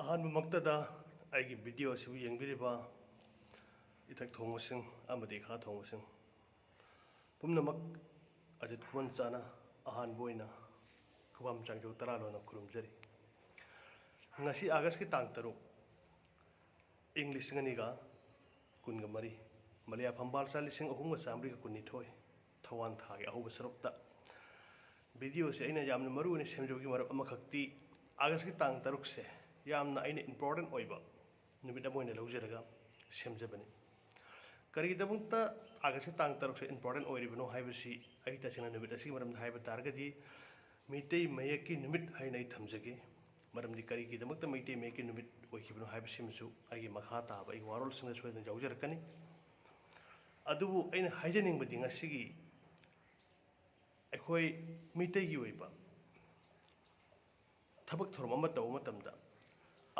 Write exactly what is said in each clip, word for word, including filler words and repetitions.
ꯑꯍꯥꯟꯕꯃꯛꯇꯗ ꯑꯩꯒꯤ ꯚꯤꯗꯤꯑꯣ ꯑꯁꯤꯕꯨ ꯌꯦꯡꯕꯤꯔꯤꯕ ꯏꯊꯛ ꯊꯣꯡꯕꯁꯤꯡ ꯑꯃꯗꯤ ꯏꯈꯥ ꯊꯣꯡꯕꯁꯤꯡ ꯄꯨꯝꯅꯃꯛ ꯑꯖꯤꯠ ꯈꯨꯃꯟꯆꯥꯅ ꯑꯍꯥꯟꯕ ꯑꯣꯏꯅ ꯈꯨꯕꯥꯝ ꯆꯥꯡꯖꯧ ꯇꯔꯥ ꯂꯣꯟꯅ ꯈꯨꯔꯨꯝꯖꯔꯤ꯫ ꯉꯁꯤ ꯑꯥꯒꯁꯀꯤ ꯇꯥꯡ ꯇꯔꯨꯛ, ꯏꯪ ꯂꯤꯁꯤꯡ ꯑꯅꯤꯒ ꯀꯨꯟꯒ ꯃꯔꯤ, ꯃꯂꯌꯥ ꯐꯝꯕꯥꯜꯆꯥ ꯂꯤꯁꯤꯡ ꯑꯍꯨꯝꯒ ꯆꯥꯃꯔꯤꯒ ꯀꯨꯟꯅꯤꯊꯣꯏ, ꯊꯧꯋꯥꯟ ꯊꯥꯒꯤ ꯑꯍꯧꯕ ꯁꯔꯨꯛꯇ꯫ ꯚꯤꯗꯤꯑꯣꯁꯦ ꯑꯩꯅ ꯌꯥꯝꯅ ꯃꯔꯨ ꯑꯣꯏꯅ ꯁꯦꯝꯖꯕꯒꯤ ꯃꯔꯝ ꯑꯃꯈꯛꯇꯤ, ꯑꯥꯒꯁꯀꯤ ꯇꯥꯡ ꯇꯔꯨꯛꯁꯦ ꯌꯥꯝꯅ ꯑꯩꯅ ꯏꯝꯄꯣꯔꯇꯦꯟ ꯑꯣꯏꯕ ꯅꯨꯃꯤꯠ ꯑꯃ ꯑꯣꯏꯅ ꯂꯧꯖꯔꯒ ꯁꯦꯝꯖꯕꯅꯤ꯫ ꯀꯔꯤꯒꯤꯗꯃꯛꯇ ꯑꯥꯒꯁꯀꯤ ꯇꯥꯡ ꯇꯔꯨꯛꯁꯦ ꯏꯝꯄꯣꯔꯇꯦꯟ ꯑꯣꯏꯔꯤꯕꯅꯣ ꯍꯥꯏꯕꯁꯤ, ꯑꯩ ꯇꯁꯦꯡꯅ ꯅꯨꯃꯤꯠ ꯑꯁꯤꯒꯤ ꯃꯔꯝꯗ ꯍꯥꯏꯕ ꯇꯥꯔꯒꯗꯤ, ꯃꯤꯇꯩ ꯃꯌꯦꯛꯀꯤ ꯅꯨꯃꯤꯠ ꯍꯥꯏꯅ ꯑꯩ ꯊꯝꯖꯒꯦ꯫ ꯃꯔꯝꯗꯤ ꯀꯔꯤꯒꯤꯗꯃꯛꯇ ꯃꯩꯇꯩ ꯃꯌꯦꯛꯀꯤ ꯅꯨꯃꯤꯠ ꯑꯣꯏꯈꯤꯕꯅꯣ ꯍꯥꯏꯕꯁꯤꯃꯁꯨ ꯑꯩꯒꯤ ꯃꯈꯥ ꯇꯥꯕ ꯑꯩꯒꯤ ꯋꯥꯔꯣꯜꯁꯤꯡꯗ ꯁꯣꯏꯗꯅ ꯌꯥꯎꯖꯔꯛꯀꯅꯤ꯫ ꯑꯗꯨꯕꯨ ꯑꯩꯅ ꯍꯥꯏꯖꯅꯤꯡꯕꯗꯤ, ꯉꯁꯤꯒꯤ ꯑꯩꯈꯣꯏ ꯃꯤꯇꯩꯒꯤ ꯑꯣꯏꯕ ꯊꯕꯛ ꯊꯧꯔꯝ ꯑꯃ ꯇꯧꯕ ꯃꯇꯝꯗ,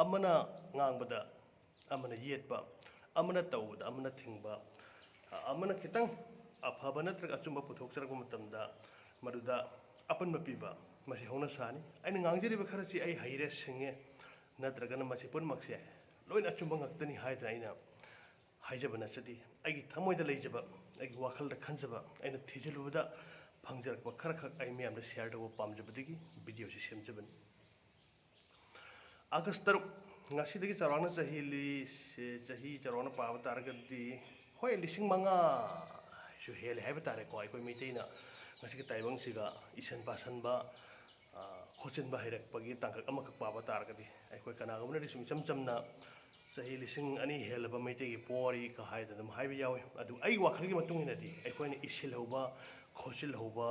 ꯑꯃꯅ ꯉꯥꯡꯕꯗ ꯑꯃꯅ ꯌꯦꯠꯄ, ꯑꯃꯅ ꯇꯧꯕꯗ ꯑꯃꯅ ꯊꯤꯡꯕ, ꯑꯃꯅ ꯈꯤꯇꯪ ꯑꯐꯕ ꯅꯠꯇ꯭ꯔꯒ ꯑꯆꯨꯝꯕ ꯄꯨꯊꯣꯛꯆꯔꯛꯄ ꯃꯇꯝꯗ, ꯃꯗꯨꯗ ꯑꯄꯟꯕ ꯄꯤꯕ, ꯃꯁꯤ ꯍꯧꯅ ꯁꯥꯅꯤ꯫ ꯑꯩꯅ ꯉꯥꯡꯖꯔꯤꯕ ꯈꯔꯁꯤ ꯑꯩ ꯍꯩꯔꯦ, ꯁꯤꯡꯉꯦ, ꯅꯠꯇ꯭ꯔꯒꯅ ꯃꯁꯤ ꯄꯨꯝꯅꯃꯛꯁꯦ ꯂꯣꯏꯅ ꯑꯆꯨꯝꯕ ꯉꯥꯛꯇꯅꯤ ꯍꯥꯏꯗꯅ ꯑꯩꯅ ꯍꯥꯏꯖꯕ ꯅꯠꯆꯗꯦ꯫ ꯑꯩꯒꯤ ꯊꯃꯣꯏꯗ ꯂꯩꯖꯕ, ꯑꯩꯒꯤ ꯋꯥꯈꯜꯗ ꯈꯟꯖꯕ, ꯑꯩꯅ ꯊꯤꯖꯤꯜꯂꯨꯕꯗ ꯐꯪꯖꯔꯛꯄ ꯈꯔꯈꯛ ꯑꯩ ꯃꯌꯥꯝꯗ ꯁꯤꯌꯔ ꯇꯧꯕ ꯄꯥꯝꯖꯕꯗꯒꯤ ꯚꯤꯗꯤꯑꯣꯁꯤ ꯁꯦꯝꯖꯕꯅꯤ꯫ ꯑꯥꯒꯁ ꯇꯔꯨꯛ, ꯉꯁꯤꯗꯒꯤ ꯆꯥꯎꯔꯥꯛꯅ ꯆꯍꯤ ꯂꯤ-, ꯆꯍꯤ ꯆꯥꯎꯔꯥꯛꯅ ꯄꯥꯕ ꯇꯥꯔꯒꯗꯤ, ꯍꯣꯏ, ꯂꯤꯁꯤꯡ ꯃꯉꯥꯁꯨ ꯍꯦꯜꯂꯦ ꯍꯥꯏꯕ ꯇꯥꯔꯦꯀꯣ꯫ ꯑꯩꯈꯣꯏ ꯃꯩꯇꯩꯅ ꯉꯁꯤꯒꯤ ꯇꯥꯏꯕꯪꯁꯤꯒ ꯏꯁꯟ ꯄꯥꯁꯟꯕ, ꯑ, ꯈꯣꯠꯆꯤꯟꯕ ꯍꯩꯔꯛꯄꯒꯤ ꯇꯥꯡꯀꯛ ꯑꯃꯈꯛ ꯄꯥꯕ ꯇꯥꯔꯒꯗꯤ, ꯑꯩꯈꯣꯏ ꯀꯅꯥꯒꯨꯝꯕꯅꯗꯤ ꯁꯨꯝ ꯏꯆꯝ ꯆꯝꯅ ꯆꯍꯤ ꯂꯤꯁꯤꯡ ꯑꯅꯤ ꯍꯦꯜꯂꯕ ꯃꯩꯇꯩꯒꯤ ꯄꯣꯋꯥꯔꯤꯒ ꯍꯥꯏꯗꯅ ꯑꯗꯨꯝ ꯍꯥꯏꯕ ꯌꯥꯎꯏ꯫ ꯑꯗꯨ ꯑꯩꯒꯤ ꯋꯥꯈꯜꯒꯤ ꯃꯇꯨꯡ ꯏꯟꯅꯗꯤ, ꯑꯩꯈꯣꯏꯅ ꯏꯁꯤꯜꯍꯧꯕ, ꯈꯣꯠꯆꯤꯜꯍꯧꯕ,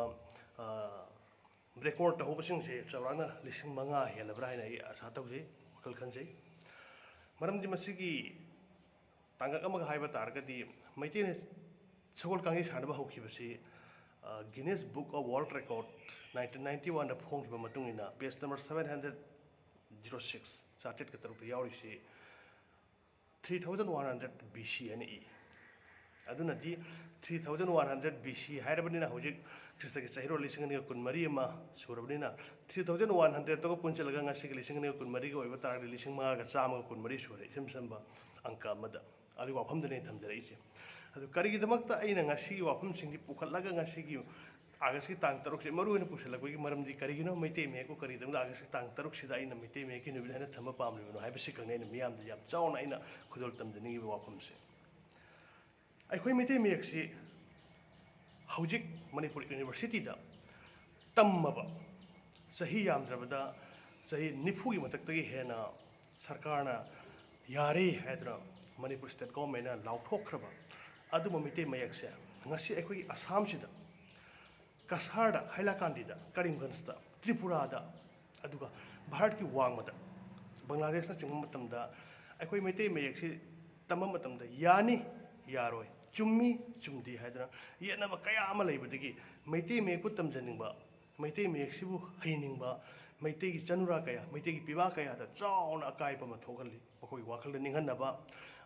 ꯑ, ꯔꯦꯀꯣꯔꯠ ꯇꯧꯍꯧꯕꯁꯤꯡꯁꯦ ꯆꯥꯎꯔꯥꯛꯅ ꯂꯤꯁꯤꯡ ꯃꯉꯥ ꯍꯦꯜꯂꯕ꯭ꯔꯥ ꯍꯥꯏꯅ ꯑꯩ ꯑꯥꯁꯥ ꯇꯧꯖꯩ, ꯋꯥꯈꯜ ꯈꯟꯖꯩ꯫ ꯃꯔꯝꯗꯤ ꯃꯁꯤꯒꯤ ꯇꯥꯡꯀꯛ ꯑꯃꯒ ꯍꯥꯏꯕ ꯇꯥꯔꯒꯗꯤ, ꯃꯩꯇꯩꯅ ꯁꯒꯣꯜ ꯀꯥꯡꯖꯩ ꯁꯥꯟꯅꯕ ꯍꯧꯈꯤꯕꯁꯤ, ꯑ, Guinness Book of World Record nineteen ninety one ꯗ ꯐꯣꯡꯈꯤꯕ ꯃꯇꯨꯡ ꯏꯟꯅ, page number seven hundred zero six, ꯆꯥꯇ꯭ꯔꯦꯠꯀ ꯇꯔꯨꯛꯇ ꯌꯥꯎꯔꯤꯁꯤ, three thousand one hundred B C ꯍꯥꯏꯅ ꯏ꯫ ꯑꯗꯨꯅꯗꯤ, three thousand one hundred B C ꯍꯥꯏꯔꯕꯅꯤꯅ, ꯍꯧꯖꯤꯛ ꯈ꯭ꯔꯤꯁꯇꯒꯤ ꯆꯍꯤꯔꯣꯜ ꯂꯤꯁꯤꯡ ꯑꯅꯤꯒ ꯀꯨꯟꯃꯔꯤ ꯑꯃ ꯁꯨꯔꯕꯅꯤꯅ, ꯊ꯭ꯔꯤ ꯊꯥꯎꯖꯟ ꯋꯥꯟ ꯍꯟꯗ꯭ꯔꯦꯗꯇꯒ ꯄꯨꯟꯁꯤꯜꯂꯒ ꯉꯁꯤꯒꯤ ꯂꯤꯁꯤꯡ ꯑꯅꯤꯒ ꯀꯨꯟꯃꯔꯤꯒ ꯑꯣꯏꯕ ꯇꯥꯔꯒꯗꯤ ꯂꯤꯁꯤꯡ ꯃꯉꯥꯒ ꯆꯥꯝꯃꯒ ꯀꯨꯟꯃꯔꯤ ꯁꯨꯔꯦ, ꯏꯁꯝ ꯁꯝꯕ ꯑꯪꯀ ꯑꯃꯗ꯫ ꯑꯗꯨꯒꯤ ꯋꯥꯐꯝꯗꯨꯅꯦ ꯊꯝꯖꯔꯛꯏꯁꯦ꯫ ꯑꯗꯨ ꯀꯔꯤꯒꯤꯗꯃꯛꯇ ꯑꯩꯅ ꯉꯁꯤꯒꯤ ꯋꯥꯐꯝꯁꯤꯡꯁꯤ ꯄꯨꯈꯠꯂꯒ ꯉꯁꯤꯒꯤ ꯑꯥꯒꯁꯀꯤ ꯇꯥꯡ ꯇꯔꯨꯛꯁꯦ ꯃꯔꯨ ꯑꯣꯏꯅ ꯄꯨꯁꯤꯜꯂꯛꯄꯒꯤ ꯃꯔꯝꯗꯤ ꯀꯔꯤꯒꯤꯅꯣ? ꯃꯩꯇꯩ ꯃꯌꯦꯛꯄꯨ ꯀꯔꯤꯒꯤꯗꯃꯛꯇ ꯑꯥꯒꯁꯀꯤ ꯇꯥꯡ ꯇꯔꯨꯛꯁꯤꯗ ꯑꯩꯅ ꯃꯩꯇꯩ ꯃꯌꯦꯛꯀꯤ ꯅꯨꯃꯤꯠ ꯍꯥꯏꯅ ꯊꯝꯕ ꯄꯥꯝꯂꯤꯕꯅꯣ ꯍꯥꯏꯕꯁꯤ ꯈꯛꯅꯤ ꯑꯩꯅ ꯃꯤꯌꯥꯝꯗ ꯌꯥꯝ ꯆꯥꯎꯅ ꯑꯩꯅ ꯈꯨꯗꯣꯜ ꯇꯝꯖꯅꯤꯡꯉꯤꯕ ꯋꯥꯐꯝꯁꯦ꯫ ꯑꯩꯈꯣꯏ ꯃꯩꯇꯩ ꯃꯌꯦꯛꯁꯤ ꯍꯧꯖꯤꯛ ꯃꯅꯤꯄꯨꯔ ꯌꯨꯅꯤꯚꯔꯁꯤꯇꯤꯗ ꯇꯝꯃꯕ, ꯆꯍꯤ ꯌꯥꯝꯗ꯭ꯔꯕꯗ ꯆꯍꯤ ꯅꯤꯐꯨꯒꯤ ꯃꯊꯛꯇꯒꯤ ꯍꯦꯟꯅ ꯁꯔꯀꯥꯔꯅ ꯌꯥꯔꯦ ꯍꯥꯏꯗꯨꯅ, ꯃꯅꯤꯄꯨꯔ ꯁ꯭ꯇꯦꯠ ꯒꯣꯚꯔꯟꯃꯦꯟꯅ ꯂꯥꯎꯊꯣꯛꯈ꯭ꯔꯕ ꯑꯗꯨꯝꯕ ꯃꯩꯇꯩ ꯃꯌꯦꯛꯁꯦ ꯉꯁꯤ ꯑꯩꯈꯣꯏꯒꯤ ꯑꯁꯥꯝꯁꯤꯗ, ꯀꯁꯥꯔꯗ, ꯍꯥꯏꯂꯥꯀꯥꯟꯗꯤꯗ, ꯀꯔꯤꯝꯒꯟꯖꯇ, ꯇ꯭ꯔꯤꯄꯨꯔꯥꯗ, ꯑꯗꯨꯒ ꯚꯥꯔꯠꯀꯤ ꯋꯥꯡꯃꯗ, ꯕꯪꯒ꯭ꯂꯥꯗꯦꯁꯅꯆꯤꯡꯕ ꯃꯇꯝꯗ ꯑꯩꯈꯣꯏ ꯃꯩꯇꯩ ꯃꯌꯦꯛꯁꯤ ꯇꯝꯕ ꯃꯇꯝꯗ ꯌꯥꯅꯤ, ꯌꯥꯔꯣꯏ, ꯆꯨꯝꯃꯤ, ꯆꯨꯝꯗꯦ ꯍꯥꯏꯗꯅ ꯌꯦꯠꯅꯕ ꯀꯌꯥ ꯑꯃ ꯂꯩꯕꯗꯒꯤ ꯃꯩꯇꯩ ꯃꯌꯦꯛꯄꯨ ꯇꯝꯖꯅꯤꯡꯕ, ꯃꯩꯇꯩ ꯃꯌꯦꯛꯁꯤꯕꯨ ꯍꯩꯅꯤꯡꯕ ꯃꯩꯇꯩꯒꯤ ꯆꯅꯨꯔꯥ ꯀꯌꯥ, ꯃꯩꯇꯩꯒꯤ ꯄꯤꯕꯥ ꯀꯌꯥꯗ ꯆꯥꯎꯅ ꯑꯀꯥꯏꯕ ꯑꯃ ꯊꯣꯛꯍꯜꯂꯤ꯫ ꯃꯈꯣꯏꯒꯤ ꯋꯥꯈꯜꯗ ꯅꯤꯡꯍꯟꯅꯕ,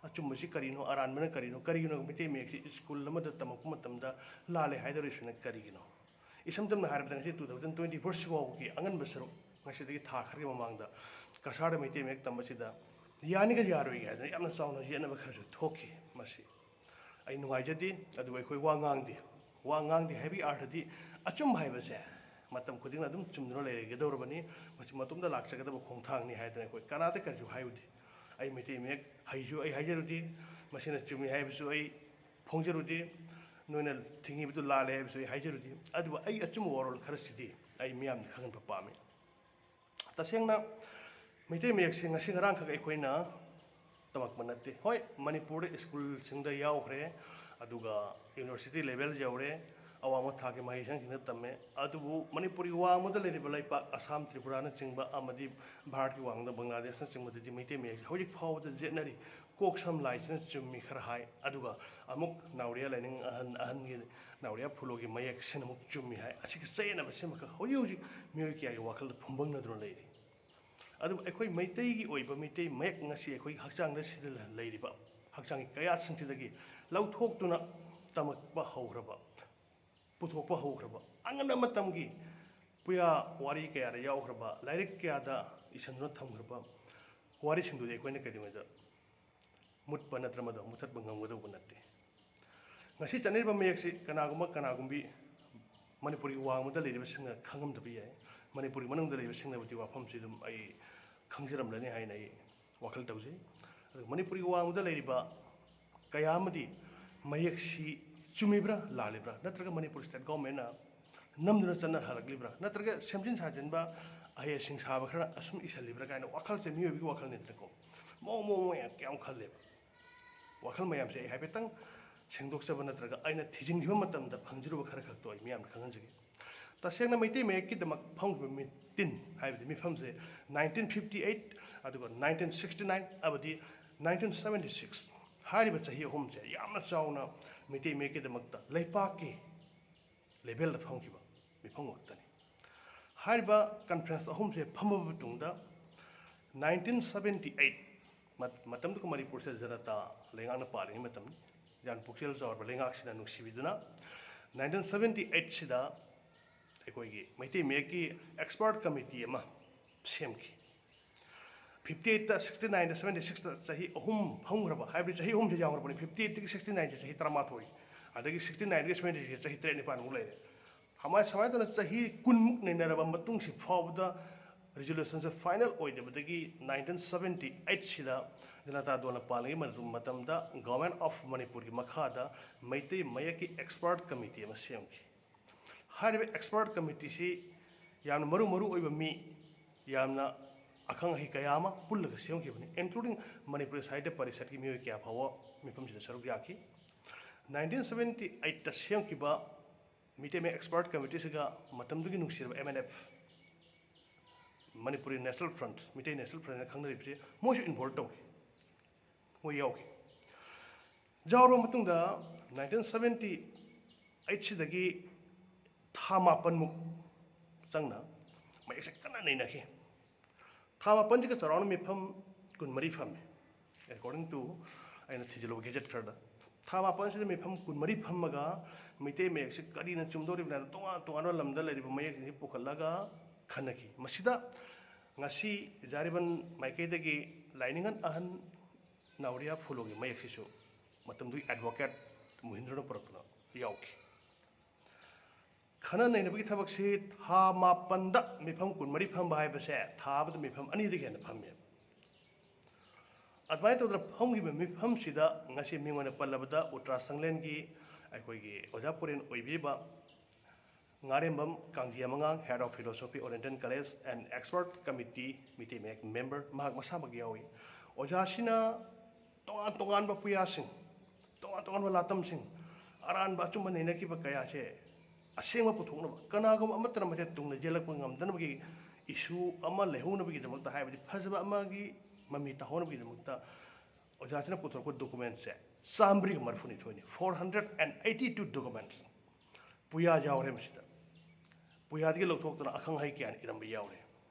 ꯑꯆꯨꯝꯕꯁꯤ ꯀꯔꯤꯅꯣ, ꯑꯔꯥꯟꯕꯅ ꯀꯔꯤꯅꯣ, ꯀꯔꯤꯒꯤꯅꯣ ꯃꯩꯇꯩ ꯃꯌꯦꯛꯁꯤ ꯁ꯭ꯀꯨꯜ ꯑꯃꯗ ꯇꯝꯃꯛꯄ ꯃꯇꯝꯗ ꯂꯥꯜꯂꯦ ꯍꯥꯏꯗꯧꯔꯤꯁꯤꯅ ꯀꯔꯤꯒꯤꯅꯣ? ꯏꯁꯝ ꯁꯝꯅ ꯍꯥꯏꯔꯕꯗ, ꯉꯁꯤ ꯇꯨ ꯊꯥꯎꯖꯟ ꯇ꯭ꯋꯦꯟꯇꯤ ꯐꯣꯔ ꯁꯤꯐꯥꯎꯕꯒꯤ ꯑꯉꯟꯕ ꯁꯔꯨꯛ, ꯉꯁꯤꯗꯒꯤ ꯊꯥ ꯈꯔꯒꯤ ꯃꯃꯥꯡꯗ ꯀꯁꯥꯔꯗ ꯃꯩꯇꯩ ꯃꯌꯦꯛ ꯇꯝꯕꯁꯤꯗ ꯌꯥꯅꯤꯒ ꯌꯥꯔꯣꯏꯒ ꯍꯥꯏꯗꯅ ꯌꯥꯝꯅ ꯆꯥꯎꯅ ꯌꯦꯠꯅꯕ ꯈꯔꯁꯨ ꯊꯣꯛꯈꯤ꯫ ꯃꯁꯤ ꯑꯩ ꯅꯨꯡꯉꯥꯏꯖꯗꯦ꯫ ꯑꯗꯨꯕꯨ ꯑꯩꯈꯣꯏ ꯋꯥ ꯉꯥꯡꯗꯦ꯫ ꯋꯥ ꯉꯥꯡꯗꯦ ꯍꯥꯏꯕꯒꯤ ꯑꯥꯔꯊꯗꯤ ꯑꯆꯨꯝꯕ ꯍꯥꯏꯕꯁꯦ ꯃꯇꯝ ꯈꯨꯗꯤꯡꯅ ꯑꯗꯨꯝ ꯆꯨꯝꯗꯨꯅ ꯂꯩꯔꯒꯗꯧꯔꯕꯅꯤ, ꯃꯁꯤ ꯃꯇꯨꯡꯗ ꯂꯥꯛꯆꯒꯗꯕ ꯈꯣꯡꯊꯥꯡꯅꯤ ꯍꯥꯏꯗꯅ ꯑꯩꯈꯣꯏ ꯀꯅꯥꯗ ꯀꯔꯤꯁꯨ ꯍꯥꯏꯔꯨꯗꯦ꯫ ꯑꯩ ꯃꯩꯇꯩ ꯃꯌꯦꯛ ꯍꯩꯁꯨ ꯑꯩ ꯍꯥꯏꯖꯔꯨꯗꯦ, ꯃꯁꯤꯅ ꯆꯨꯝꯃꯤ ꯍꯥꯏꯕꯁꯨ ꯑꯩ ꯐꯣꯡꯖꯔꯨꯗꯦ, ꯅꯣꯏꯅ ꯊꯤꯡꯉꯤꯕꯗꯨ ꯂꯥꯜꯂꯦ ꯍꯥꯏꯕꯁꯨ ꯑꯩ ꯍꯥꯏꯖꯔꯨꯗꯦ꯫ ꯑꯗꯨꯕꯨ ꯑꯩ ꯑꯆꯨꯝꯕ ꯋꯥꯔꯣꯜ ꯈꯔꯁꯤꯗꯤ ꯑꯩ ꯃꯤꯌꯥꯝꯗ ꯈꯪꯍꯟꯕ ꯄꯥꯝꯃꯤ꯫ ꯇꯁꯦꯡꯅ ꯃꯩꯇꯩ ꯃꯌꯦꯛꯁꯤ ꯉꯁꯤ ꯉꯔꯥꯡꯈꯛ ꯑꯩꯈꯣꯏꯅ ꯇꯝꯃꯛꯄ ꯅꯠꯇꯦ꯫ ꯍꯣꯏ, ꯃꯅꯤꯄꯨꯔꯗ ꯁ꯭ꯀꯨꯜꯁꯤꯡꯗ ꯌꯥꯎꯈ꯭ꯔꯦ, ꯑꯗꯨꯒ ꯌꯨꯅꯤꯚꯔꯁꯤꯇꯤ ꯂꯦꯚꯦꯜ ꯌꯧꯔꯦ, ꯑꯋꯥꯡꯕ ꯊꯥꯛꯀꯤ ꯃꯍꯩꯁꯪꯁꯤꯡꯗ ꯇꯝꯃꯦ꯫ ꯑꯗꯨꯕꯨ ꯃꯅꯤꯄꯨꯔꯒꯤ ꯋꯥꯡꯃꯗ ꯂꯩꯔꯤꯕ ꯂꯩꯄꯥꯛ ꯑꯁꯥꯝ, ꯇ꯭ꯔꯤꯄꯨꯔꯥꯅꯆꯤꯡꯕ ꯑꯃꯗꯤ ꯚꯥꯔꯠꯀꯤ ꯋꯥꯡꯃꯗ ꯕꯪꯒ꯭ꯂꯥꯗꯦꯁꯅꯆꯤꯡꯕꯗꯗꯤ ꯃꯩꯇꯩ ꯃꯌꯦꯛꯁꯤ ꯍꯧꯖꯤꯛ ꯐꯥꯎꯕꯗ ꯌꯦꯠꯅꯔꯤ꯫ ꯀꯣꯛ ꯁꯝ ꯂꯥꯏꯁꯤꯅ ꯆꯨꯝꯃꯤ ꯈꯔ ꯍꯥꯏ, ꯑꯗꯨꯒ ꯑꯃꯨꯛ ꯅꯥꯎꯔꯤꯌꯥ ꯂꯥꯏꯅꯤꯡ ꯑꯍꯟ ꯑꯍꯟꯒꯤ ꯅꯥꯎꯔꯤꯌꯥ ꯐꯨꯂꯣꯒꯤ ꯃꯌꯦꯛꯁꯤꯅ ꯑꯃꯨꯛ ꯆꯨꯝꯃꯤ ꯍꯥꯏ꯫ ꯑꯁꯤꯒꯤ ꯆꯌꯦꯠꯅꯕꯁꯤꯃꯈꯛ ꯍꯧꯖꯤꯛ ꯍꯧꯖꯤꯛ ꯃꯤꯑꯣꯏ ꯀꯌꯥꯒꯤ ꯋꯥꯈꯜꯗ ꯐꯨꯝꯕꯪꯅꯗꯨꯅ ꯂꯩꯔꯤ꯫ ꯑꯗꯨꯕꯨ ꯑꯩꯈꯣꯏ ꯃꯩꯇꯩꯒꯤ ꯑꯣꯏꯕ ꯃꯩꯇꯩ ꯃꯌꯦꯛ ꯉꯁꯤ ꯑꯩꯈꯣꯏꯒꯤ ꯍꯛꯆꯥꯡꯗ ꯁꯤꯗ ꯂꯩꯔꯤꯕ ꯍꯛꯆꯥꯡꯒꯤ ꯀꯌꯥꯠꯁꯤꯡꯁꯤꯗꯒꯤ ꯂꯧꯊꯣꯛꯇꯨꯅ ꯇꯝꯃꯛꯄ ꯍꯧꯈ꯭ꯔꯕ ꯄꯨꯊꯣꯛꯄ ꯍꯧꯈ꯭ꯔꯕ, ꯑꯉꯟꯕ ꯃꯇꯝꯒꯤ ꯄꯨꯌꯥ ꯋꯥꯔꯤ ꯀꯌꯥꯗ ꯌꯥꯎꯈ꯭ꯔꯕ, ꯂꯥꯏꯔꯤꯛ ꯀꯌꯥꯗ ꯏꯁꯟꯗꯨꯅ ꯊꯝꯈ꯭ꯔꯕ ꯋꯥꯔꯤꯁꯤꯡꯗꯨꯗꯤ ꯑꯩꯈꯣꯏꯅ ꯀꯩꯗꯧꯉꯩꯗ ꯃꯨꯠꯄ ꯅꯠꯇ꯭ꯔ ꯃꯗꯨ ꯃꯨꯊꯠꯄ ꯉꯝꯒꯗꯧꯕ ꯅꯠꯇꯦ꯫ ꯉꯁꯤ ꯆꯠꯅꯔꯤꯕ ꯃꯌꯦꯛꯁꯤ ꯀꯅꯥꯒꯨꯝꯕ ꯀꯅꯥꯒꯨꯝꯕꯤ ꯃꯅꯤꯄꯨꯔꯒꯤ ꯋꯥꯡꯃꯗ ꯂꯩꯔꯤꯕꯁꯤꯡꯅ ꯈꯪꯉꯝꯗꯕ ꯌꯥꯏ꯫ ꯃꯅꯤꯄꯨꯔꯒꯤ ꯃꯅꯨꯡꯗ ꯂꯩꯔꯤꯕꯁꯤꯡꯅꯕꯨꯗꯤ ꯋꯥꯐꯝꯁꯤ ꯑꯗꯨꯝ ꯑꯩ ꯈꯪꯖꯔꯝꯂꯅꯤ ꯍꯥꯏꯅ ꯑꯩ ꯋꯥꯈꯜ ꯇꯧꯖꯩ꯫ ꯑꯗꯨꯒ ꯃꯅꯤꯄꯨꯔꯒꯤ ꯋꯥꯡꯃꯗ ꯂꯩꯔꯤꯕ ꯀꯌꯥ ꯑꯃꯗꯤ ꯃꯌꯦꯛꯁꯤ ꯆꯨꯝꯃꯤꯕ꯭ꯔꯥ ꯂꯥꯜꯂꯤꯕ꯭ꯔꯥ, ꯅꯠꯇ꯭ꯔꯒ ꯃꯅꯤꯄꯨꯔ ꯁ꯭ꯇꯦꯠ ꯒꯣꯔꯃꯦꯟꯅ ꯅꯝꯗꯨꯅ ꯆꯠꯅꯍꯜꯂꯛꯂꯤꯕ꯭ꯔꯥ, ꯅꯠꯇ꯭ꯔꯒ ꯁꯦꯝꯖꯤꯟ ꯁꯥꯖꯤꯟꯕ ꯑꯍꯩ ꯑꯁꯤꯡ ꯁꯥꯕ ꯈꯔꯅ ꯑꯁꯨꯝ ꯏꯁꯜꯂꯤꯕ꯭ꯔꯥ ꯀꯥꯏꯅ ꯋꯥꯈꯜꯁꯦ ꯃꯤꯑꯣꯏꯕꯒꯤ ꯋꯥꯈꯜꯅꯤꯗꯅꯀꯣ꯫ ꯃꯑꯣꯡ ꯃꯑꯣꯡ ꯃꯌꯥꯝ ꯀꯌꯥꯝ ꯈꯜꯂꯦꯕ꯫ ꯋꯥꯈꯜ ꯃꯌꯥꯝꯁꯦ ꯑꯩ ꯍꯥꯏꯐꯦꯠꯇꯪ ꯁꯦꯡꯗꯣꯛꯆꯕ ꯅꯠꯇ꯭ꯔꯒ ꯑꯩꯅ ꯊꯤꯖꯤꯟꯈꯤꯕ ꯃꯇꯝꯗ ꯐꯪꯖꯔꯨꯕ ꯈꯔ ꯈꯛꯇꯣ ꯑꯩ ꯃꯤꯌꯥꯝꯗ ꯈꯪꯍꯟꯖꯒꯦ꯫ ꯇꯁꯦꯡꯅ ꯃꯩꯇꯩ ꯃꯌꯦꯛꯀꯤꯗꯃꯛ ꯐꯪꯈꯤꯕ ꯃꯤꯇꯤꯟ ꯍꯥꯏꯕꯗꯤ ꯃꯤꯐꯝꯁꯦ nineteen fifty eight, ꯑꯗꯨꯒ nineteen sixty nine ꯑꯃꯗꯤ nineteen seventy six ꯍꯥꯏꯔꯤꯕ ꯆꯍꯤ ꯑꯍꯨꯝꯁꯦ ꯌꯥꯝꯅ ꯆꯥꯎꯅ ꯃꯩꯇꯩ ꯃꯌꯦꯛꯀꯤꯗꯃꯛꯇ ꯂꯩꯄꯥꯛꯀꯤ ꯂꯦꯚꯦꯜꯗ ꯐꯝꯈꯤꯕ ꯃꯤꯐꯝ ꯉꯥꯛꯇꯅꯤ꯫ ꯍꯥꯏꯔꯤꯕ ꯀꯟꯐ꯭ꯔꯦꯟꯁ ꯑꯍꯨꯝꯁꯦ ꯐꯝꯃꯕ ꯃꯇꯨꯡꯗ nineteen seventy eight, ꯃꯇꯝꯗꯨꯒ ꯃꯅꯤꯄꯨꯔꯁꯦ ꯖꯅꯇꯥ ꯂꯩꯉꯥꯛꯅ ꯄꯥꯜꯂꯤꯉꯩ ꯃꯇꯝꯅꯤ꯫ ꯌꯥꯝ ꯄꯨꯛꯆꯦꯜ ꯆꯥꯎꯔꯕ ꯂꯩꯉꯥꯛꯁꯤꯅ ꯅꯨꯡꯁꯤꯕꯤꯗꯨꯅ nineteen seventy eight ꯁꯤꯗ ꯑꯩꯈꯣꯏꯒꯤ ꯃꯩꯇꯩ ꯃꯌꯦꯛꯀꯤ ꯑꯦꯛꯁꯄꯔꯠ ꯀꯃꯤꯇꯤ ꯑꯃ ꯁꯦꯝꯈꯤ꯫ Fifty eight ꯇ, sixty nine ꯗ, seventy six ꯇ ꯆꯍꯤ ꯑꯍꯨꯝ ꯐꯝꯈ꯭ꯔꯕ, ꯍꯥꯏꯕꯗꯤ ꯆꯍꯤ ꯑꯍꯨꯝꯁꯦ ꯌꯥꯝꯈ꯭ꯔꯕꯅꯤ꯫ Fifty eight ꯇꯒꯤ sixty nine ꯁꯦ ꯆꯍꯤ ꯇꯔꯥꯃꯥꯊꯣꯏ, ꯑꯗꯒꯤ sixty nine ꯗꯒꯤ seventy six ꯁꯦ ꯆꯍꯤ ꯇꯔꯦꯠ ꯅꯤꯄꯥꯟꯃꯨꯛ ꯂꯩꯔꯦ꯫ ꯁꯨꯃꯥꯏ-, ꯁꯨꯃꯥꯏꯅ ꯇꯧꯅ ꯆꯍꯤ ꯀꯨꯟꯃꯨꯛ ꯅꯩꯅꯔꯕ ꯃꯇꯨꯡꯁꯤ ꯐꯥꯎꯕꯗ ꯔꯤꯖꯣꯂꯨꯁꯟꯁꯦ ꯐꯥꯏꯅꯦꯜ ꯑꯣꯏꯗꯕꯗꯒꯤ nineteen seventy eight ꯁꯤꯗ ꯖꯅꯇꯥ ꯗꯜꯅ ꯄꯥꯜꯂꯤꯉꯩ ꯃꯇꯝ-, ꯃꯇꯝꯗ Government of ꯃꯅꯤꯄꯨꯔꯒꯤ ꯃꯈꯥꯗ ꯃꯩꯇꯩ ꯃꯌꯦꯛꯀꯤ ꯑꯦꯛꯁꯄꯔꯠ ꯀꯃꯤꯇꯤ ꯑꯃ ꯁꯦꯝꯈꯤ꯫ ꯍꯥꯏꯔꯤꯕ ꯑꯦꯛꯁꯄꯔꯠ ꯀꯃꯤꯇꯤꯁꯤ ꯌꯥꯝꯅ ꯃꯔꯨ ꯃꯔꯨ ꯑꯣꯏꯕ ꯃꯤ, ꯌꯥꯝꯅ ꯑꯈꯪ ꯑꯍꯩ ꯀꯌꯥ ꯑꯃ ꯄꯨꯜꯂꯒ ꯁꯦꯝꯈꯤꯕꯅꯤ, including ꯃꯅꯤꯄꯨꯔꯤ ꯁꯥꯍꯤꯇ꯭ꯌ ꯄꯔꯤꯁꯠꯀꯤ ꯃꯤꯑꯣꯏ ꯀꯌꯥ ꯐꯥꯎꯕ ꯃꯤꯐꯝꯁꯤꯗ ꯁꯔꯨꯛ ꯌꯥꯈꯤ꯫ Nineteen seventy eight ꯇ ꯁꯦꯝꯈꯤꯕ ꯃꯩꯇꯩ ꯃꯌꯦꯛ ꯑꯦꯛꯁꯄꯔꯠ ꯀꯃꯤꯇꯤꯁꯤꯒ ꯃꯇꯝꯗꯨꯒꯤ ꯅꯨꯡꯁꯤꯔꯕ M N F, Manipuri National Front, Meitei National Front ꯍꯥꯏꯅ ꯈꯪꯅꯔꯤꯕꯁꯤ, ꯃꯣꯏꯁꯨ involve ꯇꯧꯈꯤ, ꯃꯣꯏ ꯌꯥꯎꯈꯤ꯫ ꯌꯥꯎꯔꯕ ꯃꯇꯨꯡꯗ nineteen seventy eight ꯁꯤꯗꯒꯤ ꯊꯥ ꯃꯥꯄꯟꯃꯨꯛ ꯆꯪꯅ ꯃꯌꯦꯛꯁꯦ ꯀꯟꯅ ꯅꯩꯅꯈꯤ꯫ ꯊꯥ ꯃꯥꯄꯟꯁꯤꯒ ꯆꯥꯎꯔꯥꯛꯅ ꯃꯤꯐꯝ ꯀꯨꯟꯃꯔꯤ ꯐꯝꯃꯤ, according to ꯑꯩꯅ ꯊꯤꯖꯤꯜꯂꯨꯕ ꯒꯦꯖꯦꯠ ꯈꯔꯗ꯫ ꯊꯥ ꯃꯥꯄꯟꯁꯤꯗ ꯃꯤꯐꯝ ꯀꯨꯟꯃꯔꯤ ꯐꯝꯃꯒ ꯃꯩꯇꯩ ꯃꯌꯦꯛꯁꯤ ꯀꯔꯤꯅ ꯆꯨꯝꯗꯧꯔꯤꯕꯅꯣ ꯍꯥꯏꯅ ꯇꯣꯉꯥꯟ ꯇꯣꯉꯥꯟꯕ ꯂꯝꯗ ꯂꯩꯔꯤꯕ ꯃꯌꯦꯛꯁꯤꯡꯁꯤ ꯄꯨꯈꯠꯂꯒ ꯈꯟꯅꯈꯤ꯫ ꯃꯁꯤꯗ ꯉꯁꯤ ꯖꯥꯔꯤꯕꯟ ꯃꯥꯏꯀꯩꯗꯒꯤ ꯂꯥꯏꯅꯤꯡꯉꯟ ꯑꯍꯟ ꯅꯥꯎꯔꯤꯌꯥ ꯐꯨꯂꯣꯒꯤ ꯃꯌꯦꯛꯁꯤꯁꯨ ꯃꯇꯝꯗꯨꯒꯤ ꯑꯦꯗꯚꯣꯀꯦꯠ ꯃꯨꯍꯤꯟꯗ꯭ꯔꯣꯅ ꯄꯨꯔꯛꯇꯨꯅ ꯌꯥꯎꯈꯤ꯫ ꯈꯟꯅ ꯅꯩꯅꯕꯒꯤ ꯊꯕꯛꯁꯤ ꯊꯥ ꯃꯥꯄꯟꯗ ꯃꯤꯐꯝ ꯀꯨꯟꯃꯔꯤ ꯐꯝꯕ ꯍꯥꯏꯕꯁꯦ ꯊꯥ ꯑꯃꯗ ꯃꯤꯐꯝ ꯑꯅꯤꯗꯒꯤ ꯍꯦꯟꯅ ꯐꯝꯃꯦ꯫ ꯑꯗꯨꯃꯥꯏꯅ ꯇꯧꯗꯅ ꯐꯝꯈꯤꯕ ꯃꯤꯐꯝꯁꯤꯗ ꯉꯁꯤ ꯃꯤꯡ ꯑꯣꯏꯅ ꯄꯜꯂꯕꯗ ꯎꯇ꯭ꯔꯥ ꯁꯪꯂꯦꯟꯒꯤ ꯑꯩꯈꯣꯏꯒꯤ ꯑꯣꯖꯥ ꯄꯨꯔꯦꯟ ꯑꯣꯏꯕꯤꯔꯤꯕ ꯉꯥꯔꯦꯝꯕꯝ ꯀꯥꯡꯖꯤꯌꯥꯃꯉꯥꯡ, Head of Philosophy Oriental College and Expert Committee Meitei ꯃꯌꯦꯛ member, ꯃꯍꯥꯛ ꯃꯁꯥꯃꯛ ꯌꯥꯎꯏ꯫ ꯑꯣꯖꯥꯁꯤꯅ ꯇꯣꯉꯥꯟ ꯇꯣꯉꯥꯟꯕ ꯄꯨꯌꯥꯁꯤꯡ, ꯇꯣꯉꯥꯟ ꯇꯣꯉꯥꯟꯕ ꯂꯥꯇꯝꯁꯤꯡ, ꯑꯔꯥꯟꯕ ꯑꯆꯨꯝꯕ ꯅꯩꯅꯈꯤꯕ ꯀꯌꯥꯁꯦ ꯑꯁꯦꯡꯕ ꯄꯨꯊꯣꯛꯅꯕ, ꯀꯅꯥꯒꯨꯝꯕ ꯑꯃꯠꯇꯅ ꯃꯁꯦ ꯇꯨꯡꯗ ꯌꯦꯜꯂꯛꯄ ꯉꯝꯗꯅꯕꯒꯤ issue ꯑꯃ ꯂꯩꯍꯧꯅꯕꯒꯤꯗꯃꯛꯇ, ꯍꯥꯏꯕꯗꯤ ꯐꯖꯕ ꯑꯃꯒꯤ ꯃꯃꯤ ꯇꯥꯍꯧꯅꯕꯒꯤꯗꯃꯛꯇ ꯑꯣꯖꯥꯁꯤꯅ ꯄꯨꯊꯣꯔꯛꯄ documentꯁꯦ ꯆꯥꯝꯃꯔꯤꯒ ꯃꯔꯤꯐꯨꯅꯤꯊꯣꯏꯅꯤ, four hundred and eighty two documents꯫ ꯄꯨꯌꯥ ꯌꯥꯎꯔꯦ ꯃꯁꯤꯗ꯫ ꯄꯨꯌꯥꯗꯒꯤ ꯂꯧꯊꯣꯛꯇꯅ ꯑꯈꯪ ꯑꯍꯩ ꯀꯌꯥꯅ ꯏꯔꯝꯕ ꯌꯥꯎꯔꯦ꯫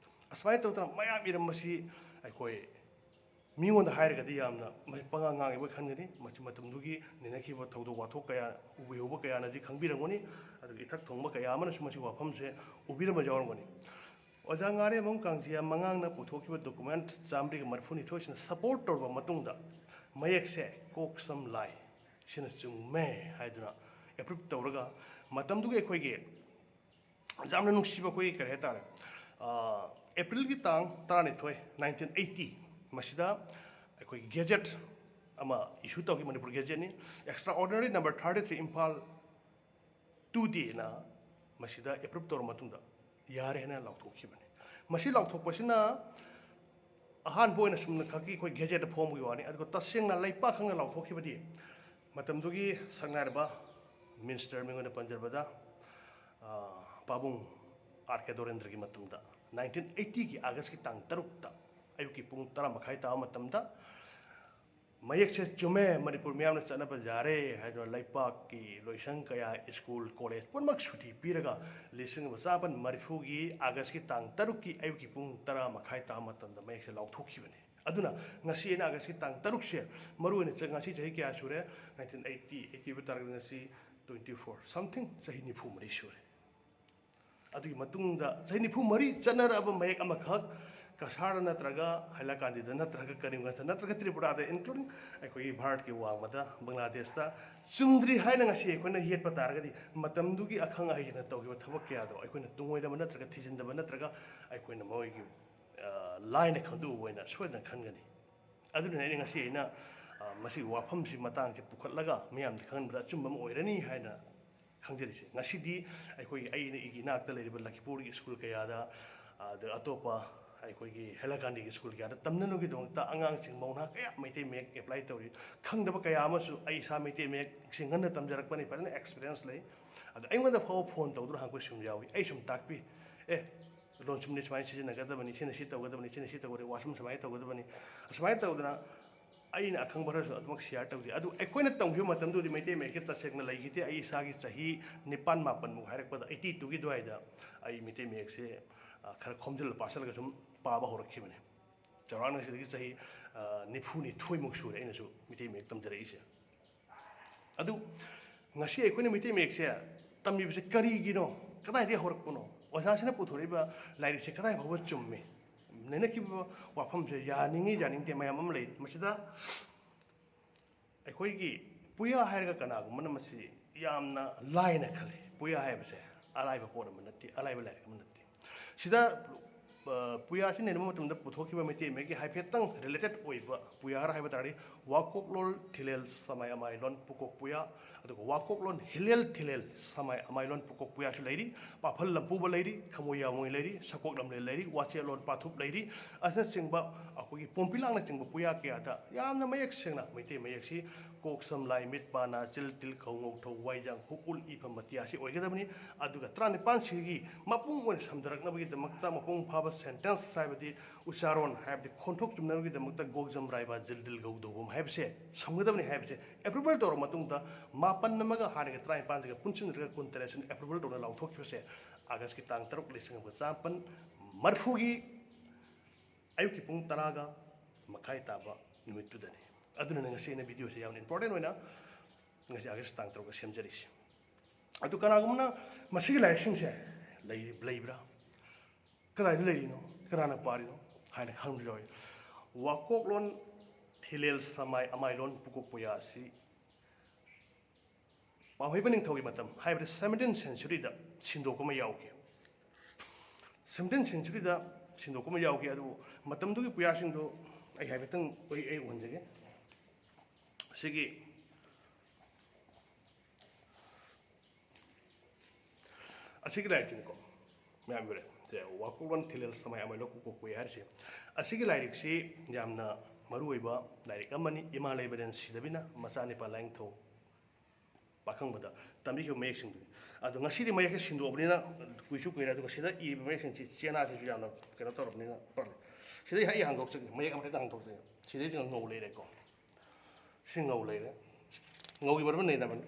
ꯑꯁꯨꯃꯥꯏꯅ ꯇꯧꯗꯅ ꯃꯌꯥꯝ ꯏꯔꯝꯕꯁꯤ ꯑꯩꯈꯣꯏ ꯃꯤꯉꯣꯟꯗ ꯍꯥꯏꯔꯒꯗꯤ ꯌꯥꯝꯅ ꯃꯁꯤ ꯄꯉꯥꯡ ꯉꯥꯡꯉꯤꯕꯣꯏ ꯈꯟꯒꯅꯤ꯫ ꯃꯁꯤ ꯃꯇꯝꯗꯨꯒꯤ ꯅꯩꯅꯈꯤꯕ ꯊꯧꯗꯣꯛ ꯋꯥꯊꯣꯛ ꯀꯌꯥ ꯎꯕꯤꯍꯧꯕ ꯀꯌꯥꯅꯗꯤ ꯈꯪꯕꯤꯔꯝꯒꯅꯤ꯫ ꯑꯗꯨꯒ ꯏꯊꯛ ꯊꯣꯡꯕ ꯀꯌꯥ ꯑꯃꯅꯁꯨ ꯃꯁꯤ ꯋꯥꯐꯝꯁꯦ ꯎꯕꯤꯔꯝꯕ ꯌꯥꯎꯔꯝꯒꯅꯤ꯫ ꯑꯣꯖꯥ ꯉꯥꯔꯦꯝꯕꯝ ꯀꯥꯡꯖꯤꯌꯥ ꯃꯉꯥꯡꯅ ꯄꯨꯊꯣꯛꯈꯤꯕ document ꯆꯥꯝꯃꯔꯤꯒ ꯃꯔꯤꯐꯨꯅꯤꯊꯣꯏꯁꯤꯅ support ꯇꯧꯔꯕ ꯃꯇꯨꯡꯗ ꯃꯌꯦꯛꯁꯦ ꯀꯣꯛ ꯁꯝ ꯂꯥꯏ ꯁꯤꯅ ꯆꯨꯝꯃꯦ ꯍꯥꯏꯗꯨꯅ approve ꯇꯧꯔꯒ ꯃꯇꯝꯗꯨꯒꯤ ꯑꯩꯈꯣꯏꯒꯤ ꯌꯥꯝꯅ ꯅꯨꯡꯁꯤꯕ ꯑꯩꯈꯣꯏꯒꯤ ꯀꯔꯤ ꯍꯥꯏꯇꯥꯔꯦ, ꯑꯥ, ꯑꯦꯄ꯭ꯔꯤꯜꯒꯤ ꯇꯥꯡ ꯇꯔꯥꯅꯤꯊꯣꯏ, nineteen eighty, ꯃꯁꯤꯗ ꯑꯩꯈꯣꯏꯒꯤ gazette ꯑꯃ issue ꯇꯧꯈꯤ, Manipur gazetteꯅꯤ, Extraordinary number thirty three, Imphal Today ꯅ ꯃꯁꯤꯗ approve ꯇꯧꯔꯕ ꯃꯇꯨꯡꯗ ꯌꯥꯔꯦ ꯍꯥꯏꯅ ꯂꯥꯎꯊꯣꯛꯈꯤꯕꯅꯤ꯫ ꯃꯁꯤ ꯂꯥꯎꯊꯣꯛꯄꯁꯤꯅ ꯑꯍꯥꯟꯕ ꯑꯣꯏꯅ ꯁꯨꯝꯅ ꯈꯛꯀꯤ ꯑꯩꯈꯣꯏ gazetteꯗ ꯐꯣꯡꯕꯒꯤ ꯋꯥꯅꯤ, ꯑꯗꯨꯒ ꯇꯁꯦꯡꯅ ꯂꯩꯄꯥꯛ ꯈꯪꯅ ꯂꯥꯎꯊꯣꯛꯈꯤꯕꯗꯤ ꯃꯇꯝꯗꯨꯒꯤ ꯁꯛꯅꯥꯏꯔꯕ minister ꯃꯤꯡ ꯑꯣꯏꯅ ꯄꯟꯖꯕꯗ, ꯑ, ꯄꯥꯕꯨꯡ ꯑꯥꯔ ꯀꯦ ꯗꯣꯔꯦꯟꯗ꯭ꯔꯒꯤ ꯃꯇꯝꯗ, nineteen eightyꯒꯤ Augustꯀꯤ ꯇꯥꯡ ꯇꯔꯨꯛꯇ ꯑꯌꯨꯛꯀꯤ ꯄꯨꯡ ꯇꯔꯥ ꯃꯈꯥꯏ ꯇꯥꯕ ꯃꯇꯝꯗ ꯃꯌꯦꯛꯁꯦ ꯆꯨꯝꯃꯦ, ꯃꯅꯤꯄꯨꯔ ꯃꯤꯌꯥꯝꯅ ꯆꯠꯅꯕ ꯌꯥꯔꯦ ꯍꯥꯏꯗꯨꯅ ꯂꯩꯄꯥꯛꯀꯤ ꯂꯣꯏꯁꯪ ꯀꯌꯥ, ꯁ꯭ꯀꯨꯜ, ꯀꯣꯂꯦꯖ ꯄꯨꯝꯅꯃꯛ ꯁꯨꯇꯤ ꯄꯤꯔꯒ ꯂꯤꯁꯤꯡ ꯑꯃ ꯆꯥꯃꯥꯄꯟ ꯃꯔꯤꯐꯨꯒꯤ ꯑꯥꯒꯁꯀꯤ ꯇꯥꯡ ꯇꯔꯨꯛꯀꯤ ꯑꯌꯨꯛꯀꯤ ꯄꯨꯡ ꯇꯔꯥ ꯃꯈꯥꯏ ꯇꯥꯕ ꯃꯇꯝꯗ ꯃꯌꯦꯛꯁꯦ ꯂꯥꯎꯊꯣꯛꯈꯤꯕꯅꯤ꯫ ꯑꯗꯨꯅ ꯉꯁꯤ ꯑꯩꯅ ꯑꯥꯒꯁꯀꯤ ꯇꯥꯡ ꯇꯔꯨꯛꯁꯦ, ꯃꯔꯨ ꯑꯣꯏꯅ ꯆ-, ꯉꯁꯤ ꯆꯍꯤ ꯀꯌꯥ ꯁꯨꯔꯦ? ꯅꯥꯏꯟꯇꯤꯟ ꯑꯩꯠꯇꯤ, ꯑꯩꯠꯇꯤ ꯑꯣꯏꯕ ꯇꯥꯔꯒꯗꯤ ꯉꯁꯤ ꯇ꯭ꯋꯦꯟꯇꯤ ꯐꯣꯔ something, ꯆꯍꯤ ꯅꯤꯐꯨ ꯃꯔꯤ ꯁꯨꯔꯦ꯫ ꯑꯗꯨꯒꯤ ꯃꯇꯨꯡꯗ ꯆꯍꯤ ꯅꯤꯐꯨ ꯃꯔꯤ ꯆꯠꯅꯔꯛꯑꯕ ꯃꯌꯦꯛ ꯑꯃꯈꯛ ꯀꯁꯥꯔꯗ ꯅꯠꯇ꯭ꯔꯒ ꯍꯥꯏꯂꯥꯀꯥꯟꯗꯤꯗ ꯅꯠꯇ꯭ꯔꯒ ꯀꯔꯤꯝꯒꯟꯖꯗ ꯅꯠꯇ꯭ꯔꯒ ꯇ꯭ꯔꯤꯄꯨꯔꯥꯗ, including ꯑꯩꯈꯣꯏꯒꯤ ꯚꯥꯔꯠꯀꯤ ꯋꯥꯡꯃꯗ ꯕꯪꯒ꯭ꯂꯥꯗꯦꯁꯇ ꯆꯨꯝꯗ꯭ꯔꯤ ꯍꯥꯏꯅ ꯉꯁꯤ ꯑꯩꯈꯣꯏꯅ ꯌꯦꯠꯄ ꯇꯥꯔꯒꯗꯤ, ꯃꯇꯝꯗꯨꯒꯤ ꯑꯈꯪ ꯑꯍꯩꯁꯤꯡꯅ ꯇꯧꯈꯤꯕ ꯊꯕꯛ ꯀꯌꯥꯗꯣ ꯑꯩꯈꯣꯏꯅ ꯇꯨꯡꯑꯣꯏꯗꯕ ꯅꯠꯇ꯭ꯔꯒ ꯊꯤꯖꯤꯟꯗꯕ ꯅꯠꯇ꯭ꯔꯒ ꯑꯩꯈꯣꯏꯅ ꯃꯣꯏꯒꯤ, ꯑ, ꯂꯥꯏꯅ ꯈꯟꯗꯣꯛꯎꯕ ꯑꯣꯏꯅ ꯁꯣꯏꯗꯅ ꯈꯟꯒꯅꯤ꯫ ꯑꯗꯨꯅꯅꯦ ꯑꯩꯅ ꯉꯁꯤ ꯑꯩꯅ, ꯑ, ꯃꯁꯤꯒꯤ ꯋꯥꯐꯝꯁꯤ ꯃꯇꯥꯡꯁꯤ ꯄꯨꯈꯠꯂꯒ ꯃꯤꯌꯥꯝꯗ ꯈꯪꯍꯟꯕꯗ ꯑꯆꯨꯝꯕ ꯑꯃ ꯑꯣꯏꯔꯅꯤ ꯍꯥꯏꯅ ꯈꯪꯖꯔꯤꯁꯦ꯫ ꯉꯁꯤꯗꯤ ꯑꯩꯈꯣꯏꯒꯤ, ꯑꯩꯅ ꯑꯩꯒꯤ ꯏꯅꯥꯛꯇ ꯂꯩꯔꯤꯕ ꯂꯈꯤꯄꯨꯔꯒꯤ ꯁ꯭ꯀꯨꯜ ꯀꯌꯥꯗ, ꯑꯗ ꯑꯇꯣꯞꯄ ꯑꯩꯈꯣꯏꯒꯤ ꯍꯦꯂꯥꯀꯥꯟꯗꯤꯒꯤ ꯁ꯭ꯀꯨꯜ ꯀꯌꯥꯗ ꯇꯝꯅꯅꯕꯒꯤꯗꯃꯛꯇ ꯑꯉꯥꯡꯁꯤꯡ, ꯃꯧ ꯅꯍꯥ ꯀꯌꯥ ꯃꯩꯇꯩ ꯃꯌꯦꯛ apply ꯇꯧꯔꯤ꯫ ꯈꯪꯗꯕ ꯀꯌꯥ ꯑꯃꯁꯨ, ꯑꯩ ꯏꯁꯥ ꯃꯩꯇꯩ ꯃꯌꯦꯛꯁꯤ ꯉꯟꯅ ꯇꯝꯖꯔꯛꯄꯅꯤ, ꯐꯖꯅ experience ꯂꯩ꯫ ꯑꯗ ꯑꯩꯉꯣꯟꯗ ꯐꯥꯎꯕ phone ꯇꯧꯗꯨꯅ ꯍꯪꯉꯛꯄꯁꯨ ꯌꯥꯎꯏ꯫ ꯑꯩ ꯁꯨꯝ ꯇꯥꯛꯄꯤ, "ꯑꯦ, ꯂꯣꯟꯁꯨꯝꯅꯤ ꯁꯨꯃꯥꯏꯅ ꯁꯤꯖꯤꯟꯅꯒꯗꯕꯅꯤ, ꯁꯤꯅ ꯁꯤ ꯇꯧꯒꯗꯕꯅꯤ, ꯁꯤꯅ ꯁꯤ ꯇꯧꯒꯗꯕꯅꯤ, washroom ꯁꯨꯃꯥꯏꯅ ꯇꯧꯒꯗꯕꯅꯤ", ꯑꯁꯨꯃꯥꯏꯅ ꯇꯧꯗꯅ ꯑꯩꯅ ꯑꯈꯪꯕ ꯈꯔꯁꯨ ꯑꯗꯨꯃꯛ share ꯇꯧꯖꯩ꯫ ꯑꯗꯨ ꯑꯩꯈꯣꯏꯅ ꯇꯝꯈꯤꯕ ꯃꯇꯝꯗꯨꯗꯤ ꯃꯩꯇꯩ ꯃꯌꯦꯛꯁꯦ ꯇꯁꯦꯡꯅ ꯂꯩꯈꯤꯗꯦ꯫ ꯑꯩ ꯏꯁꯥꯒꯤ ꯆꯍꯤ ꯅꯤꯄꯥꯟ ꯃꯥꯄꯟꯃꯨꯛ ꯍꯥꯏꯔꯛꯄꯗ, eighty twoꯒꯤ ꯑꯗꯨꯋꯥꯏꯗ ꯑꯩ ꯃꯩꯇꯩ ꯃꯌꯦꯛꯁꯦ, ꯑ, ꯈꯔ ꯈꯣꯝꯖꯤꯜꯂ ꯄꯥꯁꯤꯜꯂꯒ ꯁꯨꯝ ꯄꯥꯕ ꯍꯧꯔꯛꯈꯤꯕꯅꯤ꯫ ꯆꯥꯎꯔꯥꯛꯅ ꯁꯤꯗꯒꯤ ꯆꯍꯤ, ꯑ, ꯅꯤꯐꯨꯅꯤꯊꯣꯏꯃꯨꯛ ꯁꯨꯔꯦ ꯑꯩꯅꯁꯨ ꯃꯩꯇꯩ ꯃꯌꯦꯛ ꯇꯝꯖꯔꯛꯏꯁꯦ꯫ ꯑꯗꯨ ꯉꯁꯤ ꯑꯩꯈꯣꯏꯅ ꯃꯩꯇꯩ ꯃꯌꯦꯛꯁꯦ ꯇꯝꯃꯤꯕꯁꯦ ꯀꯔꯤꯒꯤꯅꯣ? ꯀꯗꯥꯏꯗꯒꯤ ꯍꯧꯔꯛꯄꯅꯣ? ꯑꯣꯖꯥꯁꯤꯅ ꯄꯨꯊꯣꯔꯛꯏꯕ ꯂꯥꯏꯔꯤꯛꯁꯦ ꯀꯗꯥꯏ ꯐꯥꯎꯕ ꯆꯨꯝꯃꯤ? ꯅꯩꯅꯈꯤꯕ ꯋꯥꯐꯝꯁꯦ ꯌꯥꯅꯤꯡꯉꯤ ꯌꯥꯅꯤꯡꯗꯦ ꯃꯌꯥꯝ ꯑꯃ ꯂꯩ꯫ ꯃꯁꯤꯗ ꯑꯩꯈꯣꯏꯒꯤ ꯄꯨꯌꯥ ꯍꯥꯏꯔꯒ ꯀꯅꯥꯒꯨꯝꯕꯅ ꯃꯁꯤ ꯌꯥꯝꯅ ꯂꯥꯏꯅ ꯈꯜꯂꯤ꯫ ꯄꯨꯌꯥ ꯍꯥꯏꯕꯁꯦ ꯑꯔꯥꯏꯕ ꯄꯣꯠ ꯑꯃ ꯅꯠꯇꯦ, ꯑꯔꯥꯏꯕ ꯂꯥꯏꯔꯤꯛ ꯑꯃ ꯅꯠꯇꯦ꯫ ꯁꯤꯗ, ꯑ, ꯄꯨꯌꯥꯁꯤ ꯅꯩꯅꯕ ꯃꯇꯝꯗ ꯄꯨꯊꯣꯛꯈꯤꯕ ꯃꯩꯇꯩ ꯃꯌꯦꯛꯀꯤ ꯍꯥꯏꯐꯦꯠꯇꯪ related ꯑꯣꯏꯕ ꯄꯨꯌꯥ ꯈꯔ ꯍꯥꯏꯕ ꯇꯥꯔꯗꯤ, ꯋꯥꯀꯣꯛꯂꯣꯟ ꯊꯤꯂꯦꯜ ꯁꯃꯥꯏ ꯑꯃꯥꯏꯂꯣꯟ ꯄꯨꯀꯣꯛ ꯄꯨꯌꯥ, ꯑꯗꯨꯒ ꯋꯥꯀꯣꯛꯂꯣꯟ ꯍꯤꯂꯦꯜ ꯊꯤꯂꯦꯜ ꯁꯃꯥꯏ ꯑꯃꯥꯏꯂꯣꯟ ꯄꯨꯀꯣꯛ ꯄꯨꯌꯥꯁꯨ ꯂꯩꯔꯤ, ꯄꯥꯐꯜ ꯂꯝꯄꯨꯕ ꯂꯩꯔꯤ, ꯈꯃꯣꯏ ꯌꯥꯃꯣꯏ ꯂꯩꯔꯤ, ꯁꯀꯣꯛ ꯂꯝꯂꯦꯜ ꯂꯩꯔꯤ, ꯋꯥꯆꯦꯠꯂꯣꯟ ꯄꯥꯊꯨꯞ ꯂꯩꯔꯤ, ꯑꯁꯤꯅꯆꯤꯡꯕ ꯑꯩꯈꯣꯏꯒꯤ ꯄꯣꯝꯄꯤꯂꯥꯡꯅꯆꯤꯡꯕ ꯄꯨꯌꯥ ꯀꯌꯥꯗ ꯌꯥꯝꯅ ꯃꯌꯦꯛ ꯁꯦꯡꯅ ꯃꯩꯇꯩ ꯃꯌꯦꯛꯁꯤ ꯀꯣꯛ, ꯁꯝ, ꯂꯥꯏ, ꯃꯤꯠ, ꯄꯥ, ꯅꯥ, ꯆꯤꯜ, ꯇꯤꯜ, ꯈꯧ, ꯉꯧ, ꯊꯧ, ꯋꯥꯏꯖꯥꯡ, ꯍꯨꯛ, ꯎꯜ, ꯏ, ꯐꯝ, ꯃꯇꯤꯌꯥ ꯑꯁꯤ ꯑꯣꯏꯒꯗꯕꯅꯤ꯫ ꯑꯗꯨꯒ ꯇꯔꯥꯅꯤꯄꯥꯟꯁꯤꯒꯤ ꯃꯄꯨꯡ ꯑꯣꯏꯅ ꯁꯝꯊꯔꯛꯅꯕꯒꯤꯗꯃꯛꯇ ꯃꯄꯨꯡ ꯐꯥꯕ ꯁꯦꯟꯇꯦꯟꯁ ꯍꯥꯏꯕꯗꯤ ꯎꯆꯥꯔꯣꯟ ꯍꯥꯏꯕꯗꯤ ꯈꯣꯟꯊꯣꯛ ꯆꯨꯝꯅꯕꯒꯤꯗꯃꯛꯇ ꯒꯣꯛꯖꯝ ꯔꯥꯏꯕ ꯖꯤꯜꯗꯤꯜ ꯒꯧꯗꯧꯕꯝ ꯍꯥꯏꯕꯁꯦ ꯁꯝꯒꯗꯕꯅꯤ ꯍꯥꯏꯕꯁꯦ ꯑꯦꯄ꯭ꯔꯨꯚꯦꯜ ꯇꯧꯔꯕ ꯃꯇꯨꯡꯗ ꯃꯥꯄꯟ ꯑꯃꯒ ꯍꯥꯟꯅꯒꯤ ꯇꯔꯥꯅꯤꯄꯥꯟꯁꯤꯒ ꯄꯨꯟꯁꯤꯟꯅꯔꯒ ꯀꯨꯟꯇꯔꯦꯠꯁꯤꯅ ꯑꯦꯄ꯭ꯔꯨꯚꯦꯜ ꯇꯧꯅ ꯂꯥꯎꯊꯣꯛꯈꯤꯕꯁꯦ ꯑꯥꯒꯁꯀꯤ ꯇꯥꯡ ꯇꯔꯨꯛ, ꯂꯤꯁꯤꯡ ꯑꯃꯒ ꯆꯥꯃꯥꯄꯟ ꯃꯔꯤꯐꯨꯒꯤ ꯑꯌꯨꯛꯀꯤ ꯄꯨꯡ ꯇꯔꯥꯒ ꯃꯈꯥꯏ ꯇꯥꯕ ꯅꯨꯃꯤꯠꯇꯨꯗꯅꯤ꯫ ꯑꯗꯨꯅꯅꯦ ꯉꯁꯤ ꯑꯩꯅ ꯚꯤꯗꯤꯑꯣꯁꯦ ꯌꯥꯝꯅ ꯏꯝꯄꯣꯔꯇꯦꯟ ꯑꯣꯏꯅ ꯉꯁꯤ ꯑꯥꯒꯁ ꯇꯥꯡ ꯇꯔꯨꯛꯇ ꯁꯦꯝꯖꯔꯤꯁꯤ꯫ ꯑꯗꯨ ꯀꯅꯥꯒꯨꯝꯕꯅ ꯃꯁꯤꯒꯤ ꯂꯥꯏꯔꯤꯛꯁꯤꯡꯁꯦ ꯂꯩ-, ꯂꯩꯕ꯭ꯔꯥ? ꯀꯗꯥꯏꯗ ꯂꯩꯔꯤꯅꯣ? ꯀꯅꯥꯅ ꯄꯥꯔꯤꯅꯣ? ꯍꯥꯏꯅ ꯈꯪꯕꯁꯨ ꯌꯥꯎꯏ꯫ ꯋꯥꯀꯣꯛꯂꯣꯟ ꯊꯤꯂꯦꯜ ꯁꯃꯥꯏ ꯑꯃꯥꯏꯂꯣꯟ ꯄꯨꯀꯣꯛ ꯄꯨꯌꯥ ꯑꯁꯤ ꯄꯥꯝꯍꯩꯕ ꯅꯤꯡꯊꯧꯒꯤ ꯃꯇꯝ, ꯍꯥꯏꯕꯗꯤ ꯁꯚꯦꯟꯇꯤꯟ ꯁꯦꯟꯆꯨꯔꯤꯗ ꯁꯤꯟꯗꯣꯛꯄ ꯑꯃ ꯌꯥꯎꯈꯤ꯫ ꯁꯚꯦꯟꯇꯤꯟ ꯁꯦꯟꯆꯨꯔꯤꯗ ꯁꯤꯟꯗꯣꯛꯄ ꯑꯃ ꯌꯥꯎꯈꯤ꯫ ꯑꯗꯨꯕꯨ ꯃꯇꯝꯗꯨꯒꯤ ꯄꯨꯌꯥꯁꯤꯡꯗꯨ ꯑꯩ ꯍꯥꯏꯐꯦꯠꯇꯪ ꯑꯩ, ꯑꯩ ꯎꯍꯟꯖꯒꯦ꯫ ꯑꯁꯤꯒꯤ, ꯑꯁꯤꯒꯤ ꯂꯥꯏꯔꯤꯛꯁꯤꯅꯤꯀꯣ, ꯃꯌꯥꯝ ꯌꯧꯔꯦ꯫ ꯁꯦ, ꯋꯥꯀꯣꯛꯂꯣꯟ ꯊꯤꯂꯦꯜ ꯁꯃꯥꯏ ꯑꯃꯥꯏꯂꯣꯟ ꯄꯨꯀꯣꯛ ꯄꯨꯌꯥ ꯍꯥꯏꯔꯤꯁꯦ, ꯑꯁꯤꯒꯤ ꯂꯥꯏꯔꯤꯛꯁꯤ ꯌꯥꯝꯅ ꯃꯔꯨꯑꯣꯏꯕ ꯂꯥꯏꯔꯤꯛ ꯑꯃꯅꯤ꯫ ꯏꯃꯥ ꯂꯩꯃꯔꯦꯟ ꯁꯤꯗꯕꯤꯅ ꯃꯆꯥꯅꯤꯄꯥ ꯂꯥꯏꯅꯤꯡꯊꯧ ꯄꯥꯈꯪꯕꯗ ꯇꯝꯕꯤꯈꯤꯕ ꯃꯌꯦꯛꯁꯤꯡꯗꯨꯅꯤ꯫ ꯑꯗꯣ ꯉꯁꯤꯗꯤ ꯃꯌꯦꯛꯁꯦ ꯁꯤꯟꯗꯣꯛꯑꯕꯅꯤꯅ ꯀꯨꯏꯁꯨ ꯀꯨꯏꯔꯦ꯫ ꯑꯗꯨꯒ ꯁꯤꯗ ꯏꯔꯤꯕ ꯃꯌꯦꯛꯁꯤꯡꯁꯤ ꯆꯦꯅꯥꯁꯤꯁꯨ ꯌꯥꯝꯅ ꯀꯩꯅꯣ ꯇꯧꯔꯕꯅꯤꯅ ꯄꯜꯂꯦ꯫ ꯁꯤꯗꯩ ꯑꯩ ꯍꯥꯡꯗꯣꯛꯆꯒꯦ, ꯃꯌꯦꯛ ꯑꯃ ꯍꯦꯛꯇ ꯍꯥꯡꯗꯣꯛꯆꯒꯦ꯫ ꯁꯤꯗꯩꯁꯤꯅ ꯉꯧ ꯂꯩꯔꯦꯀꯣ, ꯁꯤ ꯉꯧ ꯂꯩꯔꯦ, ꯉꯧꯒꯤ ꯃꯔꯝ ꯂꯩꯅꯕꯅꯤ꯫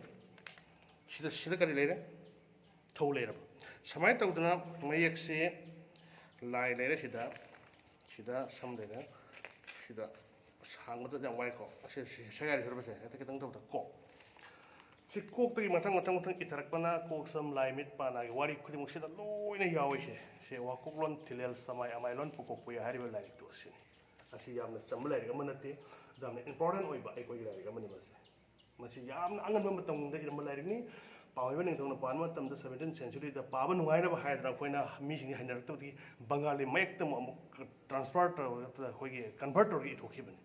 ꯁꯤꯗ, ꯁꯤꯗ ꯀꯔꯤ ꯂꯩꯔꯦ? ꯊꯧ ꯂꯩꯔꯕ꯫ ꯁꯨꯃꯥꯏꯅ ꯇꯧꯗꯅ ꯃꯌꯦꯛꯁꯤ ꯂꯥꯏ ꯂꯩꯔꯦ ꯁꯤꯗ, ꯁꯤꯗ ꯁꯝ ꯂꯩꯔꯦ, ꯁꯤꯗ ꯁꯥꯡꯕꯗ ꯌꯥꯝ ꯋꯥꯏꯀꯣ꯫ ꯑꯁꯤ, ꯁꯤ ꯁꯒꯥꯏ ꯁꯨꯔꯕꯁꯦ ꯍꯦꯛꯇ ꯈꯤꯇꯪ ꯇꯧꯕꯗ ꯀꯣꯛ꯫ ꯁꯤ ꯀꯣꯛꯇꯒꯤ ꯃꯊꯪ, ꯃꯊꯪ, ꯃꯊꯪ ꯏꯊꯔꯛꯄꯅ ꯀꯣꯛ, ꯁꯝ, ꯂꯥꯏ, ꯃꯤꯠ, ꯄꯥ ꯅꯥꯒꯤ ꯋꯥꯔꯤ ꯈꯨꯗꯤꯡꯃꯛꯁꯤꯗ ꯂꯣꯏꯅ ꯌꯥꯎꯏ꯫ ꯁꯦ, ꯁꯦ ꯋꯥꯀꯣꯛꯂꯣꯟ ꯊꯤꯂꯦꯜ ꯁꯃꯥꯏ ꯑꯃꯥꯏꯂꯣꯟ ꯄꯨꯀꯣꯛ ꯄꯨꯌꯥ ꯍꯥꯏꯔꯤꯕ ꯂꯥꯏꯔꯤꯛꯇꯨ ꯑꯁꯤꯅꯤ꯫ ꯑꯁꯤ ꯌꯥꯝꯅ ꯆꯝꯕ ꯂꯥꯏꯔꯤꯛ ꯑꯃ ꯅꯠꯇꯦ, ꯌꯥꯝꯅ ꯏꯝꯄꯣꯔꯇꯦꯟ ꯑꯣꯏꯕ ꯑꯩꯈꯣꯏꯒꯤ ꯂꯥꯏꯔꯤꯛ ꯑꯃꯅꯤ ꯃꯁꯤ꯫ ꯃꯁꯤ ꯌꯥꯝꯅ ꯑꯉꯟꯕ ꯃꯇꯝꯗ ꯏꯔꯝꯕ ꯂꯥꯏꯔꯤꯛꯅꯤ꯫ ꯄꯥꯃꯩꯕ ꯅꯤꯡꯊꯧꯅ ꯄꯥꯟꯕ ꯃꯇꯝꯗ ꯁꯚꯦꯟꯇꯤꯟ ꯁꯦꯟꯆꯨꯔꯤꯗ ꯄꯥꯕ ꯅꯨꯡꯉꯥꯏꯅꯕ ꯍꯥꯏꯗꯅ ꯑꯩꯈꯣꯏꯅ ꯃꯤꯁꯤꯡꯁꯤ ꯍꯩꯅꯔꯛꯇꯕꯗꯒꯤ ꯕꯪꯒꯥꯂꯤ ꯃꯌꯦꯛꯇ ꯑꯃꯨꯛ, ꯑꯃꯨꯛ ꯇ꯭ꯔꯥꯟꯁꯐꯔ ꯇꯧꯔꯒ ꯑꯩꯈꯣꯏꯒꯤ ꯀꯟꯚꯔꯠ ꯇꯧꯔꯒ ꯏꯊꯣꯛꯈꯤꯕꯅꯤ,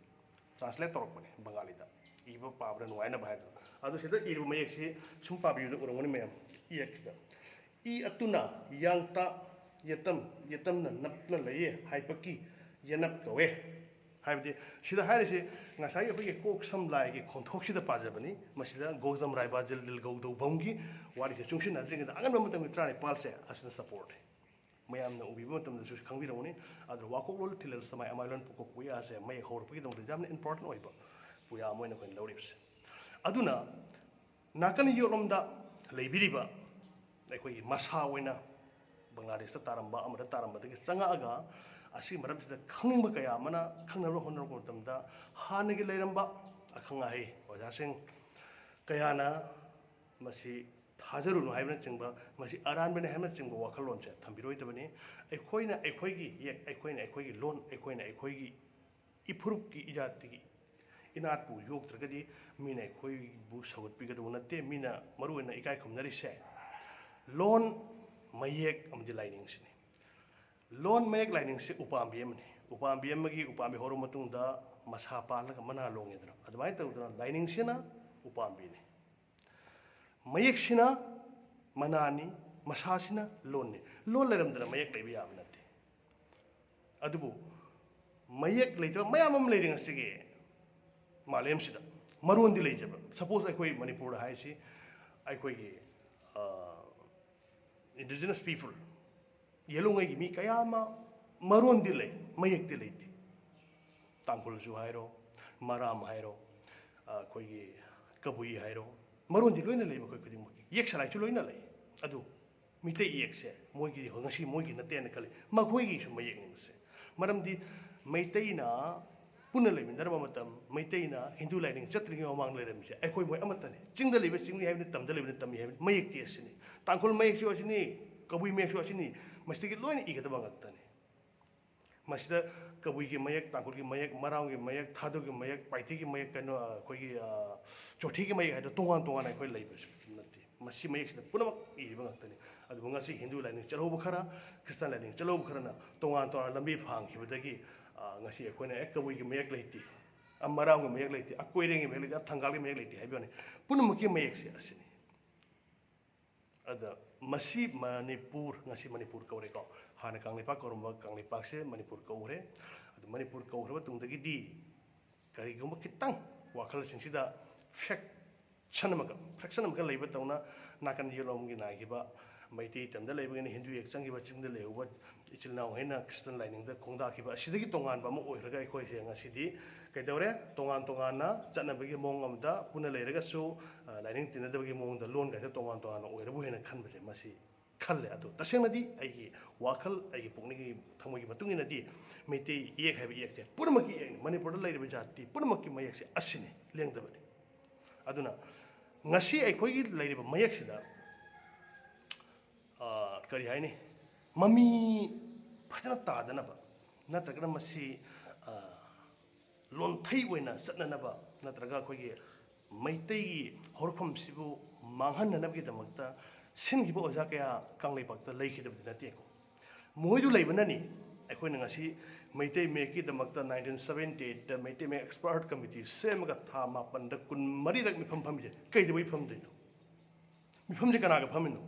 ꯇ꯭ꯔꯥꯟꯁꯂꯦꯠ ꯇꯧꯔꯛꯄꯅꯤ ꯕꯪꯒꯥꯂꯤꯗ, ꯏꯕ ꯄꯥꯕꯗ ꯅꯨꯡꯉꯥꯏꯅꯕ ꯍꯥꯏꯗꯅ꯫ ꯑꯗꯨ ꯁꯤꯗ ꯏꯔꯤꯕ ꯃꯌꯦꯛꯁꯤ ꯁꯨꯝ ꯄꯥꯕꯤꯌꯨꯗ ꯎꯔꯝꯒꯅꯤ ꯃꯌꯥꯝ, ꯏꯌꯦꯛꯁꯤꯗ꯫ ꯏ ꯑꯇꯨꯅ ꯌꯥꯡꯇ ꯌꯦꯇꯝ, ꯌꯦꯇꯝꯅ ꯅꯞꯅ ꯂꯩꯌꯦ ꯍꯥꯏꯕꯒꯤ ꯌꯦꯅꯞ ꯀꯧꯋꯦ꯫ ꯍꯥꯏꯕꯗꯤ ꯁꯤꯗ ꯍꯥꯏꯔꯤꯁꯤ ꯉꯁꯥꯏꯒꯤ ꯑꯩꯈꯣꯏꯒꯤ ꯀꯣꯛ ꯁꯝ ꯂꯥꯏꯒꯤ ꯈꯣꯟꯊꯣꯛꯁꯤꯗ ꯄꯥꯖꯕꯅꯤ꯫ ꯃꯁꯤꯗ ꯒꯣꯖꯝ ꯔꯥꯏꯕꯥ ꯖꯤꯜꯗꯤꯜ ꯒꯧꯗꯧꯕꯝꯒꯤ ꯋꯥꯔꯤꯁꯦ ꯆꯨꯡꯁꯤꯟꯅꯗ꯭ꯔꯤꯉꯩꯗ ꯑꯉꯟꯕ ꯃꯇꯝꯒꯤ ꯇꯔꯥꯅꯤꯄꯥꯜꯁꯦ ꯑꯁꯤꯅ ꯁꯞꯄꯣꯔꯠꯅꯤ꯫ ꯃꯌꯥꯝꯅ ꯎꯕꯤꯕ ꯃꯇꯝꯗꯁꯨ ꯈꯪꯕꯤꯔꯝꯒꯅꯤ꯫ ꯑꯗꯨꯅ ꯋꯥꯀꯣꯛꯂꯣꯟ ꯊꯤꯂꯦꯜ ꯁꯃꯥꯏ ꯑꯃꯥꯏꯂꯣꯟ ꯄꯨꯀꯣꯛ ꯄꯨꯌꯥꯁꯦ ꯃꯌꯦꯛ ꯍꯧꯔꯛꯄꯒꯤꯗꯃꯛꯇ ꯌꯥꯝꯅ ꯏꯝꯄꯣꯔꯇꯦꯟ ꯑꯣꯏꯕ ꯄꯨꯌꯥ ꯑꯃ ꯑꯣꯏꯅ ꯑꯩꯈꯣꯏꯅ ꯂꯧꯔꯤꯕꯁꯦ꯫ ꯑꯗꯨꯅ ꯅꯥꯀꯟ ꯌꯣꯠꯂꯣꯝꯗ ꯂꯩꯕꯤꯔꯤꯕ ꯑꯩꯈꯣꯏꯒꯤ ꯃꯁꯥ ꯑꯣꯏꯅ ꯕꯪꯒ꯭ꯂꯥꯗꯦꯁꯇ ꯇꯥꯔꯝꯕ ꯑꯃꯗ ꯇꯥꯔꯝꯕꯗꯒꯤ ꯆꯪꯉꯛꯑꯒ ꯑꯁꯤꯒꯤ ꯃꯔꯝꯁꯤꯗ ꯈꯪꯅꯤꯡꯕ ꯀꯌꯥ ꯑꯃꯅ ꯈꯪꯅꯕ ꯍꯣꯠꯅꯔꯛꯄ ꯃꯇꯝꯗ ꯍꯥꯟꯅꯒꯤ ꯂꯩꯔꯝꯕ ꯑꯈꯪ ꯑꯍꯩ ꯑꯣꯖꯥꯁꯤꯡ ꯀꯌꯥꯅ ꯃꯁꯤ ꯊꯥꯖꯔꯨꯅꯨ ꯍꯥꯏꯕꯅꯆꯤꯡꯕ, ꯃꯁꯤ ꯑꯔꯥꯟꯕꯅꯤ ꯍꯥꯏꯕꯅꯆꯤꯡꯕ ꯋꯥꯈꯜꯂꯣꯟꯁꯦ ꯊꯝꯕꯤꯔꯣꯏꯗꯕꯅꯤ꯫ ꯑꯩꯈꯣꯏꯅ ꯑꯩꯈꯣꯏꯒꯤ ꯏꯌꯦꯛ, ꯑꯩꯈꯣꯏꯅ ꯑꯩꯈꯣꯏꯒꯤ ꯂꯣꯟ, ꯑꯩꯈꯣꯏꯅ ꯑꯩꯈꯣꯏꯒꯤ ꯏꯐꯨꯔꯨꯞꯀꯤ ꯏꯖꯥꯇꯤꯒꯤ ꯏꯅꯥꯠꯄꯨ ꯌꯣꯛꯇ꯭ꯔꯒꯗꯤ ꯃꯤꯅ ꯑꯩꯈꯣꯏꯕꯨ ꯁꯧꯒꯠꯄꯤꯒꯗꯕ ꯅꯠꯇꯦ꯫ ꯃꯤꯅ ꯃꯔꯨ ꯑꯣꯏꯅ ꯏꯀꯥꯏ ꯈꯨꯝꯅꯔꯤꯁꯦ ꯂꯣꯟ, ꯃꯌꯦꯛ ꯑꯃꯗꯤ ꯂꯥꯏꯅꯤꯡꯁꯤꯅꯤ꯫ ꯂꯣꯟ, ꯃꯌꯦꯛ, ꯂꯥꯏꯅꯤꯡꯁꯤ ꯎꯄꯥꯝꯕꯤ ꯑꯃꯅꯤ꯫ ꯎꯄꯥꯝꯕꯤ ꯑꯃꯒꯤ ꯎꯄꯥꯝꯕꯤ ꯍꯧꯔꯕ ꯃꯇꯨꯡꯗ ꯃꯁꯥ ꯄꯥꯜꯂꯒ ꯃꯅꯥ ꯂꯣꯡꯉꯦꯗꯅ, ꯑꯗꯨꯃꯥꯏꯅ ꯇꯧꯗꯅ ꯂꯥꯏꯅꯤꯡꯁꯤꯅ ꯎꯄꯥꯝꯕꯤꯅꯤ, ꯃꯌꯦꯛꯁꯤꯅ ꯃꯅꯥꯅꯤ, ꯃꯁꯥꯁꯤꯅ ꯂꯣꯟꯅꯤ꯫ ꯂꯣꯟ ꯂꯩꯔꯝꯗꯅ ꯃꯌꯦꯛ ꯂꯩꯕ ꯌꯥꯕ ꯅꯠꯇꯦ꯫ ꯑꯗꯨꯕꯨ ꯃꯌꯦꯛ ꯂꯩꯇꯕ ꯃꯌꯥꯝ ꯑꯃ ꯂꯩꯔꯤ ꯉꯁꯤꯒꯤ ꯃꯥꯂꯦꯝꯁꯤꯗ꯫ ꯃꯔꯣꯟꯗꯤ ꯂꯩꯖꯕ, ꯁꯄꯣꯁ ꯑꯩꯈꯣꯏ ꯃꯅꯤꯄꯨꯔꯗ ꯍꯥꯏꯁꯤ ꯑꯩꯈꯣꯏꯒꯤ ꯏꯟꯗꯤꯖꯤꯅꯁ ꯄꯤꯄꯜ, ꯌꯦꯜꯂꯣꯉꯩꯒꯤ ꯃꯤ ꯀꯌꯥ ꯑꯃ ꯃꯔꯣꯟꯗꯤ ꯂꯩ, ꯃꯌꯦꯛꯇꯤ ꯂꯩꯇꯦ꯫ ꯇꯥꯡꯈꯨꯜꯁꯨ ꯍꯥꯏꯔꯣ, ꯃꯔꯥꯝ ꯍꯥꯏꯔꯣ, ꯑꯩꯈꯣꯏꯒꯤ ꯀꯕꯨꯏ ꯍꯥꯏꯔꯣ, ꯃꯔꯣꯟꯗꯤ ꯂꯣꯏꯅ ꯂꯩ ꯃꯈꯣꯏ ꯈꯨꯗꯤꯡꯃꯛꯀꯤ, ꯌꯦꯛ ꯁꯂꯥꯏꯁꯨ ꯂꯣꯏꯅ ꯂꯩ꯫ ꯑꯗꯨ ꯃꯤꯇꯩ ꯏꯌꯦꯛꯁꯦ ꯃꯣꯏꯒꯤ ꯉꯁꯤ ꯃꯣꯏꯒꯤ ꯅꯠꯇꯦꯅ ꯈꯜꯂꯤ, ꯃꯈꯣꯏꯒꯤꯁꯨ ꯃꯌꯦꯛꯅꯤ ꯃꯁꯦ꯫ ꯃꯔꯝꯗꯤ ꯃꯩꯇꯩꯅ ꯄꯨꯟꯅ ꯂꯩꯃꯤꯟꯅꯔꯕ ꯃꯇꯝ, ꯃꯩꯇꯩꯅ ꯍꯤꯟꯗꯨ ꯂꯥꯏꯅꯤꯡ ꯆꯠꯇ꯭ꯔꯤꯉꯩ ꯃꯃꯥꯡꯗ ꯂꯩꯔꯝꯃꯤꯁꯦ ꯑꯩꯈꯣꯏ ꯃꯣꯏ ꯑꯃꯠꯇꯅꯤ꯫ ꯆꯤꯡꯗ ꯂꯩꯕ ꯆꯤꯡꯃꯤ ꯍꯥꯏꯕꯅꯤ, ꯇꯝꯗ ꯂꯩꯕꯅ ꯇꯝꯃꯤ ꯍꯥꯏꯕꯅꯤ, ꯃꯌꯦꯛꯇꯤ ꯑꯁꯤꯅꯤ꯫ ꯇꯥꯡꯈꯨꯜ ꯃꯌꯦꯛꯁꯨ ꯑꯁꯤꯅꯤ, ꯀꯕꯨꯏ ꯃꯌꯦꯛꯁꯨ ꯑꯁꯤꯅꯤ, ꯃꯁꯤꯗꯒꯤ ꯂꯣꯏꯅ ꯏꯒꯗꯕ ꯉꯥꯛꯇꯅꯤ꯫ ꯃꯁꯤꯗ ꯀꯕꯨꯏꯒꯤ ꯃꯌꯦꯛ, ꯇꯥꯡꯈꯨꯜꯒꯤ ꯃꯌꯦꯛ, ꯃꯔꯥꯝꯒꯤ ꯃꯌꯦꯛ, ꯊꯥꯗꯧꯒꯤ ꯃꯌꯦꯛ, ꯄꯥꯏꯇꯦꯒꯤ ꯃꯌꯦꯛ, ꯀꯩꯅꯣ, ꯑꯩꯈꯣꯏꯒꯤ, ꯑ, ꯆꯣꯊꯦꯒꯤ ꯃꯌꯦꯛ ꯍꯥꯏꯗꯣ ꯇꯣꯉꯥꯟ ꯇꯣꯉꯥꯟꯅ ꯑꯩꯈꯣꯏ ꯂꯩꯕꯁꯨ ꯅꯠꯇꯦ꯫ ꯃꯁꯤ ꯃꯌꯦꯛꯁꯤꯗ ꯄꯨꯝꯅꯃꯛ ꯏꯔꯤꯕ ꯉꯥꯛꯇꯅꯤ꯫ ꯑꯗꯨꯕꯨ ꯉꯁꯤ ꯍꯤꯟꯗꯨ ꯂꯥꯏꯅꯤꯡ ꯆꯠꯍꯧꯕ ꯈꯔ, ꯈ꯭ꯔꯤꯁꯇꯥꯟ ꯂꯥꯏꯅꯤꯡ ꯆꯠꯍꯧꯕ ꯈꯔꯅ ꯇꯣꯉꯥꯟ ꯇꯣꯉꯥꯟꯅ ꯂꯝꯕꯤ ꯐꯥꯡꯈꯤꯕꯗꯒꯤ, ꯑ, ꯉꯁꯤ ꯑꯩꯈꯣꯏꯅ ꯑꯦ ꯀꯕꯨꯏꯒꯤ ꯃꯌꯦꯛ ꯂꯩꯇꯦ, ꯑ, ꯃꯔꯥꯝꯒꯤ ꯃꯌꯦꯛ ꯂꯩꯇꯦ, ꯑ, ꯀꯣꯏꯔꯦꯡꯒꯤ ꯃꯌꯦꯛ ꯂꯩꯇꯦ, ꯑ, ꯊꯪꯒꯥꯜꯒꯤ ꯃꯌꯦꯛ ꯂꯩꯇꯦ ꯍꯥꯏꯕ ꯋꯥꯅꯤ꯫ ꯄꯨꯝꯅꯃꯛꯀꯤ ꯃꯌꯦꯛꯁꯦ ꯑꯁꯤꯅꯤ꯫ ꯑꯗ ꯃꯁꯤ ꯃꯅꯤꯄꯨꯔ, ꯉꯁꯤ ꯃꯅꯤꯄꯨꯔ ꯀꯧꯔꯦꯀꯣ꯫ ꯍꯥꯟꯅ ꯀꯪꯂꯩꯄꯥꯛ ꯀꯧꯔꯝꯕ ꯀꯪꯂꯩꯄꯥꯛꯁꯦ ꯃꯅꯤꯄꯨꯔ ꯀꯧꯈ꯭ꯔꯦ꯫ ꯑꯗꯨ ꯃꯅꯤꯄꯨꯔ ꯀꯧꯈ꯭ꯔꯕ ꯇꯨꯡꯗꯒꯤꯗꯤ ꯀꯔꯤꯒꯨꯝꯕ ꯈꯤꯇꯪ ꯋꯥꯈꯜꯁꯤꯡꯁꯤꯗ ꯐ꯭ꯔꯦꯛꯁꯟ ꯑꯃꯒ, ꯐ꯭ꯔꯦꯛꯁꯟ ꯑꯃꯒ ꯂꯩꯕ ꯇꯧꯅ ꯅꯥꯀꯟ ꯌꯦꯠꯂꯣꯝꯒꯤ ꯅꯥꯏꯈꯤꯕ ꯃꯩꯇꯩ ꯇꯝꯗ ꯂꯩꯕꯒꯤꯅ ꯍꯤꯟꯗꯨ ꯍꯦꯛ ꯆꯪꯈꯤꯕ, ꯆꯤꯡꯗ ꯂꯩꯍꯧꯕ ꯏꯆꯤꯜ ꯏꯅꯥꯎꯈꯩꯅ ꯈ꯭ꯔꯤꯁꯇꯟ ꯂꯥꯏꯅꯤꯡꯗ ꯈꯣꯡꯗꯥꯈꯤꯕ, ꯑꯁꯤꯗꯒꯤ ꯇꯣꯉꯥꯟꯕ ꯑꯃ ꯑꯣꯏꯈ꯭ꯔꯒ ꯑꯩꯈꯣꯏꯁꯦ ꯉꯁꯤꯗꯤ ꯀꯩꯗꯧꯔꯦ? ꯇꯣꯉꯥꯟ ꯇꯣꯉꯥꯟꯅ ꯆꯠꯅꯕꯒꯤ ꯃꯑꯣꯡ ꯑꯃꯗ ꯄꯨꯟꯅ ꯂꯩꯔꯒꯁꯨ, ꯑ, ꯂꯥꯏꯅꯤꯡ ꯇꯤꯟꯅꯗꯕꯒꯤ ꯃꯑꯣꯡꯗ ꯂꯣꯟ ꯀꯥꯏꯗ ꯇꯣꯉꯥꯟ ꯇꯣꯉꯥꯟꯅ ꯑꯣꯏꯔꯕ ꯍꯥꯏꯅ ꯈꯟꯕꯁꯦ ꯃꯁꯤ ꯈꯜꯂꯦ꯫ ꯑꯗꯣ ꯇꯁꯦꯡꯅꯗꯤ ꯑꯩꯒꯤ ꯋꯥꯈꯜ, ꯑꯩꯒꯤ ꯄꯨꯛꯅꯤꯡꯒꯤ ꯊꯃꯣꯏꯒꯤ ꯃꯇꯨꯡ ꯏꯟꯅꯗꯤ ꯃꯩꯇꯩ ꯏꯌꯦꯛ ꯍꯥꯏꯕ ꯏꯌꯦꯛꯁꯦ ꯄꯨꯝꯅꯃꯛꯀꯤ ꯏꯌꯦꯛꯅꯤ꯫ ꯃꯅꯤꯄꯨꯔꯗ ꯂꯩꯔꯤꯕ ꯖꯥꯇꯤ ꯄꯨꯝꯅꯃꯛꯀꯤ ꯃꯌꯦꯛꯁꯦ ꯑꯁꯤꯅꯤ, ꯂꯦꯡꯗꯕꯅꯤ꯫ ꯑꯗꯨꯅ ꯉꯁꯤ ꯑꯩꯈꯣꯏꯒꯤ ꯂꯩꯔꯤꯕ ꯃꯌꯦꯛꯁꯤꯗ, ꯑ, ꯀꯔꯤ ꯍꯥꯏꯅꯤ, ꯃꯃꯤ ꯐꯖꯅ ꯇꯥꯗꯅꯕ, ꯅꯠꯇ꯭ꯔꯒꯅ ꯃꯁꯤ, ꯑ, ꯂꯣꯟꯊꯩ ꯑꯣꯏꯅ ꯆꯠꯅꯅꯕ, ꯅꯠꯇ꯭ꯔꯒ ꯑꯩꯈꯣꯏꯒꯤ ꯃꯩꯇꯩꯒꯤ ꯍꯧꯔꯛꯐꯝꯁꯤꯕꯨ ꯃꯥꯡꯍꯟꯅꯅꯕꯒꯤꯗꯃꯛꯇ ꯁꯤꯟꯈꯤꯕ ꯑꯣꯖꯥ ꯀꯌꯥ ꯀꯪꯂꯩꯄꯥꯛꯇ ꯂꯩꯈꯤꯗꯕꯗꯤ ꯅꯠꯇꯦꯀꯣ꯫ ꯃꯈꯣꯏꯗꯨ ꯂꯩꯕꯅꯅꯤ ꯑꯩꯈꯣꯏꯅ ꯉꯁꯤ Meitei ꯃꯌꯦꯛꯀꯤꯗꯃꯛꯇ nineteen seventy eight Meitei ꯃꯌꯦꯛ expert committee ꯁꯦꯝꯃꯒ ꯊꯥ ꯃꯥꯄꯟꯗ ꯀꯨꯟꯃꯔꯤꯔꯛ ꯃꯤꯐꯝ ꯐꯝꯃꯤꯁꯦ꯫ ꯀꯩꯗꯧꯕꯩ ꯐꯝꯗꯣꯏꯅꯣ? ꯃꯤꯐꯝꯁꯦ ꯀꯅꯥꯒ ꯐꯝꯃꯤꯅꯣ?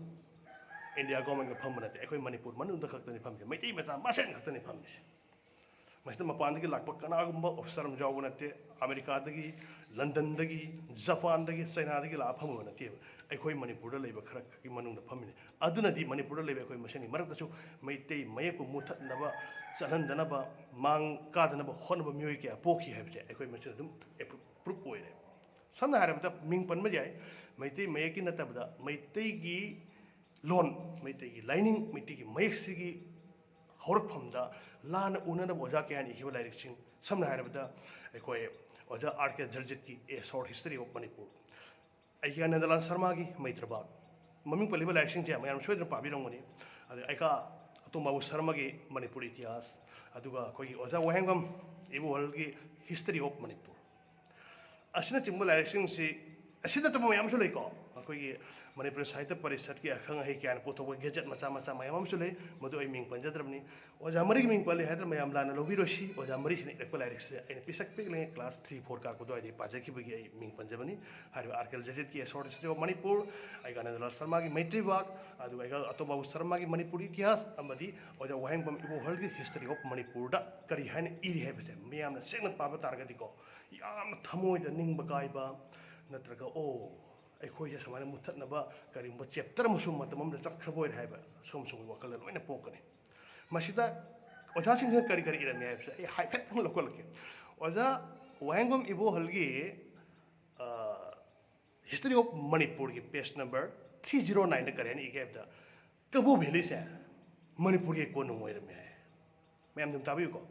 ꯏꯟꯗꯤꯌꯥ ꯒꯣꯔꯃꯦꯟꯒ ꯐꯝꯕ ꯅꯠꯇꯦ, ꯑꯩꯈꯣꯏ ꯃꯅꯤꯄꯨꯔ ꯃꯅꯨꯡꯗ ꯈꯛꯇꯅꯤ ꯐꯝꯃꯤꯁꯦ, ꯃꯩꯇꯩ ꯃꯆꯥ ꯃꯁꯦꯟ ꯈꯛꯇꯅꯤ ꯐꯝꯃꯤꯁꯦ꯫ ꯃꯁꯤꯗ ꯃꯄꯥꯟꯗꯒꯤ ꯂꯥꯛꯄ ꯀꯅꯥꯒꯨꯝꯕ ꯑꯣꯐꯤꯁꯥꯔ ꯑꯃ ꯌꯥꯎꯕ ꯅꯠꯇꯦ꯫ ꯑꯃꯦꯔꯤꯀꯥꯗꯒꯤ, ꯂꯟꯗꯟꯗꯒꯤ, ꯖꯄꯥꯟꯗꯒꯤ, ꯆꯩꯅꯥꯗꯒꯤ ꯂꯥꯛꯑ ꯐꯝꯃꯨꯕ ꯅꯠꯇꯦꯕ꯫ ꯑꯩꯈꯣꯏ ꯃꯅꯤꯄꯨꯔꯗ ꯂꯩꯕ ꯈꯔ ꯈꯛꯀꯤ ꯃꯅꯨꯡꯗ ꯐꯝꯃꯤꯅꯤ꯫ ꯑꯗꯨꯅꯗꯤ ꯃꯅꯤꯄꯨꯔꯗ ꯂꯩꯕ ꯑꯩꯈꯣꯏ ꯃꯁꯦꯟꯒꯤ ꯃꯔꯛꯇꯁꯨ ꯃꯩꯇꯩ ꯃꯌꯦꯛꯄꯨ ꯃꯨꯊꯠꯅꯕ, ꯆꯠꯍꯟꯗꯅꯕ, ꯃꯥꯡ ꯀꯥꯗꯅꯕ ꯍꯣꯠꯅꯕ ꯃꯤꯑꯣꯏ ꯀꯌꯥ ꯄꯣꯛꯈꯤ ꯍꯥꯏꯕꯁꯦ ꯑꯩꯈꯣꯏ ꯃꯁꯦꯟ ꯑꯗꯨꯝ ꯑꯦꯄ꯭ꯔꯨꯞ ꯑꯣꯏꯔꯦ꯫ ꯁꯝꯅ ꯍꯥꯏꯔꯕꯗ ꯃꯤꯡ ꯄꯟꯕ ꯌꯥꯏ, ꯃꯩꯇꯩ ꯃꯌꯦꯛꯀꯤ ꯅꯠꯇꯕꯗ ꯃꯩꯇꯩꯒꯤ ꯂꯣꯟ, ꯃꯩꯇꯩꯒꯤ ꯂꯥꯏꯅꯤꯡ, ꯃꯩꯇꯩꯒꯤ ꯃꯌꯦꯛꯁꯤꯒꯤ ꯍꯧꯔꯛꯐꯝꯗ ꯂꯥꯟꯅ ꯎꯅꯅꯕ ꯑꯣꯖꯥ ꯀꯌꯥꯅ ꯏꯈꯤꯕ ꯂꯥꯏꯔꯤꯛꯁꯤꯡ, ꯁꯝꯅ ꯍꯥꯏꯔꯕꯗ ꯑꯩꯈꯣꯏ ꯑꯣꯖꯥ ꯑꯥꯔ ꯀꯦ ꯖꯔꯖꯤꯠꯀꯤ A Short History of Manipur, ꯑꯩꯒꯤ ꯑꯅꯟꯗꯂꯥꯜ ꯁꯔꯃꯥꯒꯤ ꯃꯩꯇ꯭ꯔꯕꯥꯛ, ꯃꯃꯤꯡ ꯄꯜꯂꯤꯕ ꯂꯥꯏꯔꯤꯛꯁꯤꯡꯁꯦ ꯃꯌꯥꯝ ꯁꯣꯏꯗꯅ ꯄꯥꯕꯤꯔꯝꯒꯅꯤ꯫ ꯑꯗꯩ ꯑꯩꯀꯥ ꯑꯇꯣꯝꯕꯥꯕꯨ ꯁꯔꯃꯒꯤ ꯃꯅꯤꯄꯨꯔ ꯏꯇꯤꯍꯥꯁ, ꯑꯗꯨꯒ ꯑꯩꯈꯣꯏꯒꯤ ꯑꯣꯖꯥ ꯋꯥꯍꯦꯡꯕꯝ ꯏꯕꯣꯍꯜꯒꯤ History of Manipur, ꯑꯁꯤꯅꯆꯤꯡꯕ ꯂꯥꯏꯔꯤꯛꯁꯤꯡꯁꯤ, ꯑꯁꯤ ꯅꯠꯇꯕ ꯃꯌꯥꯝ ꯑꯃꯁꯨ ꯂꯩꯀꯣ꯫ ꯑꯩꯈꯣꯏꯒꯤ ꯃꯅꯤꯄꯨꯔ ꯁꯥꯍꯤꯇ꯭ꯌ ꯄꯔꯤꯁꯠꯀꯤ ꯑꯈꯪ ꯑꯍꯩ ꯀꯌꯥꯅ ꯄꯨꯊꯣꯛꯄ ꯒꯦꯖꯦꯠ ꯃꯆꯥ ꯃꯆꯥ ꯃꯌꯥꯝ ꯑꯃꯁꯨ ꯂꯩ, ꯃꯗꯨ ꯑꯩ ꯃꯤꯡ ꯄꯟꯖꯗ꯭ꯔꯕꯅꯤ꯫ ꯑꯣꯖꯥ ꯃꯔꯤꯒꯤ ꯃꯤꯡ ꯄꯜꯂꯤ ꯍꯥꯏꯗꯅ ꯃꯌꯥꯝ ꯂꯥꯟꯅ ꯂꯧꯕꯤꯔꯣꯏꯁꯤ꯫ ꯑꯣꯖꯥ ꯃꯔꯤꯁꯤꯅ ꯏꯔꯛꯄ ꯂꯥꯏꯔꯤꯛꯁꯦ ꯑꯩꯅ ꯄꯤꯁꯛ ꯄꯤꯛꯂꯤꯉꯩ class three four ꯀꯥꯔꯛꯄ ꯑꯗꯨꯋꯥꯏꯗꯒꯤ ꯄꯥꯖꯈꯤꯕꯒꯤ ꯑꯩ ꯃꯤꯡ ꯄꯟꯖꯕꯅꯤ꯫ ꯍꯥꯏꯔꯤꯕ ꯑꯥꯔ ꯀꯦ ꯖꯔꯖꯤꯠꯀꯤ A Short History of Manipur, ꯑꯩꯒ ꯑꯅꯟꯗꯂꯥꯜ ꯁꯔꯃꯥꯒꯤ ꯃꯩꯇ꯭ꯔꯤꯕꯥꯛ, ꯑꯗꯨꯒ ꯑꯩꯒ ꯑꯇꯣꯝꯕꯥꯕꯨ ꯁꯔꯃꯥꯒꯤ ꯃꯅꯤꯄꯨꯔ ꯏꯇꯤꯍꯥꯁ, ꯑꯃꯗꯤ ꯑꯣꯖꯥ ꯋꯥꯍꯦꯡꯕꯝ ꯏꯕꯣꯍꯜꯒꯤ History of Manipurꯗ ꯀꯔꯤ ꯍꯥꯏꯅ ꯏꯔꯤ ꯍꯥꯏꯕꯁꯦ ꯃꯤꯌꯥꯝꯅ ꯁꯦꯡꯅ ꯄꯥꯕ ꯇꯥꯔꯒꯗꯤꯀꯣ, ꯌꯥꯝꯅ ꯊꯃꯣꯏꯗ ꯅꯤꯡꯕ ꯀꯥꯏꯕ, ꯅꯠꯇ꯭ꯔꯒ, "ꯑꯣ, ꯑꯩꯈꯣꯏꯁꯦ ꯁꯨꯃꯥꯏꯅ ꯃꯨꯠꯊꯠꯅꯕ ꯀꯔꯤꯒꯨꯝꯕ ꯆꯦꯞꯇꯔ ꯑꯃꯁꯨ ꯃꯇꯝ ꯑꯃꯗ ꯆꯠꯈ꯭ꯔꯕ ꯑꯣꯏꯔꯦ ꯍꯥꯏꯕ ꯁꯣꯝ ꯁꯣꯝꯒꯤ ꯋꯥꯈꯜꯗ ꯂꯣꯏꯅ ꯄꯣꯛꯀꯅꯤ꯫ ꯃꯁꯤꯗ ꯑꯣꯖꯥꯁꯤꯡꯁꯤꯅ ꯀꯔꯤ ꯀꯔꯤ ꯏꯔꯝꯃꯤ ꯍꯥꯏꯕꯁꯦ ꯑꯩ ꯍꯥꯏꯐꯦꯠꯇꯪ ꯂꯧꯈꯠꯂꯛꯀꯦ꯫ ꯑꯣꯖꯥ ꯋꯥꯍꯦꯡꯕꯝ ꯏꯕꯣꯍꯜꯒꯤ History of Manipurꯒꯤ page number three zero nineꯗ ꯀꯔꯤ ꯍꯥꯏꯅ ꯏꯒꯦ ꯍꯥꯏꯕꯗ, ꯀꯕꯣ ꯚꯦꯂꯤꯁꯦ ꯃꯅꯤꯄꯨꯔꯒꯤ ꯀꯣꯅꯨꯡ ꯑꯣꯏꯔꯝꯃꯦ ꯍꯥꯏ꯫ ꯃꯌꯥꯝ ꯑꯗꯨꯝ ꯇꯥꯕꯤꯌꯨꯀꯣ,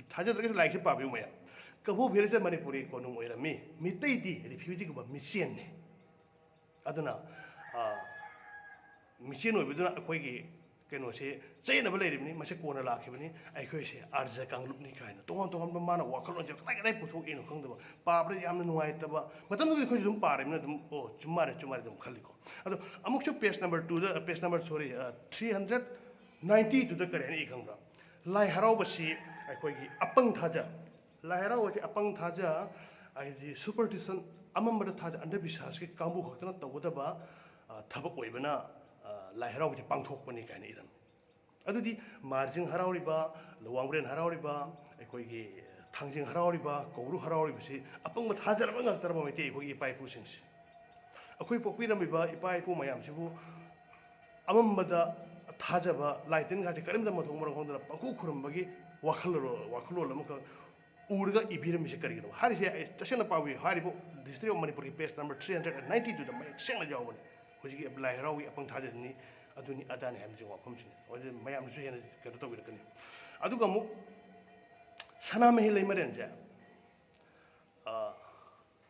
ꯊꯥꯖꯗ꯭ꯔꯒꯁꯨ ꯂꯥꯏꯔꯤꯛꯁꯦ ꯄꯥꯕꯤꯌꯨ ꯃꯌꯥꯝ꯫ ꯀꯕꯣ ꯚꯦꯂꯤꯁꯦ ꯃꯅꯤꯄꯨꯔꯒꯤ ꯀꯣꯅꯨꯡ ꯑꯣꯏꯔꯝꯃꯤ, ꯃꯤꯇꯩꯗꯤ ꯔꯤꯐ꯭ꯌꯨꯖꯤꯒꯨꯝꯕ ꯃꯤꯆꯦꯟꯅꯤ꯫ ꯑꯗꯨꯅ ꯃꯤꯆꯦꯟ ꯑꯣꯏꯕꯗꯨꯅ ꯑꯩꯈꯣꯏꯒꯤ ꯀꯩꯅꯣꯁꯦ ꯆꯌꯦꯠꯅꯕ ꯂꯩꯔꯤꯕꯅꯤ꯫ ꯃꯁꯤ ꯀꯣꯟꯅ ꯂꯥꯛꯈꯤꯕꯅꯤ, ꯑꯩꯈꯣꯏꯁꯦ ꯑꯥꯔꯖ ꯀꯥꯡꯂꯨꯞꯅꯤ ꯀꯥꯏꯅ ꯇꯣꯉꯥꯟ ꯇꯣꯉꯥꯟꯕ ꯃꯥꯅ ꯋꯥꯈꯜꯂꯣꯟꯁꯦ ꯀꯗꯥꯏ ꯀꯗꯥꯏ ꯄꯨꯊꯣꯛꯏꯅꯣ ꯈꯪꯗꯕ, ꯄꯥꯕꯗ ꯌꯥꯝꯅ ꯅꯨꯡꯉꯥꯏꯇꯕ꯫ ꯃꯇꯝꯗꯨꯗꯤ ꯑꯩꯈꯣꯏꯁꯨ ꯑꯗꯨꯝ ꯄꯥꯔꯤꯕꯅꯤꯅ ꯑꯗꯨꯝ, ꯑꯣ, ꯆꯨꯝ ꯃꯥꯜꯂꯦ, ꯆꯨꯝ ꯃꯥꯜꯂꯦ ꯑꯗꯨꯝ ꯈꯜꯂꯤꯀꯣ꯫ ꯑꯗꯣ ꯑꯃꯨꯛꯁꯨ page number twoꯗ, page number, sorry, three hundred ninety ꯇꯨꯗ ꯀꯔꯤ ꯍꯥꯏꯅ ꯏ ꯈꯪꯕ꯭ꯔꯥ? ꯂꯥꯏ ꯍꯔꯥꯎꯕꯁꯤ ꯑꯩꯈꯣꯏꯒꯤ ꯑꯄꯪ ꯊꯥꯖ, ꯂꯥꯏ ꯍꯔꯥꯎꯕꯁꯤ ꯑꯄꯪ ꯊꯥꯖ, ꯍꯥꯏꯗꯤ superstition, ꯑꯃꯝꯕꯗ ꯊꯥꯖ, ꯑꯟꯙꯕꯤꯁ꯭ꯋꯥꯁꯀꯤ ꯀꯥꯡꯕꯨ ꯈꯛꯇꯅ ꯇꯧꯒꯗꯕ ꯊꯕꯛ ꯑꯣꯏꯕꯅ ꯂꯥꯏ ꯍꯔꯥꯎꯕꯁꯤ ꯄꯥꯡꯊꯣꯛꯄꯅꯤ ꯀꯥꯏꯅ ꯏꯔꯝꯃꯤ꯫ ꯑꯗꯨꯗꯤ ꯃꯥꯔꯖꯤꯡ ꯍꯔꯥꯎꯔꯤꯕ, ꯋꯥꯡꯕ꯭ꯔꯦꯟ ꯍꯔꯥꯎꯔꯤꯕ, ꯑꯩꯈꯣꯏꯒꯤ ꯊꯥꯡꯖꯤꯡ ꯍꯔꯥꯎꯔꯤꯕ, ꯀꯧꯕ꯭ꯔꯨ ꯍꯔꯥꯎꯔꯤꯕꯁꯤ ꯑꯄꯪꯕ ꯊꯥꯖꯔꯕ ꯉꯥꯛꯇꯔꯕ ꯃꯩꯇꯩ ꯑꯩꯈꯣꯏꯒꯤ ꯏꯄꯥ ꯏꯄꯨꯁꯤꯡꯁꯤ? ꯑꯩꯈꯣꯏ ꯄꯣꯛꯄꯤꯔꯝꯃꯤꯕ ꯏꯄꯥ ꯏꯄꯨ ꯃꯌꯥꯝꯁꯤꯕꯨ ꯑꯃꯝꯕꯗ ꯊꯥꯖꯕ, ꯂꯥꯏ ꯇꯤꯟꯒꯥꯁꯦ ꯀꯔꯤꯝꯇ ꯃꯊꯣꯡ ꯃꯔꯝ ꯈꯪꯗꯅ ꯄꯪꯈꯨ ꯈꯨꯔꯨꯝꯕꯒꯤ ꯋꯥꯈꯜꯂꯣꯟ, ꯋꯥꯈꯜꯂꯣꯟ ꯑꯃꯈꯛ ꯎꯔꯒ ꯏꯕꯤꯔꯝꯃꯤꯁꯦ ꯀꯔꯤꯒꯤꯅꯣ? ꯍꯥꯏꯔꯤꯁꯦ ꯑꯩ ꯇꯁꯦꯡꯅ ꯄꯥꯎꯏ, ꯍꯥꯏꯔꯤꯕ History of Manipurꯒꯤ page number three hundred and ninety twoꯗ ꯃꯌꯦꯛ ꯁꯦꯡꯅ ꯌꯥꯎꯕꯅꯤ꯫ ꯍꯧꯖꯤꯛꯀꯤ ꯂꯥꯏ ꯍꯔꯥꯎꯒꯤ ꯑꯄꯪ ꯊꯥꯖꯅꯤ, ꯑꯗꯨꯅꯤ ꯑꯗꯥꯅꯤ ꯍꯥꯏꯕꯁꯤ ꯋꯥꯐꯝꯁꯤꯅꯤ꯫ ꯑꯗꯨ ꯃꯌꯥꯝꯅꯁꯨ ꯍꯦꯟꯅ ꯀꯩꯅꯣ ꯇꯧꯕꯤꯔꯛꯀꯅꯤ꯫ ꯑꯗꯨꯒ ꯑꯃꯨꯛ ꯁꯅꯥꯃꯍꯤ ꯂꯩꯃꯔꯦꯟꯁꯦ, ꯑ,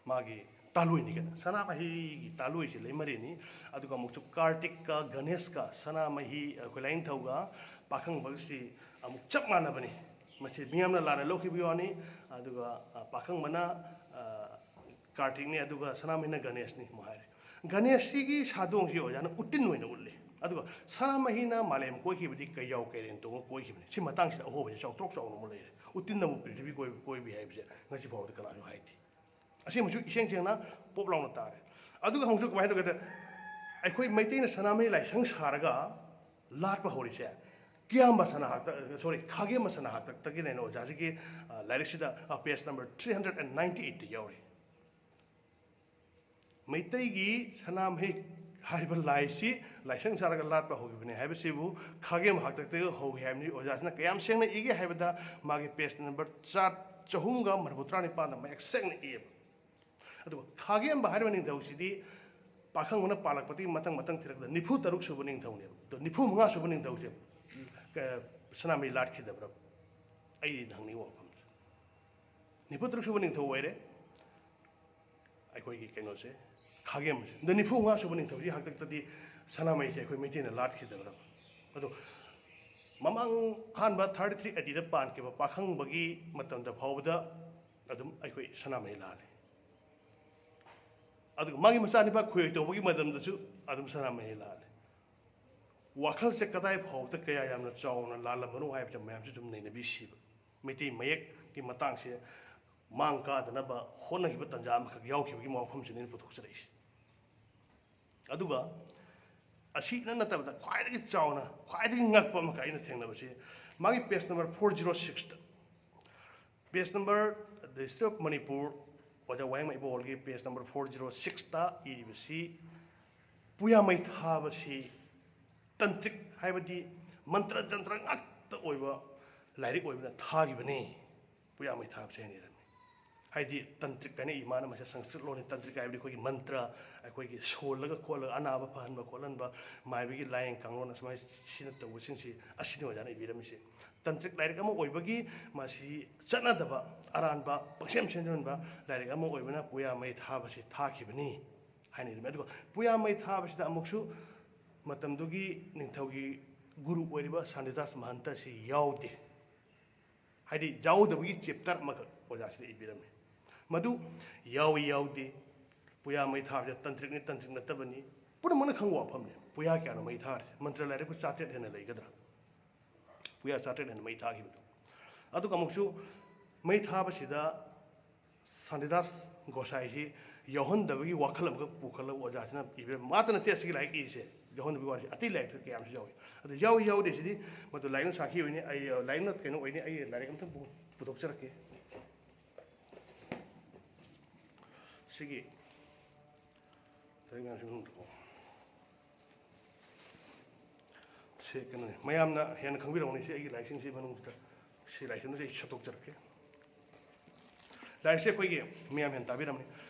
ꯃꯥꯒꯤ ꯇꯥꯂꯣꯏꯅꯤ ꯀꯩꯅꯣ, ꯁꯅꯥꯃꯍꯤꯒꯤ ꯇꯥꯂꯣꯏꯁꯦ ꯂꯩꯃꯔꯦꯟꯅꯤ꯫ ꯑꯗꯨꯒ ꯑꯃꯨꯛꯁꯨ ꯀꯥꯔꯇꯤꯛꯀ ꯒꯅꯦꯁꯀ ꯁꯅꯥꯃꯍꯤ, ꯑꯩꯈꯣꯏ ꯂꯥꯏꯅꯤꯡꯊꯧꯒ ꯄꯥꯈꯪꯕꯒꯁꯤ ꯑꯃꯨꯛ ꯆꯞ ꯃꯥꯟꯅꯕꯅꯤ꯫ ꯃꯁꯤ ꯃꯤꯌꯥꯝꯅ ꯂꯥꯟꯅ ꯂꯧꯈꯤꯕꯒꯤ ꯋꯥꯅꯤ꯫ ꯑꯗꯨꯒ, ꯑ, ꯄꯥꯈꯪꯕꯅ, ꯑ, ꯀꯥꯔꯇꯤꯛꯅꯤ, ꯑꯗꯨꯒ ꯁꯅꯥꯃꯍꯤꯅ ꯒꯅꯦꯁꯅꯤ ꯑꯃꯨꯛ ꯍꯥꯏꯔꯦ꯫ ꯒꯅꯦꯁꯁꯤꯒꯤ ꯁꯥꯗꯣꯡꯁꯤ ꯑꯣꯖꯥꯅ ꯎꯇꯤꯟ ꯑꯣꯏꯅ ꯎꯠꯂꯤ꯫ ꯑꯗꯨꯒ ꯁꯅꯥꯃꯍꯤꯅ ꯃꯥꯂꯦꯝ ꯀꯣꯏꯈꯤꯕꯗꯤ ꯀꯌꯥꯎ ꯀꯩꯔꯦꯟ ꯇꯣꯡꯉ ꯀꯣꯏꯈꯤꯕꯅꯤ꯫ ꯁꯤ ꯃꯇꯥꯡꯁꯤꯗ ꯑꯍꯣꯕꯁꯤ ꯆꯥꯎꯊꯣꯛ ꯆꯥꯎꯅ ꯑꯃ ꯂꯩꯔꯦ꯫ ꯎꯇꯤꯟꯅ ꯑꯃꯨꯛ ꯄ꯭ꯔꯤꯊꯤꯕꯤ ꯀꯣꯏ-, ꯀꯣꯏꯕꯤ ꯍꯥꯏꯕꯁꯦ ꯉꯁꯤ ꯐꯥꯎꯕꯗ ꯀꯅꯥꯁꯨ ꯍꯥꯏꯗꯦ꯫ ꯑꯁꯤꯃꯁꯨ ꯏꯁꯦꯡ ꯁꯦꯡꯅ ꯄꯣꯞ ꯂꯥꯎꯅ ꯇꯥꯔꯦ꯫ ꯑꯗꯨꯒ ꯑꯃꯨꯛꯁꯨ ꯀꯃꯥꯏꯅ ꯇꯧꯒꯦꯗ, ꯑꯩꯈꯣꯏ ꯃꯩꯇꯩꯅ ꯁꯅꯥꯃꯍꯤ ꯂꯥꯏꯁꯪ ꯁꯥꯔꯒ ꯂꯥꯠꯄ ꯍꯧꯔꯤꯁꯦ ꯀꯤꯌꯥꯝꯕ ꯁꯅꯥ ꯍꯥꯛꯇꯛ, sorry, ꯈꯥꯒꯦꯝꯕ ꯁꯅꯥ ꯍꯥꯛꯇꯛꯇꯒꯤꯅꯦꯅ ꯑꯣꯖꯥꯁꯤꯒꯤ, ꯑ, ꯂꯥꯏꯔꯤꯛꯁꯤꯗ, ꯑ, page number three hundred and ninety eight ꯇ ꯌꯥꯎꯔꯤ꯫ ꯃꯩꯇꯩꯒꯤ ꯁꯅꯥꯃꯍꯤ ꯍꯥꯏꯔꯤꯕ ꯂꯥꯏꯁꯤ ꯂꯥꯏꯁꯪ ꯁꯥꯔꯒ ꯂꯥꯠꯄ ꯍꯧꯈꯤꯕꯅꯤ ꯍꯥꯏꯕꯁꯤꯕꯨ ꯈꯥꯒꯦꯝ ꯍꯥꯛꯇꯛꯇꯒꯤ ꯍꯧꯈꯤ ꯍꯥꯏꯕꯅꯤ꯫ ꯑꯣꯖꯥꯁꯤꯅ ꯀꯌꯥꯝ ꯁꯦꯡꯅ ꯏꯒꯦ ꯍꯥꯏꯕꯗ, ꯃꯥꯒꯤ ꯄꯦꯖ ꯅꯝꯕꯔ ꯆꯥ-, ꯆꯍꯨꯝꯒ ꯃꯔꯤꯐꯨꯇꯔꯥ ꯅꯤꯄꯥꯟꯗ ꯃꯌꯦꯛ ꯁꯦꯡꯅ ꯏꯌꯦꯕ꯫ ꯑꯗꯨꯒ ꯈꯥꯒꯦꯝꯕ ꯍꯥꯏꯔꯤꯕ ꯅꯤꯡꯊꯧꯁꯤꯗꯤ ꯄꯥꯈꯪꯕꯅ ꯄꯥꯜꯂꯛꯄꯗꯒꯤ ꯃꯊꯪ ꯃꯊꯪ ꯊꯤꯔꯛꯄꯗ ꯅꯤꯐꯨ ꯇꯔꯨꯛ ꯁꯨꯕ ꯅꯤꯡꯊꯧꯅꯦꯕ꯫ ꯑꯗꯣ ꯅꯤꯐꯨ ꯃꯉꯥ ꯁꯨꯕ ꯅꯤꯡꯊꯧꯁꯦ, ꯀ-, ꯁꯅꯥꯃꯍꯤ ꯂꯥꯠꯈꯤꯗꯕ꯭ꯔꯥ? ꯑꯩ ꯍꯪꯅꯤꯡꯕ ꯋꯥꯐꯝꯁꯦ꯫ ꯅꯤꯐꯨ ꯇꯔꯨꯛ ꯁꯨꯕ ꯅꯤꯡꯊꯧ ꯑꯣꯏꯔꯦ ꯑꯩꯈꯣꯏꯒꯤ ꯀꯩꯅꯣꯁꯦ, ꯈꯥꯒꯦꯝꯕꯁꯦ꯫ ꯑꯗꯣ ꯅꯤꯐꯨ ꯃꯉꯥ ꯁꯨꯕ ꯅꯤꯡꯊꯧꯁꯤ ꯍꯥꯛꯇꯛꯇꯗꯤ ꯁꯅꯥꯃꯍꯤꯁꯦ ꯑꯩꯈꯣꯏ ꯃꯩꯇꯩꯅ ꯂꯥꯠꯈꯤꯗꯕ꯭ꯔꯥ? ꯑꯗꯣ ꯃꯃꯥꯡ ꯑꯍꯥꯟꯕ ꯊꯥꯔꯇꯤ ꯊ꯭ꯔꯤ ꯑꯦ ꯗꯤꯗ ꯄꯥꯟꯈꯤꯕ ꯄꯥꯈꯪꯕꯒꯤ ꯃꯇꯝꯗ ꯐꯥꯎꯕꯗ ꯑꯗꯨꯝ ꯑꯩꯈꯣꯏ ꯁꯅꯥꯃꯍꯤ ꯂꯥꯠꯂꯤ꯫ ꯑꯗꯨꯒ ꯃꯥꯒꯤ ꯃꯆꯥꯅꯤꯄꯥ ꯈꯣꯏ ꯇꯧꯕꯒꯤ ꯃꯇꯝꯗꯁꯨ ꯑꯗꯨꯝ ꯁꯅꯥꯃꯍꯤ ꯂꯥꯠꯂꯤ꯫ ꯋꯥꯈꯜꯁꯦ ꯀꯗꯥꯏ ꯐꯥꯎꯕꯗ ꯀꯌꯥ ꯌꯥꯝꯅ ꯆꯥꯎꯅ ꯂꯥꯜꯂꯝꯕꯅꯣ ꯍꯥꯏꯕꯁꯦ ꯃꯌꯥꯝꯁꯨ ꯑꯗꯨꯝ ꯅꯩꯅꯕꯤꯁꯤꯕ꯫ ꯃꯩꯇꯩ ꯃꯌꯦꯛꯀꯤ ꯃꯇꯥꯡꯁꯦ ꯃꯥꯡ ꯀꯥꯗꯅꯕ ꯍꯣꯠꯅꯈꯤꯕ ꯇꯥꯟꯖꯥ ꯑꯃꯈꯛ ꯌꯥꯎꯈꯤꯕꯒꯤ ꯋꯥꯐꯝꯁꯤꯅꯤ ꯑꯩꯅ ꯄꯨꯊꯣꯛꯆꯔꯛꯏꯁꯦ꯫ ꯑꯗꯨꯒ ꯑꯁꯤꯅ ꯅꯠꯇꯕꯗ ꯈ꯭ꯋꯥꯏꯗꯒꯤ ꯆꯥꯎꯅ, ꯈ꯭ꯋꯥꯏꯗꯒꯤ ꯉꯛꯄ ꯑꯃꯈꯛ ꯑꯩꯅ ꯊꯦꯡꯅꯕꯁꯤ ꯃꯥꯒꯤ ꯄꯦꯖ ꯅꯝꯕꯔ ꯐꯣꯔ ꯖꯤꯔꯣ ꯁꯤꯛꯁꯇ, page number, The History of Manipur, ꯑꯣꯖꯥ ꯋꯥꯍꯦꯡꯕꯝ ꯏꯕꯣꯍꯜꯒꯤ ꯄꯦꯖ ꯅꯝꯕꯔ ꯐꯣꯔ ꯖꯤꯔꯣ ꯁꯤꯛꯁꯇ ꯏꯔꯤꯕꯁꯤ, ꯄꯨꯌꯥ ꯃꯩ ꯊꯥꯕꯁꯤ ꯇꯟꯇ꯭ꯔꯤꯛ, ꯍꯥꯏꯕꯗꯤ ꯃꯟꯇ꯭ꯔ ꯖꯟꯇ꯭ꯔ ꯉꯥꯛꯇ ꯑꯣꯏꯕ ꯂꯥꯏꯔꯤꯛ ꯑꯣꯏꯕꯅ ꯊꯥꯈꯤꯕꯅꯤ꯫ ꯄꯨꯌꯥ ꯃꯩ ꯊꯥꯕꯁꯦ ꯍꯥꯏꯅ ꯏꯔꯝꯃꯤ꯫ ꯍꯥꯏꯗꯤ ꯇꯟꯇ꯭ꯔꯤꯛ ꯍꯥꯏꯅ ꯏꯃꯥꯅ ꯃꯁꯤ ꯁꯪꯁꯀ꯭ꯔꯤꯠ ꯂꯣꯟꯅꯤ꯫ ꯇꯟꯇ꯭ꯔꯤꯛ ꯍꯥꯏꯕꯗꯤ ꯑꯩꯈꯣꯏꯒꯤ ꯃꯟꯇ꯭ꯔ, ꯑꯩꯈꯣꯏꯒꯤ ꯁꯣꯜꯂꯒ ꯈꯣꯠꯂꯒ ꯑꯅꯥꯕ ꯐꯍꯟꯕ ꯈꯣꯠꯍꯟꯕ, ꯃꯥꯏꯕꯒꯤ ꯂꯥꯏꯌꯦꯡ ꯀꯥꯡꯂꯣꯟ ꯑꯁꯨꯃꯥꯏꯅ ꯁꯤꯖꯤꯟꯅ ꯇꯧꯕꯁꯤꯡꯁꯤ, ꯑꯁꯤꯅꯤ ꯑꯣꯖꯥꯅ ꯏꯕꯤꯔꯝꯃꯤꯁꯦ꯫ ꯇꯟꯇ꯭ꯔꯤꯛ ꯂꯥꯏꯔꯤꯛ ꯑꯃ ꯑꯣꯏꯕꯒꯤ ꯃꯁꯤ ꯆꯠꯅꯗꯕ, ꯑꯔꯥꯟꯕ, ꯄꯪꯁꯦꯝ ꯁꯦꯝꯖꯤꯟꯕ ꯂꯥꯏꯔꯤꯛ ꯑꯃ ꯑꯣꯏꯕꯅ ꯄꯨꯌꯥ ꯃꯩ ꯊꯥꯕꯁꯤ ꯊꯥꯈꯤꯕꯅꯤ ꯍꯥꯏꯅ ꯏꯔꯝꯃꯤ꯫ ꯑꯗꯨꯒ ꯄꯨꯌꯥ ꯃꯩ ꯊꯥꯕꯁꯤꯗ ꯑꯃꯨꯛꯁꯨ ꯃꯇꯝꯗꯨꯒꯤ ꯅꯤꯡꯊꯧꯒꯤ ꯒꯨꯔꯨ ꯑꯣꯏꯔꯤꯕ ꯁꯥꯟꯇꯤꯗꯥꯁ ꯃꯍꯟꯇ ꯑꯁꯤ ꯌꯥꯎꯗꯦ꯫ ꯍꯥꯏꯗꯤ ꯌꯥꯎꯗꯕꯒꯤ ꯆꯦꯞꯇꯔ ꯑꯃꯈꯛ ꯑꯣꯖꯥꯁꯤꯗ ꯏꯕꯤꯔꯝꯃꯤ꯫ ꯃꯗꯨ ꯌꯥꯎꯏ ꯌꯥꯎꯗꯦ, ꯄꯨꯌꯥ ꯃꯩ ꯊꯥꯕꯁꯦ ꯇꯟꯇ꯭ꯔꯤꯛꯅꯤ, ꯇꯟꯇ꯭ꯔꯤꯛ ꯅꯠꯇꯕꯅꯤ, ꯄꯨꯝꯅꯃꯛꯅ ꯈꯪꯕ ꯋꯥꯐꯝꯅꯤ꯫ ꯄꯨꯌꯥ ꯀꯌꯥꯅꯣ ꯃꯩ ꯊꯥꯔꯤꯁꯦ? ꯃꯟꯇ꯭ꯔ ꯂꯥꯏꯔꯤꯛꯄꯨ ꯆꯥꯇ꯭ꯔꯦꯠ ꯍꯦꯟꯅ ꯂꯩꯒꯗ꯭ꯔꯥ? ꯄꯨꯌꯥ ꯆꯥꯇ꯭ꯔꯦꯠ ꯍꯦꯟꯅ ꯃꯩ ꯊꯥꯈꯤꯕꯗꯣ꯫ ꯑꯗꯨꯒ ꯑꯃꯨꯛꯁꯨ ꯃꯩ ꯊꯥꯕꯁꯤꯗ ꯁꯥꯟꯇꯤꯗꯥꯁ ꯒꯣꯁꯥꯏꯁꯤ ꯌꯥꯎꯍꯟꯗꯕꯒꯤ ꯋꯥꯈꯜ ꯑꯃꯈꯛ ꯄꯨꯈꯠꯂꯒ ꯑꯣꯖꯥꯁꯤꯅ ꯏꯕꯤꯔꯝꯃꯤ꯫ ꯃꯥꯇ ꯅꯠꯇꯦ ꯑꯁꯤꯒꯤ ꯂꯥꯏꯔꯤꯛ ꯏꯔꯤꯁꯦ, ꯌꯥꯎꯍꯟꯗꯕꯒꯤ ꯋꯥꯔꯤꯁꯦ ꯑꯇꯩ ꯂꯥꯏꯔꯤꯛꯇ ꯀꯌꯥ ꯑꯃꯁꯨ ꯌꯥꯎꯏ꯫ ꯑꯗꯨ ꯌꯥꯎꯏ ꯌꯥꯎꯗꯦ ꯁꯤꯗꯤ ꯃꯗꯨ ꯂꯥꯏꯔꯤꯛꯅ ꯁꯥꯈꯤ ꯑꯣꯏꯅꯤ, ꯑꯩ, ꯂꯥꯏꯔꯤꯛꯅ ꯀꯩꯅꯣ ꯑꯣꯏꯅꯤ, ꯑꯩ ꯂꯥꯏꯔꯤꯛ ꯑꯝꯇꯪ ꯄꯨ-, ꯄꯨꯊꯣꯛꯆꯔꯛꯀꯦ꯫ ꯁꯤꯒꯤ ꯂꯥꯏꯔꯤꯛ ꯃꯌꯥꯝꯁꯤ ꯃꯅꯨꯡꯗꯀꯣ꯫ ꯁꯤ ꯀꯩꯅꯣꯅꯤ, ꯃꯌꯥꯝꯅ ꯍꯦꯟꯅ ꯈꯪꯕꯤꯔꯝꯒꯅꯤ꯫ ꯁꯤ ꯑꯩꯒꯤ ꯂꯥꯏꯔꯤꯛꯁꯤꯡꯁꯤ ꯃꯅꯨꯡꯁꯤꯗ, ꯁꯤ ꯂꯥꯏꯔꯤꯛꯁꯤꯡꯗꯨꯁꯨ ꯑꯩ ꯁꯠꯇꯣꯛꯆꯔꯛꯀꯦ꯫ ꯂꯥꯏꯔꯤꯛꯁꯦ ꯑꯩꯈꯣꯏꯒꯤ ꯃꯌꯥꯝ ꯍꯦꯟꯅ ꯇꯥꯕꯤꯔꯝꯅꯤ,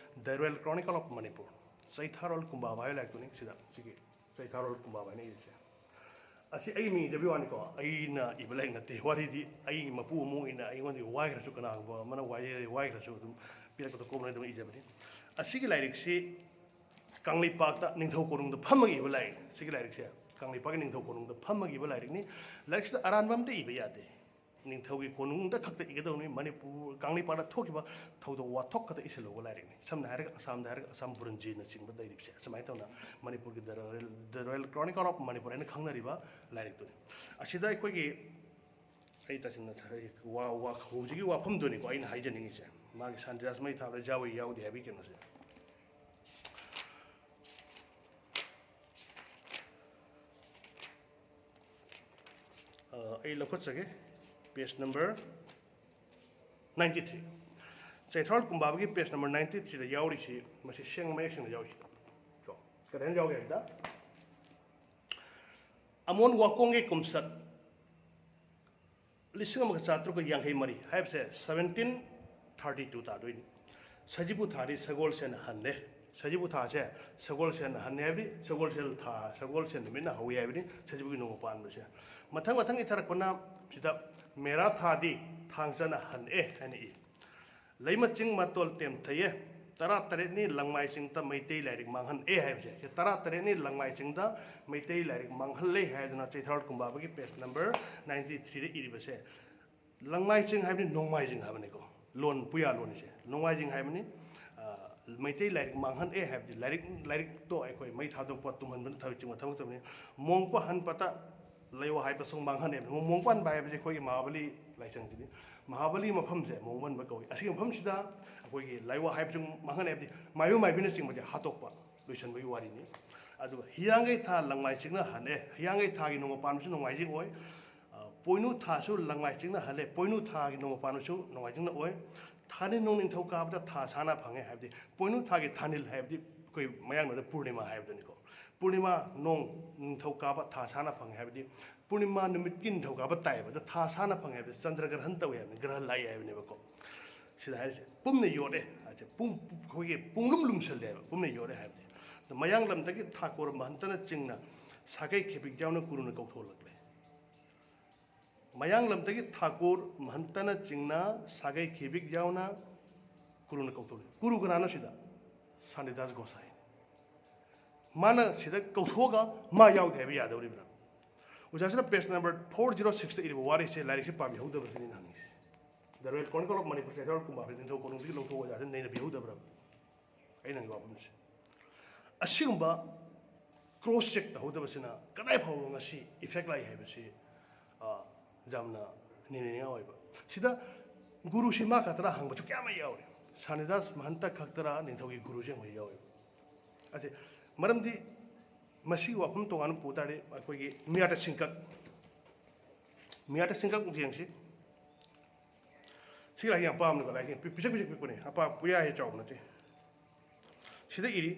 The Royal Chronicle of Manipur, Cheitharol Kumbaba ꯍꯥꯏꯕ ꯂꯥꯏꯔꯤꯛꯇꯨꯅꯤ꯫ ꯁꯤꯗ ꯁꯤꯒꯤ ꯆꯩꯊꯥꯔꯣꯜ ꯀꯨꯝꯕꯥꯕ ꯍꯥꯏꯅ ꯏꯔꯤꯁꯦ꯫ ꯑꯁꯤ ꯑꯩ ꯃꯤꯡ ꯏꯖꯕꯒꯤ ꯋꯥꯅꯤꯀꯣ, ꯑꯩꯅ ꯏꯕ ꯂꯥꯏꯔꯤꯛ ꯅꯠꯇꯦ꯫ ꯋꯥꯔꯤꯗꯤ ꯑꯩꯒꯤ ꯃꯄꯨ ꯑꯃ ꯑꯣꯏꯅ ꯑꯩꯉꯣꯟꯗꯒꯤ ꯋꯥꯏꯈ꯭ꯔꯁꯨ, ꯀꯅꯥꯒꯨꯝꯕ ꯑꯃꯅ ꯋꯥꯏ-, ꯋꯥꯏꯈ꯭ꯔꯁꯨ ꯑꯗꯨꯝ ꯄꯤꯔꯛꯄꯗ ꯀꯣꯛꯅ ꯑꯗꯨꯝ ꯏꯖꯕꯅꯤ꯫ ꯑꯁꯤꯒꯤ ꯂꯥꯏꯔꯤꯛꯁꯤ ꯀꯪꯂꯩꯄꯥꯛꯇ ꯅꯤꯡꯊꯧ ꯀꯣꯅꯨꯡꯗ ꯐꯝꯃꯒ ꯏꯕ ꯂꯥꯏꯔꯤꯛꯅꯤ꯫ ꯁꯤꯒꯤ ꯂꯥꯏꯔꯤꯛꯁꯦ ꯀꯪꯂꯩꯄꯥꯛꯀꯤ ꯅꯤꯡꯊꯧ ꯀꯣꯅꯨꯡꯗ ꯐꯝꯃꯒ ꯏꯕ ꯂꯥꯏꯔꯤꯛꯅꯤ꯫ ꯂꯥꯏꯔꯤꯛꯁꯤꯗ ꯑꯔꯥꯟꯕ ꯑꯝꯇ ꯏꯕ ꯌꯥꯗꯦ꯫ ꯅꯤꯡꯊꯧꯒꯤ ꯀꯣꯅꯨꯡꯗ ꯈꯛꯇ ꯏꯒꯗꯧꯅꯤ꯫ ꯃꯅꯤꯄꯨꯔ, ꯀꯪꯂꯩꯄꯥꯛꯇ ꯊꯣꯛꯈꯤꯕ ꯊꯧꯗꯣꯛ ꯋꯥꯊꯣꯛ ꯈꯛꯇ ꯏꯁꯤꯜꯍꯧꯕ ꯂꯥꯏꯔꯤꯛꯅꯤ꯫ ꯁꯝꯅ ꯍꯥꯏꯔꯒ ꯑꯁꯥꯝꯗ ꯍꯥꯏꯔꯒ ꯑꯁꯥꯝ ꯕꯨꯔꯟꯖꯤꯅꯆꯤꯡꯕ ꯂꯩꯔꯤꯕꯁꯦ, ꯁꯨꯃꯥꯏꯅ ꯇꯧꯅ ꯃꯅꯤꯄꯨꯔꯒꯤ The Royal, The Royal Chronicle of Manipur ꯍꯥꯏꯅ ꯈꯪꯅꯔꯤꯕ ꯂꯥꯏꯔꯤꯛꯇꯨꯅꯤ꯫ ꯑꯁꯤꯗ ꯑꯩꯈꯣꯏꯒꯤ, ꯑꯩ ꯇꯁꯦꯡꯅ ꯋꯥ-, ꯋꯥ-, ꯍꯧꯖꯤꯛꯀꯤ ꯋꯥꯐꯝꯗꯨꯅꯤꯀꯣ ꯑꯩꯅ ꯍꯥꯏꯖꯅꯤꯡꯉꯤꯁꯦ, ꯃꯥꯒꯤ ꯁꯥꯟꯇꯤꯗꯥꯁ ꯃꯩ ꯊꯥꯕꯗ ꯌꯥꯎꯏ ꯌꯥꯎꯗꯦ ꯍꯥꯏꯕꯒꯤ ꯀꯩꯅꯣꯁꯦ꯫ ꯑ, ꯑꯩ ꯂꯧꯈꯠꯆꯒꯦ, page number ninety three꯫ Cheitharol ꯀꯨꯝꯕꯥꯕꯒꯤ page number ninety three ꯗ ꯌꯥꯎꯔꯤꯁꯤ, ꯃꯁꯤ ꯁꯦꯡꯅ ꯃꯌꯦꯛ ꯁꯦꯡꯅ ꯌꯥꯎꯔꯤꯁꯤ꯫ ꯀꯣ, ꯀꯔꯤ ꯍꯥꯏꯅ ꯌꯥꯎꯒꯦ ꯍꯥꯏꯕꯗ, ꯑꯃꯣꯟ ꯋꯥꯀꯣꯡꯒꯤ ꯀꯨꯝꯆꯠ ꯂꯤꯁꯤꯡ ꯑꯃꯒ ꯆꯥꯇ꯭ꯔꯨꯛꯀ ꯌꯥꯡꯈꯩ ꯃꯔꯤ ꯍꯥꯏꯕꯁꯦ seventeen thirty two ꯇꯥꯗꯣꯏꯅꯤ꯫ ꯁꯖꯤꯕꯨ ꯊꯥꯗꯤ ꯁꯒꯣꯜꯁꯦꯟ ꯍꯟꯂꯦ꯫ ꯁꯖꯤꯕꯨ ꯊꯥꯁꯦ ꯁꯒꯣꯜꯁꯦꯟ ꯍꯟꯂꯦ ꯍꯥꯏꯕꯗꯤ ꯁꯒꯣꯜꯁꯦꯜ ꯊꯥ, ꯁꯒꯣꯜꯁꯦꯟ ꯅꯨꯃꯤꯠꯅ ꯍꯧꯏ ꯍꯥꯏꯕꯅꯤ ꯁꯖꯤꯕꯨꯒꯤ ꯅꯣꯡꯃ ꯄꯥꯟꯕꯁꯦ꯫ ꯃꯊꯪ ꯃꯊꯪ ꯏꯊꯔꯛꯄꯅ ꯁꯤꯗ ꯃꯦꯔꯥ ꯊꯥꯗꯤ ꯊꯥꯡꯖꯅ ꯍꯟꯂꯦ ꯍꯥꯏꯅ ꯏ꯫ ꯂꯩꯃ ꯆꯤꯡ ꯃꯇꯣꯜ ꯇꯦꯝꯊꯩꯌꯦ꯫ ꯇꯔꯥ ꯇꯔꯦꯠꯅꯤ ꯂꯪꯃꯥꯏ ꯆꯤꯡꯗ ꯃꯩꯇꯩ ꯂꯥꯏꯔꯤꯛ ꯃꯥꯡꯍꯟ ꯑꯦ ꯍꯥꯏꯕꯁꯦ꯫ ꯁꯤ ꯇꯔꯥ ꯇꯔꯦꯠꯅꯤ ꯂꯪꯃꯥꯏ ꯆꯤꯡꯗ ꯃꯩꯇꯩ ꯂꯥꯏꯔꯤꯛ ꯃꯥꯡꯍꯜꯂꯦ ꯍꯥꯏꯗꯅ Cheitharol ꯀꯨꯝꯕꯥꯕꯒꯤ page number ninety three ꯗ ꯏꯔꯤꯕꯁꯦ꯫ ꯂꯪꯃꯥꯏ ꯆꯤꯡ ꯍꯥꯏꯕꯅꯤ ꯅꯣꯡꯃꯥꯏꯖꯤꯡ ꯍꯥꯏꯕꯅꯤꯀꯣ꯫ ꯂꯣꯟ, ꯄꯨꯌꯥ ꯂꯣꯟꯁꯦ ꯅꯣꯡꯃꯥꯏꯖꯤꯡ ꯍꯥꯏꯕꯅꯤ꯫ ꯑ, ꯃꯩꯇꯩ ꯂꯥꯏꯔꯤꯛ ꯃꯥꯡꯍꯟ ꯑꯦ ꯍꯥꯏꯕꯗꯤ ꯂꯥꯏꯔꯤꯛ, ꯂꯥꯏꯔꯤꯛꯇꯣ ꯑꯩꯈꯣꯏ ꯃꯩ ꯊꯥꯗꯣꯛꯄ, ꯇꯨꯝꯍꯟꯕꯅ ꯊꯕꯛ ꯆꯤꯡꯕ ꯊꯕꯛ ꯇꯧꯕꯅꯤ꯫ ꯃꯣꯡꯄ ꯍꯟꯄꯇ ꯂꯩꯋꯥ ꯍꯥꯏꯕꯁꯨ ꯃꯥꯡꯍꯟ ꯑꯦ꯫ ꯃꯣꯡꯄ ꯍꯟꯕ ꯍꯥꯏꯕꯁꯤ ꯑꯩꯈꯣꯏꯒꯤ ꯃꯍꯥꯕꯂꯤ ꯂꯥꯏꯁꯪꯁꯤꯅꯤ꯫ ꯃꯍꯥꯕꯂꯤ ꯃꯐꯝꯁꯦ ꯃꯣꯡꯄ ꯍꯟꯕ ꯀꯧꯏ꯫ ꯑꯁꯤꯒꯤ ꯃꯐꯝꯁꯤꯗ ꯑꯩꯈꯣꯏꯒꯤ ꯂꯩꯋꯥ ꯍꯥꯏꯕꯁꯨ ꯃꯥꯡꯍꯟ ꯑꯦ ꯍꯥꯏꯕꯗꯤ ꯃꯥꯏꯕ ꯃꯥꯏꯕꯤꯅꯆꯤꯡꯕꯁꯦ ꯍꯥꯠꯇꯣꯛꯄ, ꯂꯣꯏꯁꯤꯟꯕꯒꯤ ꯋꯥꯔꯤꯅꯤ꯫ ꯑꯗꯨꯒ ꯍꯤꯌꯥꯡꯒꯩ ꯊꯥ ꯂꯪꯃꯥꯏ ꯆꯤꯡꯅ ꯍꯟ ꯑꯦ꯫ ꯍꯤꯌꯥꯡꯒꯩ ꯊꯥꯒꯤ ꯅꯣꯡꯃ ꯄꯥꯟꯕꯁꯨ ꯅꯣꯡꯃꯥꯏꯖꯤꯡ ꯑꯣꯏ꯫ ꯑ, ꯄꯣꯏꯅꯨ ꯊꯥꯁꯨ ꯂꯪꯃꯥꯏ ꯆꯤꯡꯅ ꯍꯜꯂꯦ꯫ ꯄꯣꯏꯅꯨ ꯊꯥꯒꯤ ꯅꯣꯡꯃ ꯄꯥꯟꯕꯁꯨ ꯅꯣꯡꯃꯥꯏꯖꯤꯡꯅ ꯑꯣꯏ꯫ ꯊꯥꯅꯤꯜ ꯅꯣꯡ ꯅꯤꯡꯊꯧ ꯀꯥꯕꯗ ꯊꯥ ꯁꯥꯅ ꯐꯪꯉꯦ ꯍꯥꯏꯕꯗꯤ ꯄꯣꯏꯅꯨ ꯊꯥꯒꯤ ꯊꯥꯅꯤꯜ ꯍꯥꯏꯕꯗꯤ ꯑꯩꯈꯣꯏ ꯃꯌꯥꯡꯂꯣꯟꯗ ꯄꯨꯔꯅꯤꯃꯥ ꯍꯥꯏꯕꯗꯨꯅꯤꯀꯣ꯫ ꯄꯨꯔꯅꯤꯃꯥ ꯅꯣꯡ ꯅꯤꯡꯊꯧꯀꯥꯕ ꯊꯥ ꯁꯥꯅ ꯐꯪꯉꯦ ꯍꯥꯏꯕꯗꯤ ꯄꯨꯔꯅꯤꯃꯥ ꯅꯨꯃꯤꯠꯀꯤ ꯅꯤꯡꯊꯧꯀꯥꯕ ꯇꯥꯏꯌꯦꯕ꯫ ꯑꯗ ꯊꯥ ꯁꯥꯅ ꯐꯪꯉꯦ ꯍꯥꯏꯕꯗꯤ ꯆꯟꯗ꯭ꯔ ꯒ꯭ꯔꯍꯟ ꯇꯧꯏ ꯍꯥꯏꯕꯅꯤ, ꯒ꯭ꯔꯍꯟ ꯂꯥꯛꯏ ꯍꯥꯏꯕꯅꯦꯕꯀꯣ꯫ ꯁꯤꯗ ꯍꯥꯏꯔꯤꯁꯦ ꯄꯨꯝꯅ ꯌꯣꯠꯂꯦ ꯍꯥꯏꯁꯦ, ꯄꯨꯡ ꯑꯩꯈꯣꯏꯒꯤ ꯄꯨꯡꯂꯨꯝ ꯂꯨꯝꯁꯜꯂꯦ ꯍꯥꯏꯕ, ꯄꯨꯝꯅ ꯌꯣꯠꯂꯦ ꯍꯥꯏꯕꯗꯤ꯫ ꯑꯗ ꯃꯌꯥꯡ ꯂꯝꯗꯒꯤ ꯊꯥꯀꯨꯔ ꯃꯍꯟꯇꯅ ꯆꯤꯡꯅ ꯁꯥꯒꯩ ꯈꯦꯕꯤꯛ ꯌꯥꯎꯅ ꯒꯨꯔꯨꯅ ꯀꯧꯊꯣꯛꯂꯛꯂꯦ꯫ ꯃꯌꯥꯡ ꯂꯝꯗꯒꯤ ꯊꯥꯀꯨꯔ ꯃꯍꯟꯇꯅ ꯆꯤꯡꯅ ꯁꯥꯒꯩ ꯈꯦꯕꯤꯛ ꯌꯥꯎꯅ ꯒꯨꯔꯨꯅ ꯀꯧꯊꯣꯛꯂꯛꯂꯦ꯫ ꯒꯨꯔꯨ ꯀꯅꯥꯅꯣ ꯁꯤꯗ? ꯁꯥꯅꯤꯗꯥꯁ ꯒꯣꯁꯥꯏ꯫ ꯃꯥꯅ ꯁꯤꯗ ꯀꯧꯊꯣꯛꯑꯒ ꯃꯥ ꯌꯥꯎꯗꯦ ꯍꯥꯏꯕ ꯌꯥꯗꯧꯔꯤꯕ꯭ꯔꯥ? ꯑꯣꯖꯥꯁꯤꯅ page number four zero sixꯇ ꯏꯔꯤꯕ ꯋꯥꯔꯤꯁꯦ ꯂꯥꯏꯔꯤꯛꯁꯦ ꯄꯥꯕꯤꯍꯧꯗꯕꯁꯤꯅꯤ ꯍꯪꯉꯤꯁꯦ꯫ The Royal Chronicle of Manipur, Cheitharol ꯀꯨꯝꯕꯥ ꯍꯥꯏꯕ ꯅꯤꯡꯊꯧ ꯀꯣꯅꯨꯡꯗꯒꯤ ꯂꯧꯊꯣꯛꯑꯣ ꯑꯣꯖꯥꯁꯤꯅ ꯅꯩꯅꯕꯤꯍꯧꯗꯕ꯭ꯔꯥ? ꯑꯩꯅ ꯍꯪꯉꯤ ꯋꯥꯐꯝꯁꯦ꯫ ꯑꯁꯤꯒꯨꯝꯕ cross check ꯇꯧꯍꯧꯗꯕꯁꯤꯅ ꯀꯗꯥꯏ ꯐꯥꯎꯕ ꯉꯁꯤ effect ꯂꯥꯛꯏ ꯍꯥꯏꯕꯁꯤ, ꯑ, ꯌꯥꯝꯅ ꯅꯩꯅꯅꯤꯡꯉꯥꯏ ꯑꯣꯏꯕ꯫ ꯁꯤꯗ ꯒꯨꯔꯨꯁꯤ ꯃꯥ ꯈꯛꯇꯔꯥ ꯍꯪꯕꯁꯨ ꯀꯌꯥ ꯑꯃ ꯌꯥꯎꯔꯤ꯫ ꯁꯥꯅꯤꯗꯥꯁ ꯃꯍꯟꯇ ꯈꯛꯇꯔꯥ ꯅꯤꯡꯊꯧꯒꯤ ꯒꯨꯔꯨꯁꯤ ꯍꯪꯕ ꯌꯥꯎꯔꯤ꯫ ꯑꯁꯤ ꯃꯔꯝꯗꯤ ꯃꯁꯤꯒꯤ ꯋꯥꯐꯝ ꯇꯣꯉꯥꯟꯅ ꯄꯨ ꯇꯥꯔꯗꯤ ꯑꯩꯈꯣꯏꯒꯤ ꯃꯤꯌꯥꯇ ꯁꯤꯡꯀꯛ, ꯃꯤꯌꯥꯇ ꯁꯤꯡꯀꯛ ꯌꯦꯡꯁꯤ꯫ ꯁꯤ ꯂꯥꯏꯔꯤꯛ ꯌꯥꯝ ꯄꯥꯝꯅꯕ ꯂꯥꯏꯔꯤꯛ ꯄꯤ-, ꯄꯤꯁꯛ ꯄꯤꯁꯛ ꯄꯤꯛꯄꯅꯦ꯫ ꯑꯄꯥ ꯄꯨꯌꯥ ꯍꯦ ꯆꯥꯎꯕ ꯅꯠꯇꯦ꯫ ꯁꯤꯗ ꯏꯔꯤ,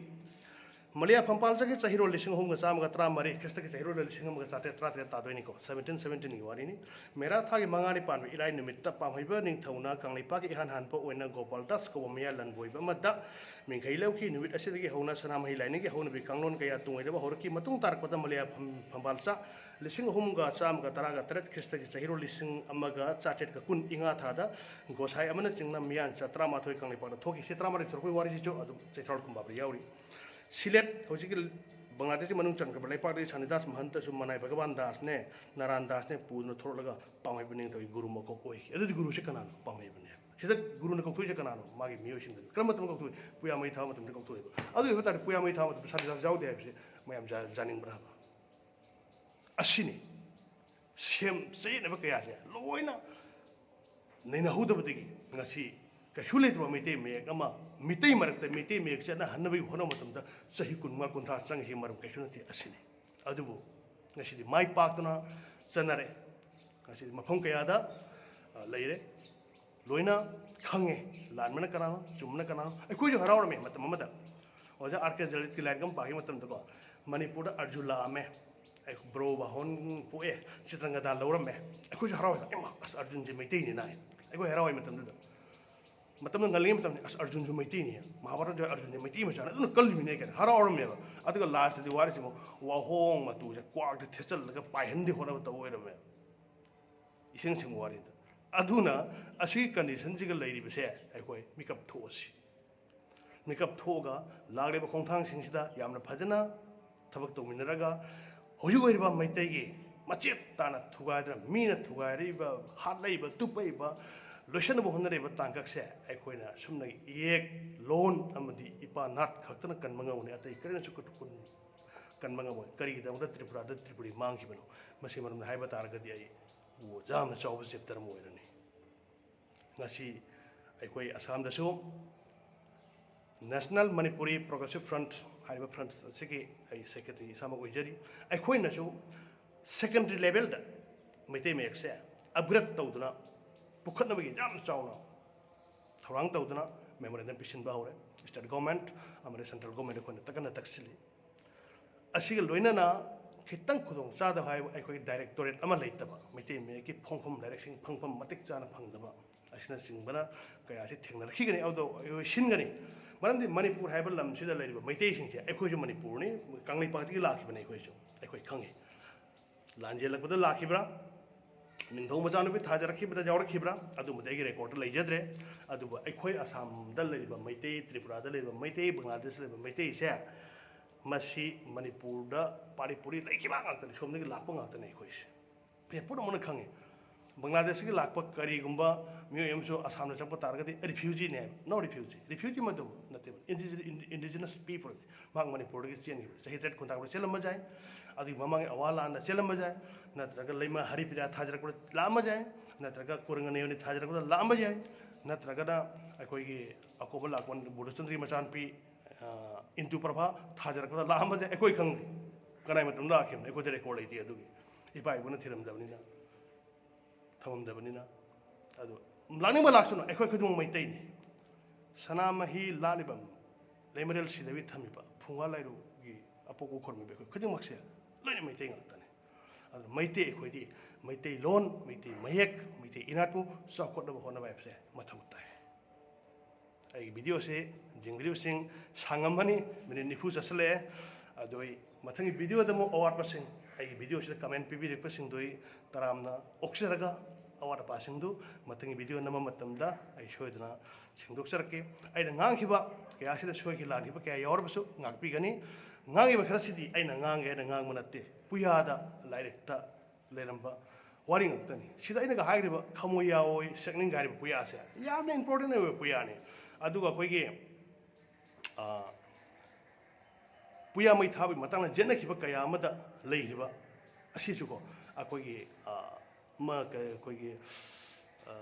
ꯃꯂꯤꯌꯥ ꯐꯝꯄꯥꯜꯆꯥꯒꯤ ꯆꯍꯤꯔꯣꯜ ꯂꯤꯁꯤꯡ ꯑꯍꯨꯝꯒ ꯆꯥꯝꯃꯒ ꯇꯔꯥꯃꯔꯤ, ꯈ꯭ꯔꯤꯁꯇꯒꯤ ꯆꯍꯤꯔꯣꯜ ꯂꯤꯁꯤꯡ ꯑꯃꯒ ꯆꯥꯇ꯭ꯔꯦꯠ ꯇꯔꯥꯇꯔꯦꯠ ꯇꯥꯗꯣꯏꯅꯤꯀꯣ, seventeen seventeenꯒꯤ ꯋꯥꯔꯤꯅꯤ꯫ ꯃꯦꯔꯥ ꯊꯥꯒꯤ ꯃꯉꯥꯅꯤ ꯄꯥꯟꯕ ꯏꯔꯥꯏ ꯅꯨꯃꯤꯠꯇ ꯄꯥꯝꯍꯩꯕ ꯅꯤꯡꯊꯧꯅ ꯀꯪꯂꯩꯄꯥꯛꯀꯤ ꯏꯍꯥꯟ ꯍꯥꯟꯕ ꯑꯣꯏꯅ ꯒꯣꯄꯥꯜ ꯗꯥꯁ ꯀꯧꯕ ꯃꯌꯥ ꯂꯟꯕꯣꯏꯕ ꯑꯃꯗ ꯃꯤꯡꯈꯩ ꯂꯧꯈꯤ꯫ ꯅꯨꯃꯤꯠ ꯑꯁꯤꯗꯒꯤ ꯍꯧꯅ ꯁꯅꯥꯃꯍꯤ ꯂꯥꯏꯅꯤꯡꯒꯤ ꯍꯧꯅꯕꯤ ꯀꯥꯡꯂꯣꯟ ꯀꯌꯥ ꯇꯨꯡꯑꯣꯏꯗꯕ ꯍꯧꯔꯛꯈꯤ꯫ ꯃꯇꯨꯡ ꯇꯥꯔꯛꯄꯗ ꯃꯂꯤꯌꯥ ꯐꯝ-, ꯐꯝꯕꯥꯜꯆꯥ ꯂꯤꯁꯤꯡ ꯑꯍꯨꯝꯒ ꯆꯥꯝꯃꯒ ꯇꯔꯥꯒ ꯇꯔꯦꯠ ꯈ꯭ꯔꯤꯁꯇꯒꯤ ꯆꯍꯤꯔꯣꯜ ꯂꯤꯁꯤꯡ ꯑꯃꯒ ꯆꯥꯇ꯭ꯔꯦꯠꯀ ꯀꯨꯟ ꯏꯉꯥ ꯊꯥꯗ ꯒꯣꯁꯥꯏ ꯑꯃꯅ ꯆꯤꯡꯅ ꯃꯤꯌꯥꯟꯆꯥ ꯇꯔꯥꯃꯥꯊꯣꯏ ꯀꯪꯂꯩꯄꯥꯛꯇ ꯊꯣꯛꯈꯤ꯫ ꯁꯤ ꯇꯔꯥꯃꯥꯊꯣꯏ ꯊꯣꯛꯄꯒꯤ ꯋꯥꯔꯤꯁꯤꯁꯨ ꯑꯗꯨꯝ ꯆꯩꯊꯥꯔꯣꯜ ꯀꯨꯝꯕꯥꯕꯗ ꯌꯥꯎꯔꯤ꯫ ꯁꯤꯂꯦꯠ, ꯍꯧꯖꯤꯛꯀꯤ ꯕꯪꯒ꯭ꯂꯥꯗꯦꯁꯀꯤ ꯃꯅꯨꯡ ꯆꯟꯈ꯭ꯔꯕ ꯂꯩꯄꯥꯛꯇꯒꯤ ꯁꯥꯅꯤꯗꯥꯁ ꯃꯍꯟꯇꯁꯨ ꯃꯅꯥꯏ ꯚꯒꯕꯥꯟ ꯗꯥꯁꯅꯦ, ꯅꯥꯔꯥꯟ ꯗꯥꯁꯅꯦ ꯄꯨꯗꯨꯅ ꯊꯣꯛꯂꯛꯂꯒ ꯄꯥꯝꯍꯩꯕ ꯅꯤꯡꯊꯧꯒꯤ ꯒꯨꯔꯨ ꯃꯀꯣꯛ ꯑꯣꯏꯈꯤ꯫ ꯑꯗꯨꯗꯤ ꯒꯨꯔꯨꯁꯦ ꯀꯅꯥꯅꯣ? ꯄꯥꯝꯍꯩꯕꯅꯦ꯫ ꯁꯤꯗ ꯒꯨꯔꯨꯅ ꯀꯧꯊꯣꯛꯏꯁꯦ ꯀꯅꯥꯅꯣ? ꯃꯥꯒꯤ ꯃꯤꯑꯣꯏꯁꯤꯡꯗꯨꯅꯤ꯫ ꯀꯔꯝꯕ ꯃꯇꯝꯗ ꯀꯧꯊꯣꯛꯏ? ꯄꯨꯌꯥ ꯃꯩ ꯊꯥꯕ ꯃꯇꯝꯗ ꯀꯧꯊꯣꯛꯑꯦꯕ꯫ ꯑꯗꯨ ꯑꯣꯏꯕ ꯇꯥꯔꯗꯤ ꯄꯨꯌꯥ ꯃꯩ ꯊꯥꯕ ꯃꯇꯝꯗ ꯁꯥꯅꯤꯗꯥꯁ ꯌꯥꯎꯗꯦ ꯍꯥꯏꯕꯁꯦ ꯃꯌꯥꯝ ꯖꯥ-, ꯖꯥꯅꯤꯡꯕ꯭ꯔꯥ ꯍꯥꯏꯕ? ꯑꯁꯤꯅꯤ꯫ ꯁꯦꯝ ꯆꯌꯦꯠꯅꯕ ꯀꯌꯥꯁꯦ ꯂꯣꯏꯅ ꯅꯩꯅꯍꯧꯗꯕꯗꯒꯤ ꯉꯁꯤ ꯀꯩꯁꯨ ꯂꯩꯇ꯭ꯔꯕ ꯃꯩꯇꯩ ꯃꯌꯦꯛ ꯑꯃ ꯃꯤꯇꯩ ꯃꯔꯛꯇ ꯃꯩꯇꯩ ꯃꯌꯦꯛ ꯆꯠꯅꯍꯟꯅꯕꯒꯤ ꯍꯣꯠꯅꯕ ꯃꯇꯝꯗ ꯆꯍꯤ ꯀꯨꯟꯃꯉꯥ, ꯀꯨꯟꯊ꯭ꯔꯥ ꯆꯪꯉꯤꯁꯤ ꯃꯔꯝ ꯀꯩꯁꯨ ꯅꯠꯇꯦ꯫ ꯑꯁꯤꯅꯤ꯫ ꯑꯗꯨꯕꯨ ꯉꯁꯤꯗꯤ ꯃꯥꯏ ꯄꯥꯛꯇꯨꯅ ꯆꯠꯅꯔꯦ꯫ ꯉꯁꯤꯗꯤ ꯃꯐꯝ ꯀꯌꯥꯗ, ꯑ, ꯂꯩꯔꯦ꯫ ꯂꯣꯏꯅ ꯈꯪꯉꯦ꯫ ꯂꯥꯟꯕꯅ ꯀꯅꯥꯅꯣ, ꯆꯨꯝꯕꯅ ꯀꯅꯥꯅꯣ꯫ ꯑꯩꯈꯣꯏꯁꯨ ꯍꯔꯥꯎꯔꯝꯃꯦ ꯃꯇꯝ ꯑꯃꯗ꯫ ꯑꯣꯖꯥ ꯑꯥꯔ ꯀꯦ ꯖꯂꯤꯠꯀꯤ ꯂꯥꯏꯔꯤꯛ ꯑꯃ ꯄꯥꯈꯤꯕ ꯃꯇꯝꯗꯀꯣ, ꯃꯅꯤꯄꯨꯔꯗ ꯑꯔꯖꯨꯟ ꯂꯥꯛꯑꯝꯃꯦ, ꯑꯩ ꯕ꯭ꯔꯣ ꯕꯥꯍꯣꯟ ꯄꯣꯛꯑꯦ, ꯆꯤꯇ꯭ꯔꯪꯒꯗꯥ ꯂꯧꯔꯝꯃꯦ꯫ ꯑꯩꯈꯣꯏꯁꯨ ꯍꯔꯥꯎꯋꯦ, "ꯏꯃꯥ, ꯑꯁ, ꯑꯔꯖꯨꯟꯁꯦ ꯃꯩꯇꯩꯅꯤꯅ" ꯍꯥꯏ꯫ ꯑꯩꯈꯣꯏ ꯍꯔꯥꯎꯋꯦ ꯃꯇꯝꯗꯨꯗ꯫ ꯃꯇꯝꯗꯨ ꯉꯜꯂꯤꯉꯩ ꯃꯇꯝꯅꯤ, "ꯑꯁ, ꯑꯔꯖꯨꯟꯁꯨ ꯃꯩꯇꯩꯅꯤ, ꯃꯍꯥꯚꯥꯔꯠꯇ ꯑꯔꯖꯨꯟꯁꯦ ꯃꯩꯇꯩ ꯃꯆꯥꯅꯤ", ꯑꯗꯨꯅ ꯀꯜꯂꯤꯃꯤꯅꯦ ꯀꯩꯅꯣ, ꯍꯔꯥꯎꯔꯝꯃꯦꯕ꯫ ꯑꯗꯨꯒ ꯂꯥꯁꯇꯗꯤ ꯋꯥꯔꯤꯁꯤ ꯑꯃꯨꯛ ꯋꯥꯍꯣꯡ ꯃꯇꯨꯁꯦ ꯀ꯭ꯋꯥꯛꯇ ꯊꯦꯠꯆꯜꯂꯒ ꯄꯥꯏꯍꯟꯗꯦ ꯍꯣꯠꯅꯕ ꯇꯧ ꯑꯣꯏꯔꯝꯃꯦꯕ꯫ ꯏꯁꯦꯡ ꯁꯦꯡꯕ ꯋꯥꯔꯤꯗ꯫ ꯑꯗꯨꯅ ꯑꯁꯤꯒꯤ ꯀꯟꯗꯤꯁꯟꯁꯤꯒ ꯂꯩꯔꯤꯕꯁꯦ ꯑꯩꯈꯣꯏ ꯃꯤꯀꯞ ꯊꯣꯛꯑꯁꯤ꯫ ꯃꯤꯀꯞ ꯊꯣꯛꯑꯒ ꯂꯥꯛꯂꯤꯕ ꯈꯣꯡꯊꯥꯡꯁꯤꯡꯁꯤꯗ ꯌꯥꯝꯅ ꯐꯖꯅ ꯊꯕꯛ ꯇꯧꯃꯤꯟꯅꯔꯒ ꯍꯧꯖꯤꯛ ꯑꯣꯏꯔꯤꯕ ꯃꯩꯇꯩꯒꯤ ꯃꯆꯦꯠ ꯇꯥꯅ ꯊꯨꯒꯥꯏꯗꯅ ꯃꯤꯅ ꯊꯨꯒꯥꯏꯔꯛꯏꯕ, ꯍꯥꯠꯂꯛꯏꯕ, ꯇꯨꯞꯄꯛꯏꯕ, ꯂꯣꯏꯁꯤꯟꯅꯕ ꯍꯣꯠꯅꯔꯤꯕ ꯇꯥꯡꯀꯛꯁꯦ ꯑꯩꯈꯣꯏꯅ ꯁꯨꯝꯅ ꯏꯌꯦꯛ, ꯂꯣꯟ ꯑꯃꯗꯤ ꯏꯄꯥ ꯅꯥꯠ ꯈꯛꯇꯅ ꯀꯟꯕ ꯉꯝꯒꯅꯤ, ꯑꯇꯩ ꯀꯔꯤꯅꯁꯨ ꯀꯟ-, ꯀꯟꯕ ꯉꯝꯃꯣꯏ꯫ ꯀꯔꯤꯒꯤꯗꯃꯛꯇ ꯇ꯭ꯔꯤꯄꯨꯔꯥꯗ ꯇ꯭ꯔꯤꯄꯨꯔꯤ ꯃꯥꯡꯈꯤꯕꯅꯣ? ꯃꯁꯤ ꯃꯔꯝꯗ ꯍꯥꯏꯕ ꯇꯥꯔꯒꯗꯤ ꯑꯩ ꯌꯥꯝꯅ ꯆꯥꯎꯕ ꯆꯦꯞꯇꯔ ꯑꯃ ꯑꯣꯏꯔꯅꯤ꯫ ꯉꯁꯤ ꯑꯩꯈꯣꯏ ꯑꯁꯥꯝꯗꯁꯨ National Manipuri Progressive Front ꯍꯥꯏꯔꯤꯕ ꯐ꯭ꯔꯟꯠ ꯑꯁꯤꯒꯤ ꯑꯩ ꯁꯦꯀ꯭ꯔꯦꯇꯔꯤ ꯏꯁꯥꯃꯛ ꯑꯣꯏꯖꯔꯤ꯫ ꯑꯩꯈꯣꯏꯅꯁꯨ ꯁꯦꯀꯦꯟꯗꯔꯤ ꯂꯦꯚꯦꯜꯗ ꯃꯩꯇꯩ ꯃꯌꯦꯛꯁꯦ ꯑꯞꯒ꯭ꯔꯦꯗ ꯇꯧꯗꯨꯅ ꯄꯨꯈꯠꯅꯕꯒꯤ ꯌꯥꯝ ꯆꯥꯎꯅ ꯊꯧꯔꯥꯡ ꯇꯧꯗꯨꯅ ꯃꯦꯃꯣꯔꯦꯟꯗꯝ ꯄꯤꯁꯤꯟꯕ ꯍꯧꯔꯦ꯫ ꯁ꯭ꯇꯦꯠ ꯒꯣꯔꯃꯦꯟꯠ ꯑꯃꯗꯤ ꯁꯦꯟꯇ꯭ꯔꯦꯜ ꯒꯣꯔꯃꯦꯟꯠ ꯑꯩꯈꯣꯏꯅ ꯇꯛꯀꯟꯅ ꯇꯛꯁꯤꯜꯂꯤ꯫ ꯑꯁꯤꯒ ꯂꯣꯏꯅꯅ ꯈꯤꯇꯪ ꯈꯨꯗꯣꯡ ꯆꯥꯗꯕ ꯍꯥꯏꯕꯨ ꯑꯩꯈꯣꯏꯒꯤ ꯗꯥꯏꯔꯦꯛꯇꯣꯔꯦꯠ ꯑꯃ ꯂꯩꯇꯕ, ꯃꯩꯇꯩ ꯃꯌꯦꯛꯀꯤ ꯐꯣꯡꯐꯝ, ꯂꯥꯏꯔꯤꯛꯁꯤꯡ ꯐꯪꯐꯝ ꯃꯇꯤꯛ ꯆꯥꯅ ꯐꯪꯗꯕ ꯑꯁꯤꯅꯆꯤꯡꯕꯅ ꯀꯌꯥꯁꯤ ꯊꯦꯡꯅꯔꯛꯈꯤꯒꯅꯤ꯫ ꯑꯗꯣ ꯑꯩꯈꯣꯏ ꯁꯤꯟꯒꯅꯤ꯫ ꯃꯔꯝꯗꯤ ꯃꯅꯤꯄꯨꯔ ꯍꯥꯏꯕ ꯂꯝꯁꯤꯗ ꯂꯩꯔꯤꯕ ꯃꯩꯇꯩꯁꯤꯡꯁꯦ, ꯑꯩꯈꯣꯏꯁꯨ ꯃꯅꯤꯄꯨꯔꯅꯤ, ꯀꯪꯂꯩꯄꯥꯛꯇꯒꯤ ꯂꯥꯛꯈꯤꯕꯅꯤ ꯑꯩꯈꯣꯏꯁꯨ, ꯑꯩꯈꯣꯏ ꯈꯪꯉꯤ꯫ ꯂꯥꯟ ꯆꯦꯜꯂꯛꯄꯗ ꯂꯥꯛꯈꯤꯕ꯭ꯔꯥ, ꯅꯤꯡꯊꯧ ꯃꯆꯥꯅꯨꯄꯤ ꯊꯥꯖꯔꯛꯈꯤꯕꯗ ꯌꯥꯎꯔꯛꯈꯤꯕ꯭ꯔꯥ, ꯑꯗꯨꯝꯕꯗꯤ ꯑꯩꯒꯤ ꯔꯦꯀꯣꯔꯠꯇ ꯂꯩꯖꯗ꯭ꯔꯦ꯫ ꯑꯗꯨꯕꯨ ꯑꯩꯈꯣꯏ ꯑꯁꯥꯝꯗ ꯂꯩꯔꯤꯕ ꯃꯩꯇꯩ, ꯇ꯭ꯔꯤꯄꯨꯔꯥꯗ ꯂꯩꯔꯤꯕ ꯃꯩꯇꯩ, ꯕꯪꯒ꯭ꯂꯥꯗꯦꯁꯇ ꯂꯩꯔꯤꯕ ꯃꯩꯇꯩꯁꯦ, ꯃꯁꯤ ꯃꯅꯤꯄꯨꯔꯗ ꯄꯥꯔꯤ ꯄꯨꯔꯤ ꯂꯩꯈꯤꯕ ꯉꯥꯛꯇꯅꯤ, ꯁꯣꯝꯗꯒꯤ ꯂꯥꯛꯄ ꯉꯥꯛꯇꯅꯤ ꯑꯩꯈꯣꯏꯁꯦ꯫ ꯑꯩꯈꯣꯏ ꯄꯨꯝꯅꯃꯛꯅ ꯈꯪꯉꯤ꯫ ꯕꯪꯒ꯭ꯂꯥꯗꯦꯁꯇꯒꯤ ꯂꯥꯛꯄ ꯀꯔꯤꯒꯨꯝꯕ ꯃꯤꯑꯣꯏ ꯑꯃꯁꯨ ꯑꯁꯥꯝꯗ ꯆꯪꯕ ꯇꯥꯔꯒꯗꯤ ꯔꯤꯐ꯭ꯌꯨꯖꯤꯅꯦ ꯍꯥꯏꯕ꯫ No refugee꯫ ꯔꯤꯐ꯭ꯌꯨꯖꯤ ꯃꯗꯨ ꯅꯠꯇꯦꯕ꯫ ꯏꯟꯗꯤꯖꯤ-, ꯏꯟ-, indigenous people꯫ ꯃꯍꯥꯛ ꯃꯅꯤꯄꯨꯔꯗꯒꯤ ꯆꯦꯟꯈꯤꯕ ꯆꯍꯤ ꯇꯔꯦꯠ ꯈꯨꯟꯇꯥꯛꯄꯗ ꯆꯦꯜꯂꯝꯕ ꯌꯥꯏ, ꯑꯗꯨꯒꯤ ꯃꯃꯥꯡꯒꯤ ꯑꯋꯥ ꯂꯥꯟꯗ ꯆꯦꯜꯂꯝꯕ ꯌꯥꯏ, ꯅꯠꯇ꯭ꯔꯒ ꯂꯩꯃ ꯍꯔꯤꯄ꯭ꯔꯤꯌꯥ ꯊꯥꯖꯔꯛꯄꯗ ꯂꯥꯛꯑꯝꯕ ꯌꯥꯏ, ꯅꯠꯇ꯭ꯔꯒ ꯀꯨꯔꯪꯒꯅꯦꯌꯣꯅꯤ ꯊꯥꯖꯔꯛꯄꯗ ꯂꯥꯛꯑꯝꯕ ꯌꯥꯏ, ꯅꯠꯇ꯭ꯔꯒꯅ ꯑꯩꯈꯣꯏꯒꯤ ꯑꯀꯣꯕ ꯂꯥꯛꯄ ꯕꯨꯙꯆꯟꯗ꯭ꯔꯒꯤ ꯃꯆꯥꯅꯨꯄꯤ, ꯑ, ꯏꯟꯗꯨ ꯄ꯭ꯔꯚꯥ ꯊꯥꯖꯔꯛꯄꯗ ꯂꯥꯛꯑꯝꯕ ꯌꯥꯏ꯫ ꯑꯩꯈꯣꯏ ꯈꯪꯗꯦ ꯀꯅꯥꯏ ꯃꯇꯝꯗ ꯂꯥꯛꯈꯤꯕꯅꯣ, ꯑꯩꯈꯣꯏꯗ ꯔꯦꯀꯣꯔꯠ ꯂꯩꯇꯦ ꯑꯗꯨꯒꯤ, ꯏꯄꯥ ꯏꯄꯨꯅ ꯊꯤꯔꯝꯗꯕꯅꯤꯅ꯫ ꯊꯝꯃꯝꯗꯕꯅꯤꯅ꯫ ꯑꯗꯣ ꯂꯥꯛꯅꯤꯡꯕ ꯂꯥꯛꯁꯅꯨ, ꯑꯩꯈꯣꯏ ꯈꯨꯗꯤꯡꯃꯛ ꯃꯩꯇꯩꯅꯤ꯫ ꯁꯅꯥꯃꯍꯤ ꯂꯥꯠꯂꯤꯕ ꯂꯩꯃꯔꯦꯜ ꯁꯤꯗꯕꯤ ꯊꯝꯃꯤꯕ ꯐꯨꯡꯒꯥ ꯂꯥꯏꯔꯨꯒꯤ ꯑꯄꯣꯛꯄ ꯈꯨꯔꯨꯝꯃꯤꯕ ꯑꯩꯈꯣꯏ ꯈꯨꯗꯤꯡꯃꯛꯁꯦ ꯂꯣꯏꯅ ꯃꯩꯇꯩ ꯉꯥꯛꯇꯅꯤ꯫ ꯑꯗꯨꯅ ꯃꯩꯇꯩ ꯑꯩꯈꯣꯏꯗꯤ ꯃꯩꯇꯩꯂꯣꯟ, ꯃꯩꯇꯩ ꯃꯌꯦꯛ, ꯃꯩꯇꯩ ꯏꯅꯥꯠꯄꯨ ꯆꯥꯎꯈꯠꯅꯕ ꯍꯣꯠꯅꯕ ꯍꯥꯏꯕꯁꯦ ꯃꯊꯧ ꯇꯥꯏ꯫ ꯑꯩꯒꯤ ꯚꯤꯗꯤꯑꯣꯁꯤ ꯌꯦꯡꯕꯤꯔꯤꯕꯁꯤꯡ ꯁꯥꯡꯉꯝꯃꯅꯤ, ꯃꯤꯅꯤꯠ ꯅꯤꯐꯨ ꯆꯠꯁꯤꯜꯂꯛꯑꯦ꯫ ꯑꯗꯣ ꯑꯩ ꯃꯊꯪꯒꯤ ꯚꯤꯗꯤꯑꯣꯗ ꯑꯃꯨꯛ ꯑꯋꯥꯠꯄꯁꯤꯡ, ꯑꯩꯒꯤ ꯚꯤꯗꯤꯑꯣꯁꯤꯗ ꯀꯃꯦꯟ ꯄꯤꯕꯤꯔꯛꯄꯁꯤꯡꯗꯣ ꯑꯩ ꯇꯔꯥꯝꯅ ꯑꯣꯛꯆꯔꯒ, ꯑꯋꯥꯠ ꯑꯄꯥꯁꯤꯡꯗꯨ ꯃꯊꯪꯒꯤ ꯚꯤꯗꯤꯑꯣ ꯅꯝꯕ ꯃꯇꯝꯗ ꯑꯩ ꯁꯣꯏꯗꯅ ꯁꯦꯡꯗꯣꯛꯆꯔꯛꯀꯦ꯫ ꯑꯩꯅ ꯉꯥꯡꯈꯤꯕ ꯀꯌꯥꯁꯤꯗ ꯁꯣꯏꯈꯤ ꯂꯥꯟꯈꯤꯕ ꯀꯌꯥ ꯌꯥꯎꯔꯕꯁꯨ ꯉꯥꯛꯄꯤꯒꯅꯤ꯫ ꯉꯥꯡꯉꯤꯕ ꯈꯔꯁꯤꯗꯤ ꯑꯩꯅ ꯉꯥꯡꯒꯦ ꯍꯥꯏꯅ ꯉꯥꯡꯕ ꯅꯠꯇꯦ, ꯄꯨꯌꯥꯗ ꯂꯥꯏꯔꯤꯛꯇ ꯂꯩꯔꯝꯕ ꯋꯥꯔꯤ ꯉꯥꯛꯇꯅꯤ꯫ ꯁꯤꯗ ꯑꯩꯅꯒ ꯍꯥꯏꯈ꯭ꯔꯤꯕ ꯈꯥꯃꯣꯏ ꯌꯥꯑꯣꯏ ꯁꯛꯅꯤꯡꯒ ꯍꯥꯏꯔꯤꯕ ꯄꯨꯌꯥꯁꯦ ꯌꯥꯝꯅ ꯏꯝꯄꯣꯔꯇꯦꯟ ꯑꯣꯏꯕ ꯄꯨꯌꯥꯅꯤ꯫ ꯑꯗꯨꯒ ꯑꯩꯈꯣꯏꯒꯤ, ꯑ, ꯄꯨꯌꯥ ꯃꯩ ꯊꯥꯕꯒꯤ ꯃꯇꯥꯡꯗ ꯌꯦꯠꯅꯈꯤꯕ ꯀꯌꯥ ꯑꯃꯗ ꯂꯩꯔꯤꯕ ꯑꯁꯤꯁꯨꯀꯣ, ꯑꯩꯈꯣꯏꯒꯤ, ꯑ, ꯑꯃ ꯀ-, ꯑꯩꯈꯣꯏꯒꯤ, ꯑ,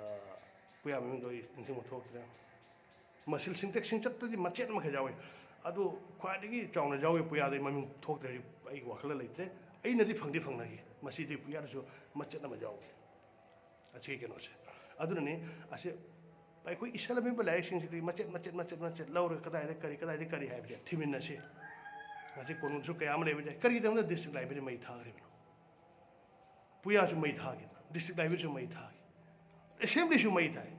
ꯄꯨꯌꯥ ꯃꯃꯤꯡꯗꯣ ꯑꯩ ꯅꯤꯡꯁꯤꯡꯕ ꯊꯣꯛꯇ꯭ꯔꯦ꯫ ꯃꯁꯤꯜ ꯁꯤꯡꯇꯦꯛ ꯁꯤꯡꯆꯠꯇꯗꯤ ꯃꯆꯦꯠ ꯑꯃꯈꯛ ꯌꯥꯎꯏ꯫ ꯑꯗꯨ ꯈ꯭ꯋꯥꯏꯗꯒꯤ ꯆꯥꯎꯅ ꯌꯥꯎꯏ ꯄꯨꯌꯥꯗ ꯑꯩ ꯃꯃꯤꯡ ꯊꯣꯛꯇ꯭ꯔꯦ ꯍꯧꯖꯤꯛ ꯑꯩꯒꯤ ꯋꯥꯈꯜꯗ ꯂꯩꯇ꯭ꯔꯦ꯫ ꯑꯩꯅꯗꯤ ꯐꯪꯗꯤ ꯐꯪꯅꯈꯤ꯫ ꯃꯁꯤꯗꯤ ꯄꯨꯌꯥꯗꯁꯨ ꯃꯆꯦꯠ ꯑꯃ ꯌꯥꯎꯏ꯫ ꯑꯁꯤꯒꯤ ꯀꯩꯅꯣꯁꯦ꯫ ꯑꯗꯨꯅꯅꯤ ꯑꯁꯤ ꯑꯩꯈꯣꯏ ꯏꯁꯜꯂꯝꯃꯤꯕ ꯂꯥꯏꯔꯤꯛꯁꯤꯡꯁꯤꯗꯤ ꯃꯆꯦꯠ, ꯃꯆꯦꯠ, ꯃꯆꯦꯠ, ꯃꯆꯦꯠ ꯂꯧꯔꯒ ꯀꯗꯥꯏꯗ ꯀꯔꯤ, ꯀꯗꯥꯏꯗ ꯀꯔꯤ ꯍꯥꯏꯕꯁꯦ ꯊꯤꯃꯤꯟꯅꯁꯤ꯫ ꯉꯁꯤ ꯀꯣꯅꯨꯡꯁꯨ ꯀꯌꯥ ꯑꯃ ꯂꯩꯕ ꯌꯥꯏ꯫ ꯀꯔꯤꯒꯤꯗꯃꯛꯇ district library ꯃꯩ ꯊꯥꯈ꯭ꯔꯤꯕꯅꯣ? ꯄꯨꯌꯥꯁꯨ ꯃꯩ ꯊꯥꯈꯤ, district libraryꯁꯨ ꯃꯩ ꯊꯥꯈꯤ, assemblyꯁꯨ ꯃꯩ ꯊꯥꯏ꯫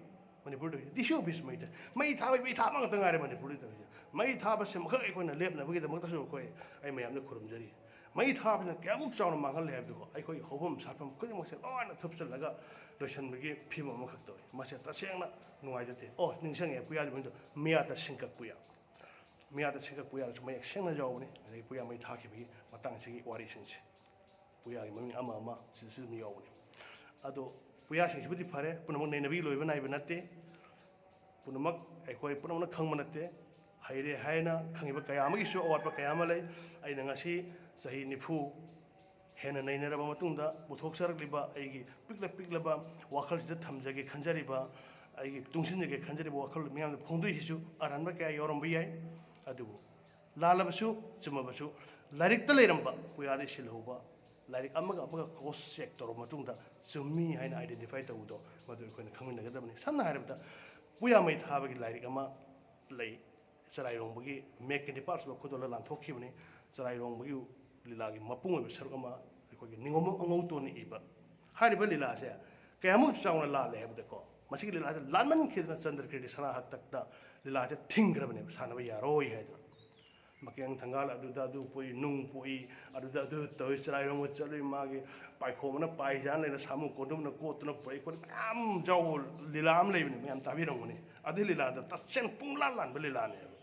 ꯃꯅꯤꯄꯨꯔꯗ ꯍꯧꯖꯤꯛ D C office ꯃꯩ ꯊꯥꯏ꯫ ꯃꯩ ꯊꯥꯕ, ꯃꯩ ꯊꯥꯕ ꯉꯥꯛꯇ ꯉꯥꯏꯔꯦ ꯃꯅꯤꯄꯨꯔꯗ ꯇꯧꯔꯤꯁꯦ꯫ ꯃꯩ ꯊꯥꯕꯁꯤꯃꯈꯛ ꯑꯩꯈꯣꯏꯅ ꯂꯦꯞꯅꯕꯒꯤꯗꯃꯛꯇꯁꯨ ꯑꯩꯈꯣꯏ, ꯑꯩ ꯃꯌꯥꯝꯗ ꯈꯨꯔꯨꯝꯖꯔꯤ꯫ ꯃꯩ ꯊꯥꯕꯁꯤꯅ ꯀꯌꯥꯃꯨꯛ ꯆꯥꯎꯅ ꯃꯥꯡꯍꯜꯂꯦ ꯍꯥꯏꯕꯗꯨ ꯑꯩꯈꯣꯏꯒꯤ ꯍꯧꯐꯝ ꯁꯥꯠꯐꯝ ꯈꯨꯗꯤꯡꯃꯛꯁꯦ ꯂꯣꯏꯅ ꯊꯨꯞꯆꯜꯂꯒ ꯂꯣꯏꯁꯤꯟꯕꯒꯤ ꯐꯤꯕꯝ ꯑꯃꯈꯛ ꯇꯧꯏ꯫ ꯃꯁꯦ ꯇꯁꯦꯡꯅ ꯅꯨꯡꯉꯥꯏꯖꯗꯦ꯫ ꯑꯣ, ꯅꯤꯡꯁꯤꯡꯉꯦ, ꯄꯨꯌꯥ ꯂꯩꯕꯗꯣ ꯃꯤꯌꯥꯇ ꯁꯤꯡꯀꯛ ꯄꯨꯌꯥ꯫ ꯃꯤꯌꯥꯇ ꯁꯤꯡꯀꯛ ꯄꯨꯌꯥꯁꯨ ꯃꯌꯦꯛ ꯁꯦꯡꯅ ꯌꯥꯎꯕꯅꯤ꯫ ꯑꯗꯒꯤ ꯄꯨꯌꯥ ꯃꯩ ꯊꯥꯈꯤꯕꯒꯤ ꯃꯇꯥꯡꯁꯤꯒꯤ ꯋꯥꯔꯤꯁꯤꯡꯁꯦ꯫ ꯄꯨꯌꯥꯒꯤ ꯃꯃꯤꯡ ꯑꯃ ꯑꯃ ꯁꯤꯗꯁꯨ ꯑꯗꯨꯝ ꯌꯥꯎꯕꯅꯤ꯫ ꯑꯗꯣ ꯄꯨꯌꯥꯁꯤꯡꯁꯤꯕꯨꯗꯤ ꯐꯔꯦ, ꯄꯨꯝꯅꯃꯛ ꯅꯩꯅꯕꯒꯤ ꯂꯣꯏꯕ ꯅꯥꯏꯕ ꯅꯠꯇꯦ꯫ ꯄꯨꯝꯅꯃꯛ ꯑꯩꯈꯣꯏ ꯄꯨꯝꯅꯃꯛꯅ ꯈꯪꯕ ꯅꯠꯇꯦ꯫ ꯍꯩꯔꯦ ꯍꯥꯏꯅ ꯈꯪꯉꯤꯕ ꯀꯌꯥ ꯑꯃꯒꯤꯁꯨ ꯑꯋꯥꯠꯄ ꯀꯌꯥ ꯑꯃ ꯂꯩ꯫ ꯑꯩꯅ ꯉꯁꯤ ꯆꯍꯤ ꯅꯤꯐꯨ ꯍꯦꯟꯅ ꯅꯩꯅꯔꯕ ꯃꯇꯨꯡꯗ ꯄꯨꯊꯣꯛꯆꯔꯛꯂꯤꯕ ꯑꯩꯒꯤ ꯄꯤꯛꯂ ꯄꯤꯛꯂꯕ ꯋꯥꯈꯜꯁꯤꯗ ꯊꯝꯖꯒꯦ ꯈꯟꯖꯔꯤꯕ, ꯑꯩꯒꯤ ꯇꯨꯡꯁꯤꯟꯖꯒꯦ ꯈꯟꯖꯔꯤꯕ ꯋꯥꯈꯜ ꯃꯤꯌꯥꯝꯗ ꯐꯣꯡꯗꯣꯛꯏꯁꯤꯁꯨ ꯑꯔꯥꯟꯕ ꯀꯌꯥ ꯌꯥꯎꯔꯝꯕ ꯌꯥꯏ꯫ ꯑꯗꯨꯕꯨ ꯂꯥꯜꯂꯕꯁꯨ ꯆꯨꯝꯃꯕꯁꯨ ꯂꯥꯏꯔꯤꯛꯇ ꯂꯩꯔꯝꯕ ꯄꯨꯌꯥꯗꯒꯤ ꯁꯤꯜꯍꯧꯕ ꯂꯥꯏꯔꯤꯛ ꯑꯃꯒ ꯑꯃꯒ cross check ꯇꯧꯔꯕ ꯃꯇꯨꯡꯗ ꯆꯨꯝꯃꯤ ꯍꯥꯏꯅ identify ꯇꯧꯕꯗꯣ ꯃꯗꯨ ꯑꯩꯈꯣꯏꯅ ꯈꯪꯃꯤꯟꯅꯒꯗꯕꯅꯤ꯫ ꯁꯝꯅ ꯍꯥꯏꯔꯕꯗ ꯄꯨꯌꯥ ꯃꯩ ꯊꯥꯕꯒꯤ ꯂꯥꯏꯔꯤꯛ ꯑꯃ ꯂꯩ꯫ ꯆꯔꯥꯏꯔꯣꯡꯕꯒꯤ ꯃꯦꯛꯀꯤ ꯅꯤꯄꯥꯜ ꯁꯨꯕ ꯈꯨꯗꯣꯜꯗ ꯂꯥꯟꯊꯣꯛꯈꯤꯕꯅꯤ꯫ ꯆꯔꯥꯏꯔꯣꯡꯕꯒꯤ ꯂꯤꯂꯥꯒꯤ ꯃꯄꯨꯡ ꯑꯣꯏꯕ ꯁꯔꯨꯛ ꯑꯃ ꯑꯩꯈꯣꯏꯒꯤ ꯅꯤꯉꯣꯝꯕꯝ ꯑꯉꯧꯇꯣꯟꯅ ꯏꯕ꯫ ꯍꯥꯏꯔꯤꯕ ꯂꯤꯂꯥꯁꯦ ꯀꯌꯥꯃꯨꯛ ꯆꯥꯎꯅ ꯂꯥꯜꯂꯦ ꯍꯥꯏꯕꯗꯀꯣ, ꯃꯁꯤꯒꯤ ꯂꯤꯂꯥꯁꯦ ꯂꯥꯟꯃꯟꯈꯤꯗꯅ ꯆꯟꯗ꯭ꯔꯀꯤꯔꯇꯤ ꯁꯅꯥ ꯍꯥꯛꯇꯛꯇ ꯂꯤꯂꯥꯁꯦ ꯊꯤꯡꯈ꯭ꯔꯕꯅꯦꯕ, ꯁꯥꯟꯅꯕ ꯌꯥꯔꯣꯏ ꯍꯥꯏꯗꯅ꯫ ꯃꯀꯦꯡ ꯊꯪꯒꯥꯜ ꯑꯗꯨꯗ ꯑꯗꯨ ꯄꯣꯛꯏ, ꯅꯨꯡ ꯄꯣꯛꯏ, ꯑꯗꯨꯗ ꯑꯗꯨ ꯇꯧꯏ, ꯆꯔꯥꯏꯔꯣꯝꯒ ꯆꯠꯂꯨꯏ, ꯃꯥꯒꯤ ꯄꯥꯏꯈꯣꯝꯕꯅ ꯄꯥꯏꯖꯥꯟ ꯂꯩꯅ ꯁꯥꯃꯨ ꯀꯣꯟꯗꯨꯝꯅ ꯀꯣꯠꯇꯨꯅ ꯄꯨꯔꯛꯏ ꯈꯣꯠꯂꯤ ꯃꯌꯥꯝ ꯌꯥꯎꯕ ꯂꯤꯂꯥ ꯑꯃ ꯂꯩꯕꯅꯤ, ꯃꯌꯥꯝ ꯇꯥꯕꯤꯔꯝꯒꯅꯤ꯫ ꯑꯗꯨ ꯂꯤꯂꯥꯗ ꯇꯁꯦꯡ ꯄꯨꯡꯂꯥꯟ ꯂꯥꯟꯕ ꯂꯤꯂꯥꯅꯦꯕ꯫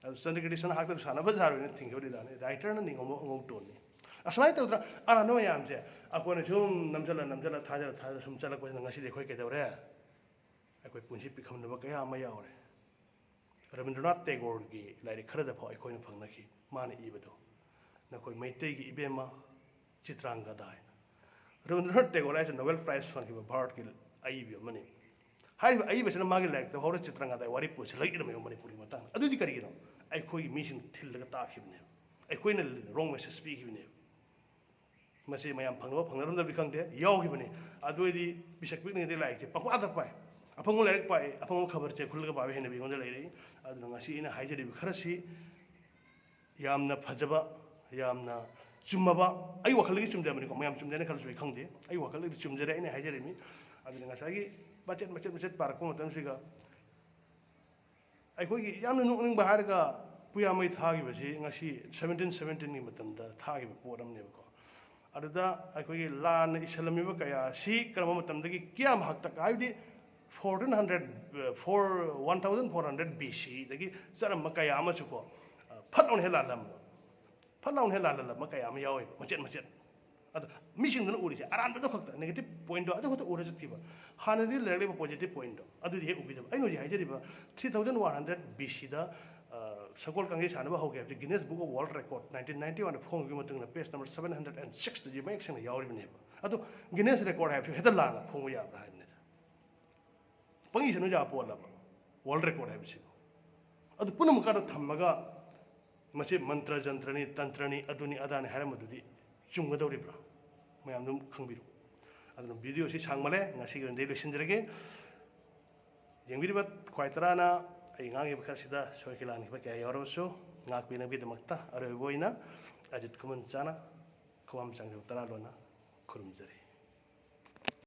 ꯑꯗꯨ ꯆꯟꯗ꯭ꯔꯀꯤꯔꯇꯤ ꯁꯅꯥ ꯍꯥꯛꯇꯛ ꯁꯥꯟꯅꯕ ꯌꯥꯔꯣꯏꯅ ꯊꯤꯡꯈꯤꯕ ꯂꯤꯂꯥꯅꯤ꯫ ꯔꯥꯏꯇꯔꯅ ꯅꯤꯉꯣꯝꯕꯝ ꯑꯉꯧꯇꯣꯟꯅꯤ꯫ ꯑꯁꯨꯃꯥꯏꯅ ꯇꯧꯗꯅ ꯑꯔꯥꯟꯕ ꯃꯌꯥꯝꯁꯦ ꯑꯩꯈꯣꯏꯅ ꯁꯨꯝ ꯅꯝꯁꯤꯜꯂ ꯅꯝꯁꯤꯜꯂ ꯊꯥꯖꯜꯂ ꯊꯥꯖꯜꯂ ꯁꯨꯝ ꯆꯠꯂꯛꯄꯁꯤꯅ ꯉꯁꯤꯗꯤ ꯑꯩꯈꯣꯏ ꯀꯩꯗꯧꯔꯦ? ꯑꯩꯈꯣꯏ ꯄꯨꯟꯁꯤ ꯄꯤꯈꯝꯅꯕ ꯀꯌꯥ ꯑꯃ ꯌꯥꯎꯔꯦ꯫ ꯔꯕꯤꯟꯗ꯭ꯔꯅꯥꯊ ꯇꯦꯒꯣꯔꯒꯤ ꯂꯥꯏꯔꯤꯛ ꯈꯔꯗ ꯐꯥꯎ ꯑꯩꯈꯣꯏꯅ ꯐꯪꯅꯈꯤ꯫ ꯃꯥꯅ ꯏꯕꯗꯣ, "ꯅꯈꯣꯏ ꯃꯩꯇꯩꯒꯤ ꯏꯕꯦꯝꯃ ꯆꯤꯇ꯭ꯔꯥꯡꯒꯗꯥ" ꯍꯥꯏꯅ꯫ ꯔꯕꯤꯟꯗ꯭ꯔꯅꯥꯊ ꯇꯦꯒꯣꯔ ꯍꯥꯏꯁꯦ ꯅꯣꯕꯦꯜ ꯄ꯭ꯔꯥꯏꯖ ꯐꯪꯈꯤꯕ ꯚꯥꯔꯠꯀꯤ ꯑꯏꯕꯤ ꯑꯃꯅꯤ꯫ ꯍꯥꯏꯔꯤꯕ ꯑꯏꯕꯁꯤꯅ ꯃꯥꯒꯤ ꯂꯥꯏꯔꯤꯛꯇ ꯐꯥꯎꯗ ꯆꯤꯇ꯭ꯔꯥꯡꯒꯗꯥꯒꯤ ꯋꯥꯔꯤ ꯄꯨꯁꯤꯜꯂꯛꯏꯔꯝꯃꯦꯕ ꯃꯅꯤꯄꯨꯔꯒꯤ ꯃꯇꯥꯡꯗ꯫ ꯑꯗꯨꯗꯤ ꯀꯔꯤꯒꯤꯅꯣ? ꯑꯩꯈꯣꯏꯒꯤ ꯃꯤꯁꯤꯡ ꯊꯤꯜꯂꯒ ꯇꯥꯛꯈꯤꯕꯅꯦꯕ, ꯑꯩꯈꯣꯏꯅ ꯔꯣꯡ ꯃꯦꯁꯦꯖ ꯄꯤꯈꯤꯕꯅꯦꯕ꯫ ꯃꯁꯤ ꯃꯌꯥꯝ ꯐꯪꯅꯕ ꯐꯪꯅꯔꯝꯗꯕꯗꯤ ꯈꯪꯗꯦ, ꯌꯥꯎꯈꯤꯕꯅꯤ꯫ ꯑꯗꯨ ꯑꯣꯏꯗꯤ ꯄꯤꯁꯛ ꯄꯤꯛꯂꯤꯉꯩꯗꯒꯤ ꯂꯥꯏꯔꯤꯛꯁꯦ ꯄꯪꯄꯥꯗ ꯄꯥꯏ, ꯑꯐꯪꯕ ꯂꯥꯏꯔꯤꯛ ꯄꯥꯏ, ꯑꯐꯪꯕ ꯈꯕꯔ ꯆꯦ ꯈꯨꯜꯂꯒ ꯄꯥꯕꯒꯤ ꯍꯩꯅꯕꯤ ꯑꯩꯉꯣꯟꯗ ꯂꯩꯔꯛꯏ꯫ ꯑꯗꯨꯅ ꯉꯁꯤ ꯑꯩꯅ ꯍꯥꯏꯖꯔꯤꯕ ꯈꯔꯁꯤ ꯌꯥꯝꯅ ꯐꯖꯕ, ꯌꯥꯝꯅ ꯆꯨꯝꯃꯕ, ꯑꯩ ꯋꯥꯈꯜꯗꯒꯤ ꯆꯨꯝꯖꯕꯅꯤꯀꯣ, ꯃꯌꯥꯝ ꯆꯨꯝꯖꯦꯅ ꯈꯜꯂꯁꯨ ꯑꯩ ꯈꯪꯗꯦ, ꯑꯩ ꯋꯥꯈꯜꯗꯒꯤ ꯆꯨꯝꯖꯔꯦ ꯑꯩꯅ ꯍꯥꯏꯖꯔꯤꯕꯅꯤ꯫ ꯑꯗꯨꯅ ꯉꯁꯥꯏꯒꯤ ꯃꯆꯦꯠ ꯃꯆꯦꯠ ꯃꯆꯦꯠ ꯄꯥꯔꯛꯄ ꯃꯇꯝꯁꯤꯒ ꯑꯩꯈꯣꯏꯒꯤ ꯌꯥꯝꯅ ꯅꯣꯛꯅꯤꯡꯕ ꯍꯥꯏꯔꯒ ꯄꯨꯌꯥꯃꯩ ꯊꯥꯈꯤꯕꯁꯤ ꯉꯁꯤ ꯁꯕꯦꯟꯇꯤꯟ ꯁꯕꯦꯟꯇꯤꯟꯒꯤ ꯃꯇꯝꯗ ꯊꯥꯈꯤꯕ ꯄꯣꯠ ꯑꯃꯅꯦꯕꯀꯣ꯫ ꯑꯗꯨꯗ ꯑꯩꯈꯣꯏꯒꯤ ꯂꯥꯟꯅ ꯏꯁꯤꯜꯂꯝꯃꯤꯕ ꯀꯌꯥ ꯑꯁꯤ ꯀꯔꯝꯕ ꯃꯇꯝꯗꯒꯤ ꯀꯌꯥꯝ ꯍꯥꯛꯇꯛ, ꯍꯥꯏꯕꯗꯤ fourteen hundred, four, one thousand four hundred B ꯁꯤꯗꯒꯤ ꯆꯠꯂꯝꯕ ꯀꯌꯥ ꯑꯃꯁꯨ ꯀꯣ, ꯐꯠ ꯂꯥꯎꯅ ꯍꯦꯛ ꯂꯥꯜꯂꯝꯕ, ꯐꯠ ꯂꯥꯎꯅ ꯍꯦꯛ ꯂꯥꯜꯍꯜꯂꯝꯕ ꯀꯌꯥ ꯑꯃ ꯌꯥꯎꯋꯦꯕ, ꯃꯆꯦꯠ ꯃꯆꯦꯠ꯫ ꯑꯗꯣ ꯃꯤꯁꯤꯡꯗꯨꯅ ꯎꯔꯤꯁꯦ ꯑꯔꯥꯟꯕꯗꯣ ꯈꯛꯇ, ꯅꯦꯒꯦꯇꯤꯚ ꯄꯣꯏꯟꯠꯇꯣ ꯑꯗꯨ ꯈꯛꯇ ꯎꯔ ꯆꯠꯈꯤꯕ꯫ ꯍꯥꯟꯅꯗꯤ ꯂꯩꯔꯛꯂꯤꯕ ꯄꯣꯖꯤꯇꯤꯚ ꯄꯣꯏꯟꯠꯇꯣ ꯑꯗꯨꯗꯤ ꯍꯦꯛ ꯎꯕꯤꯗꯕ꯫ ꯑꯩꯅ ꯍꯧꯖꯤꯛ ꯍꯥꯏꯖꯔꯤꯕ ꯊ꯭ꯔꯤ ꯊꯥꯎꯖꯟ ꯋꯥꯟ ꯍꯟꯗ꯭ꯔꯦꯠ ꯕꯤ ꯁꯤꯗ ꯁꯒꯣꯜ ꯀꯥꯡꯖꯩ ꯁꯥꯟꯅꯕ ꯍꯧꯒꯦ ꯍꯥꯏꯕꯁꯦ Guinness book of world record nineteen ninety ꯋꯥꯟꯗ ꯐꯣꯡꯈꯤꯕ ꯃꯇꯨꯡꯗ page number seven hundred and ꯁꯤꯛꯁꯇꯗꯤ ꯃꯌꯦꯛ ꯁꯦꯡꯅ ꯌꯥꯎꯔꯤꯕꯅꯦꯕ꯫ ꯑꯗꯣ ꯒꯤꯅꯦꯁ ꯔꯦꯀꯣꯔꯗ ꯍꯥꯏꯕꯁꯤ ꯍꯦꯛꯇ ꯂꯥꯟꯅ ꯐꯣꯡꯕ ꯌꯥꯕ꯭ꯔꯥ ꯍꯥꯏꯕꯅꯤꯗ꯫ ꯄꯪꯏ ꯁꯟꯅ ꯌꯥꯕ ꯄꯣꯠꯂꯕ ꯋꯥꯔꯜꯗ ꯔꯦꯀꯣꯔꯗ ꯍꯥꯏꯕꯁꯤꯕꯨ? ꯑꯗꯨ ꯄꯨꯝꯅꯃꯛꯀ ꯑꯗꯨ ꯊꯝꯃꯒ ꯃꯁꯤ ꯃꯟꯇ꯭ꯔ ꯖꯟꯇ꯭ꯔꯅꯤ, ꯇꯟꯇ꯭ꯔꯅꯤ, ꯑꯗꯨꯅꯤ ꯑꯗꯥꯅꯤ ꯍꯥꯏꯔꯝꯕꯗꯨꯗꯤ ꯆꯨꯝꯒꯗꯧꯔꯤꯕ꯭ꯔꯥ? ꯃꯌꯥꯝ ꯑꯗꯨꯝ ꯈꯪꯕꯤꯔꯣ꯫ ꯑꯗꯨꯅ ꯚꯤꯗꯤꯑꯣꯁꯤ ꯁꯥꯡꯃꯜꯂꯦ, ꯉꯁꯤꯒꯤ ꯑꯣꯏꯅꯗꯤ ꯂꯣꯏꯁꯤꯟꯖꯔꯒꯦ꯫ ꯌꯦꯡꯕꯤꯔꯤꯕ ꯈ꯭ꯋꯥꯏ ꯇꯔꯥꯅ ꯑꯩ ꯉꯥꯡꯉꯤꯕ ꯈꯔꯁꯤꯗ ꯁꯣꯏꯈꯤ ꯂꯥꯟꯈꯤꯕ ꯀꯌꯥ ꯌꯥꯎꯔꯕꯁꯨ, ꯉꯥꯛꯄꯤꯅꯕꯒꯤꯗꯃꯛꯇ ꯑꯔꯣꯏꯕ ꯑꯣꯏꯅ ꯑꯖꯤꯠ ꯈꯨꯃꯟ ꯆꯥꯅ ꯈꯨꯃꯝ ꯆꯥꯡꯖꯕ ꯇꯔꯥ ꯂꯣꯟꯅ ꯈꯨꯔꯨꯝꯖꯔꯤ꯫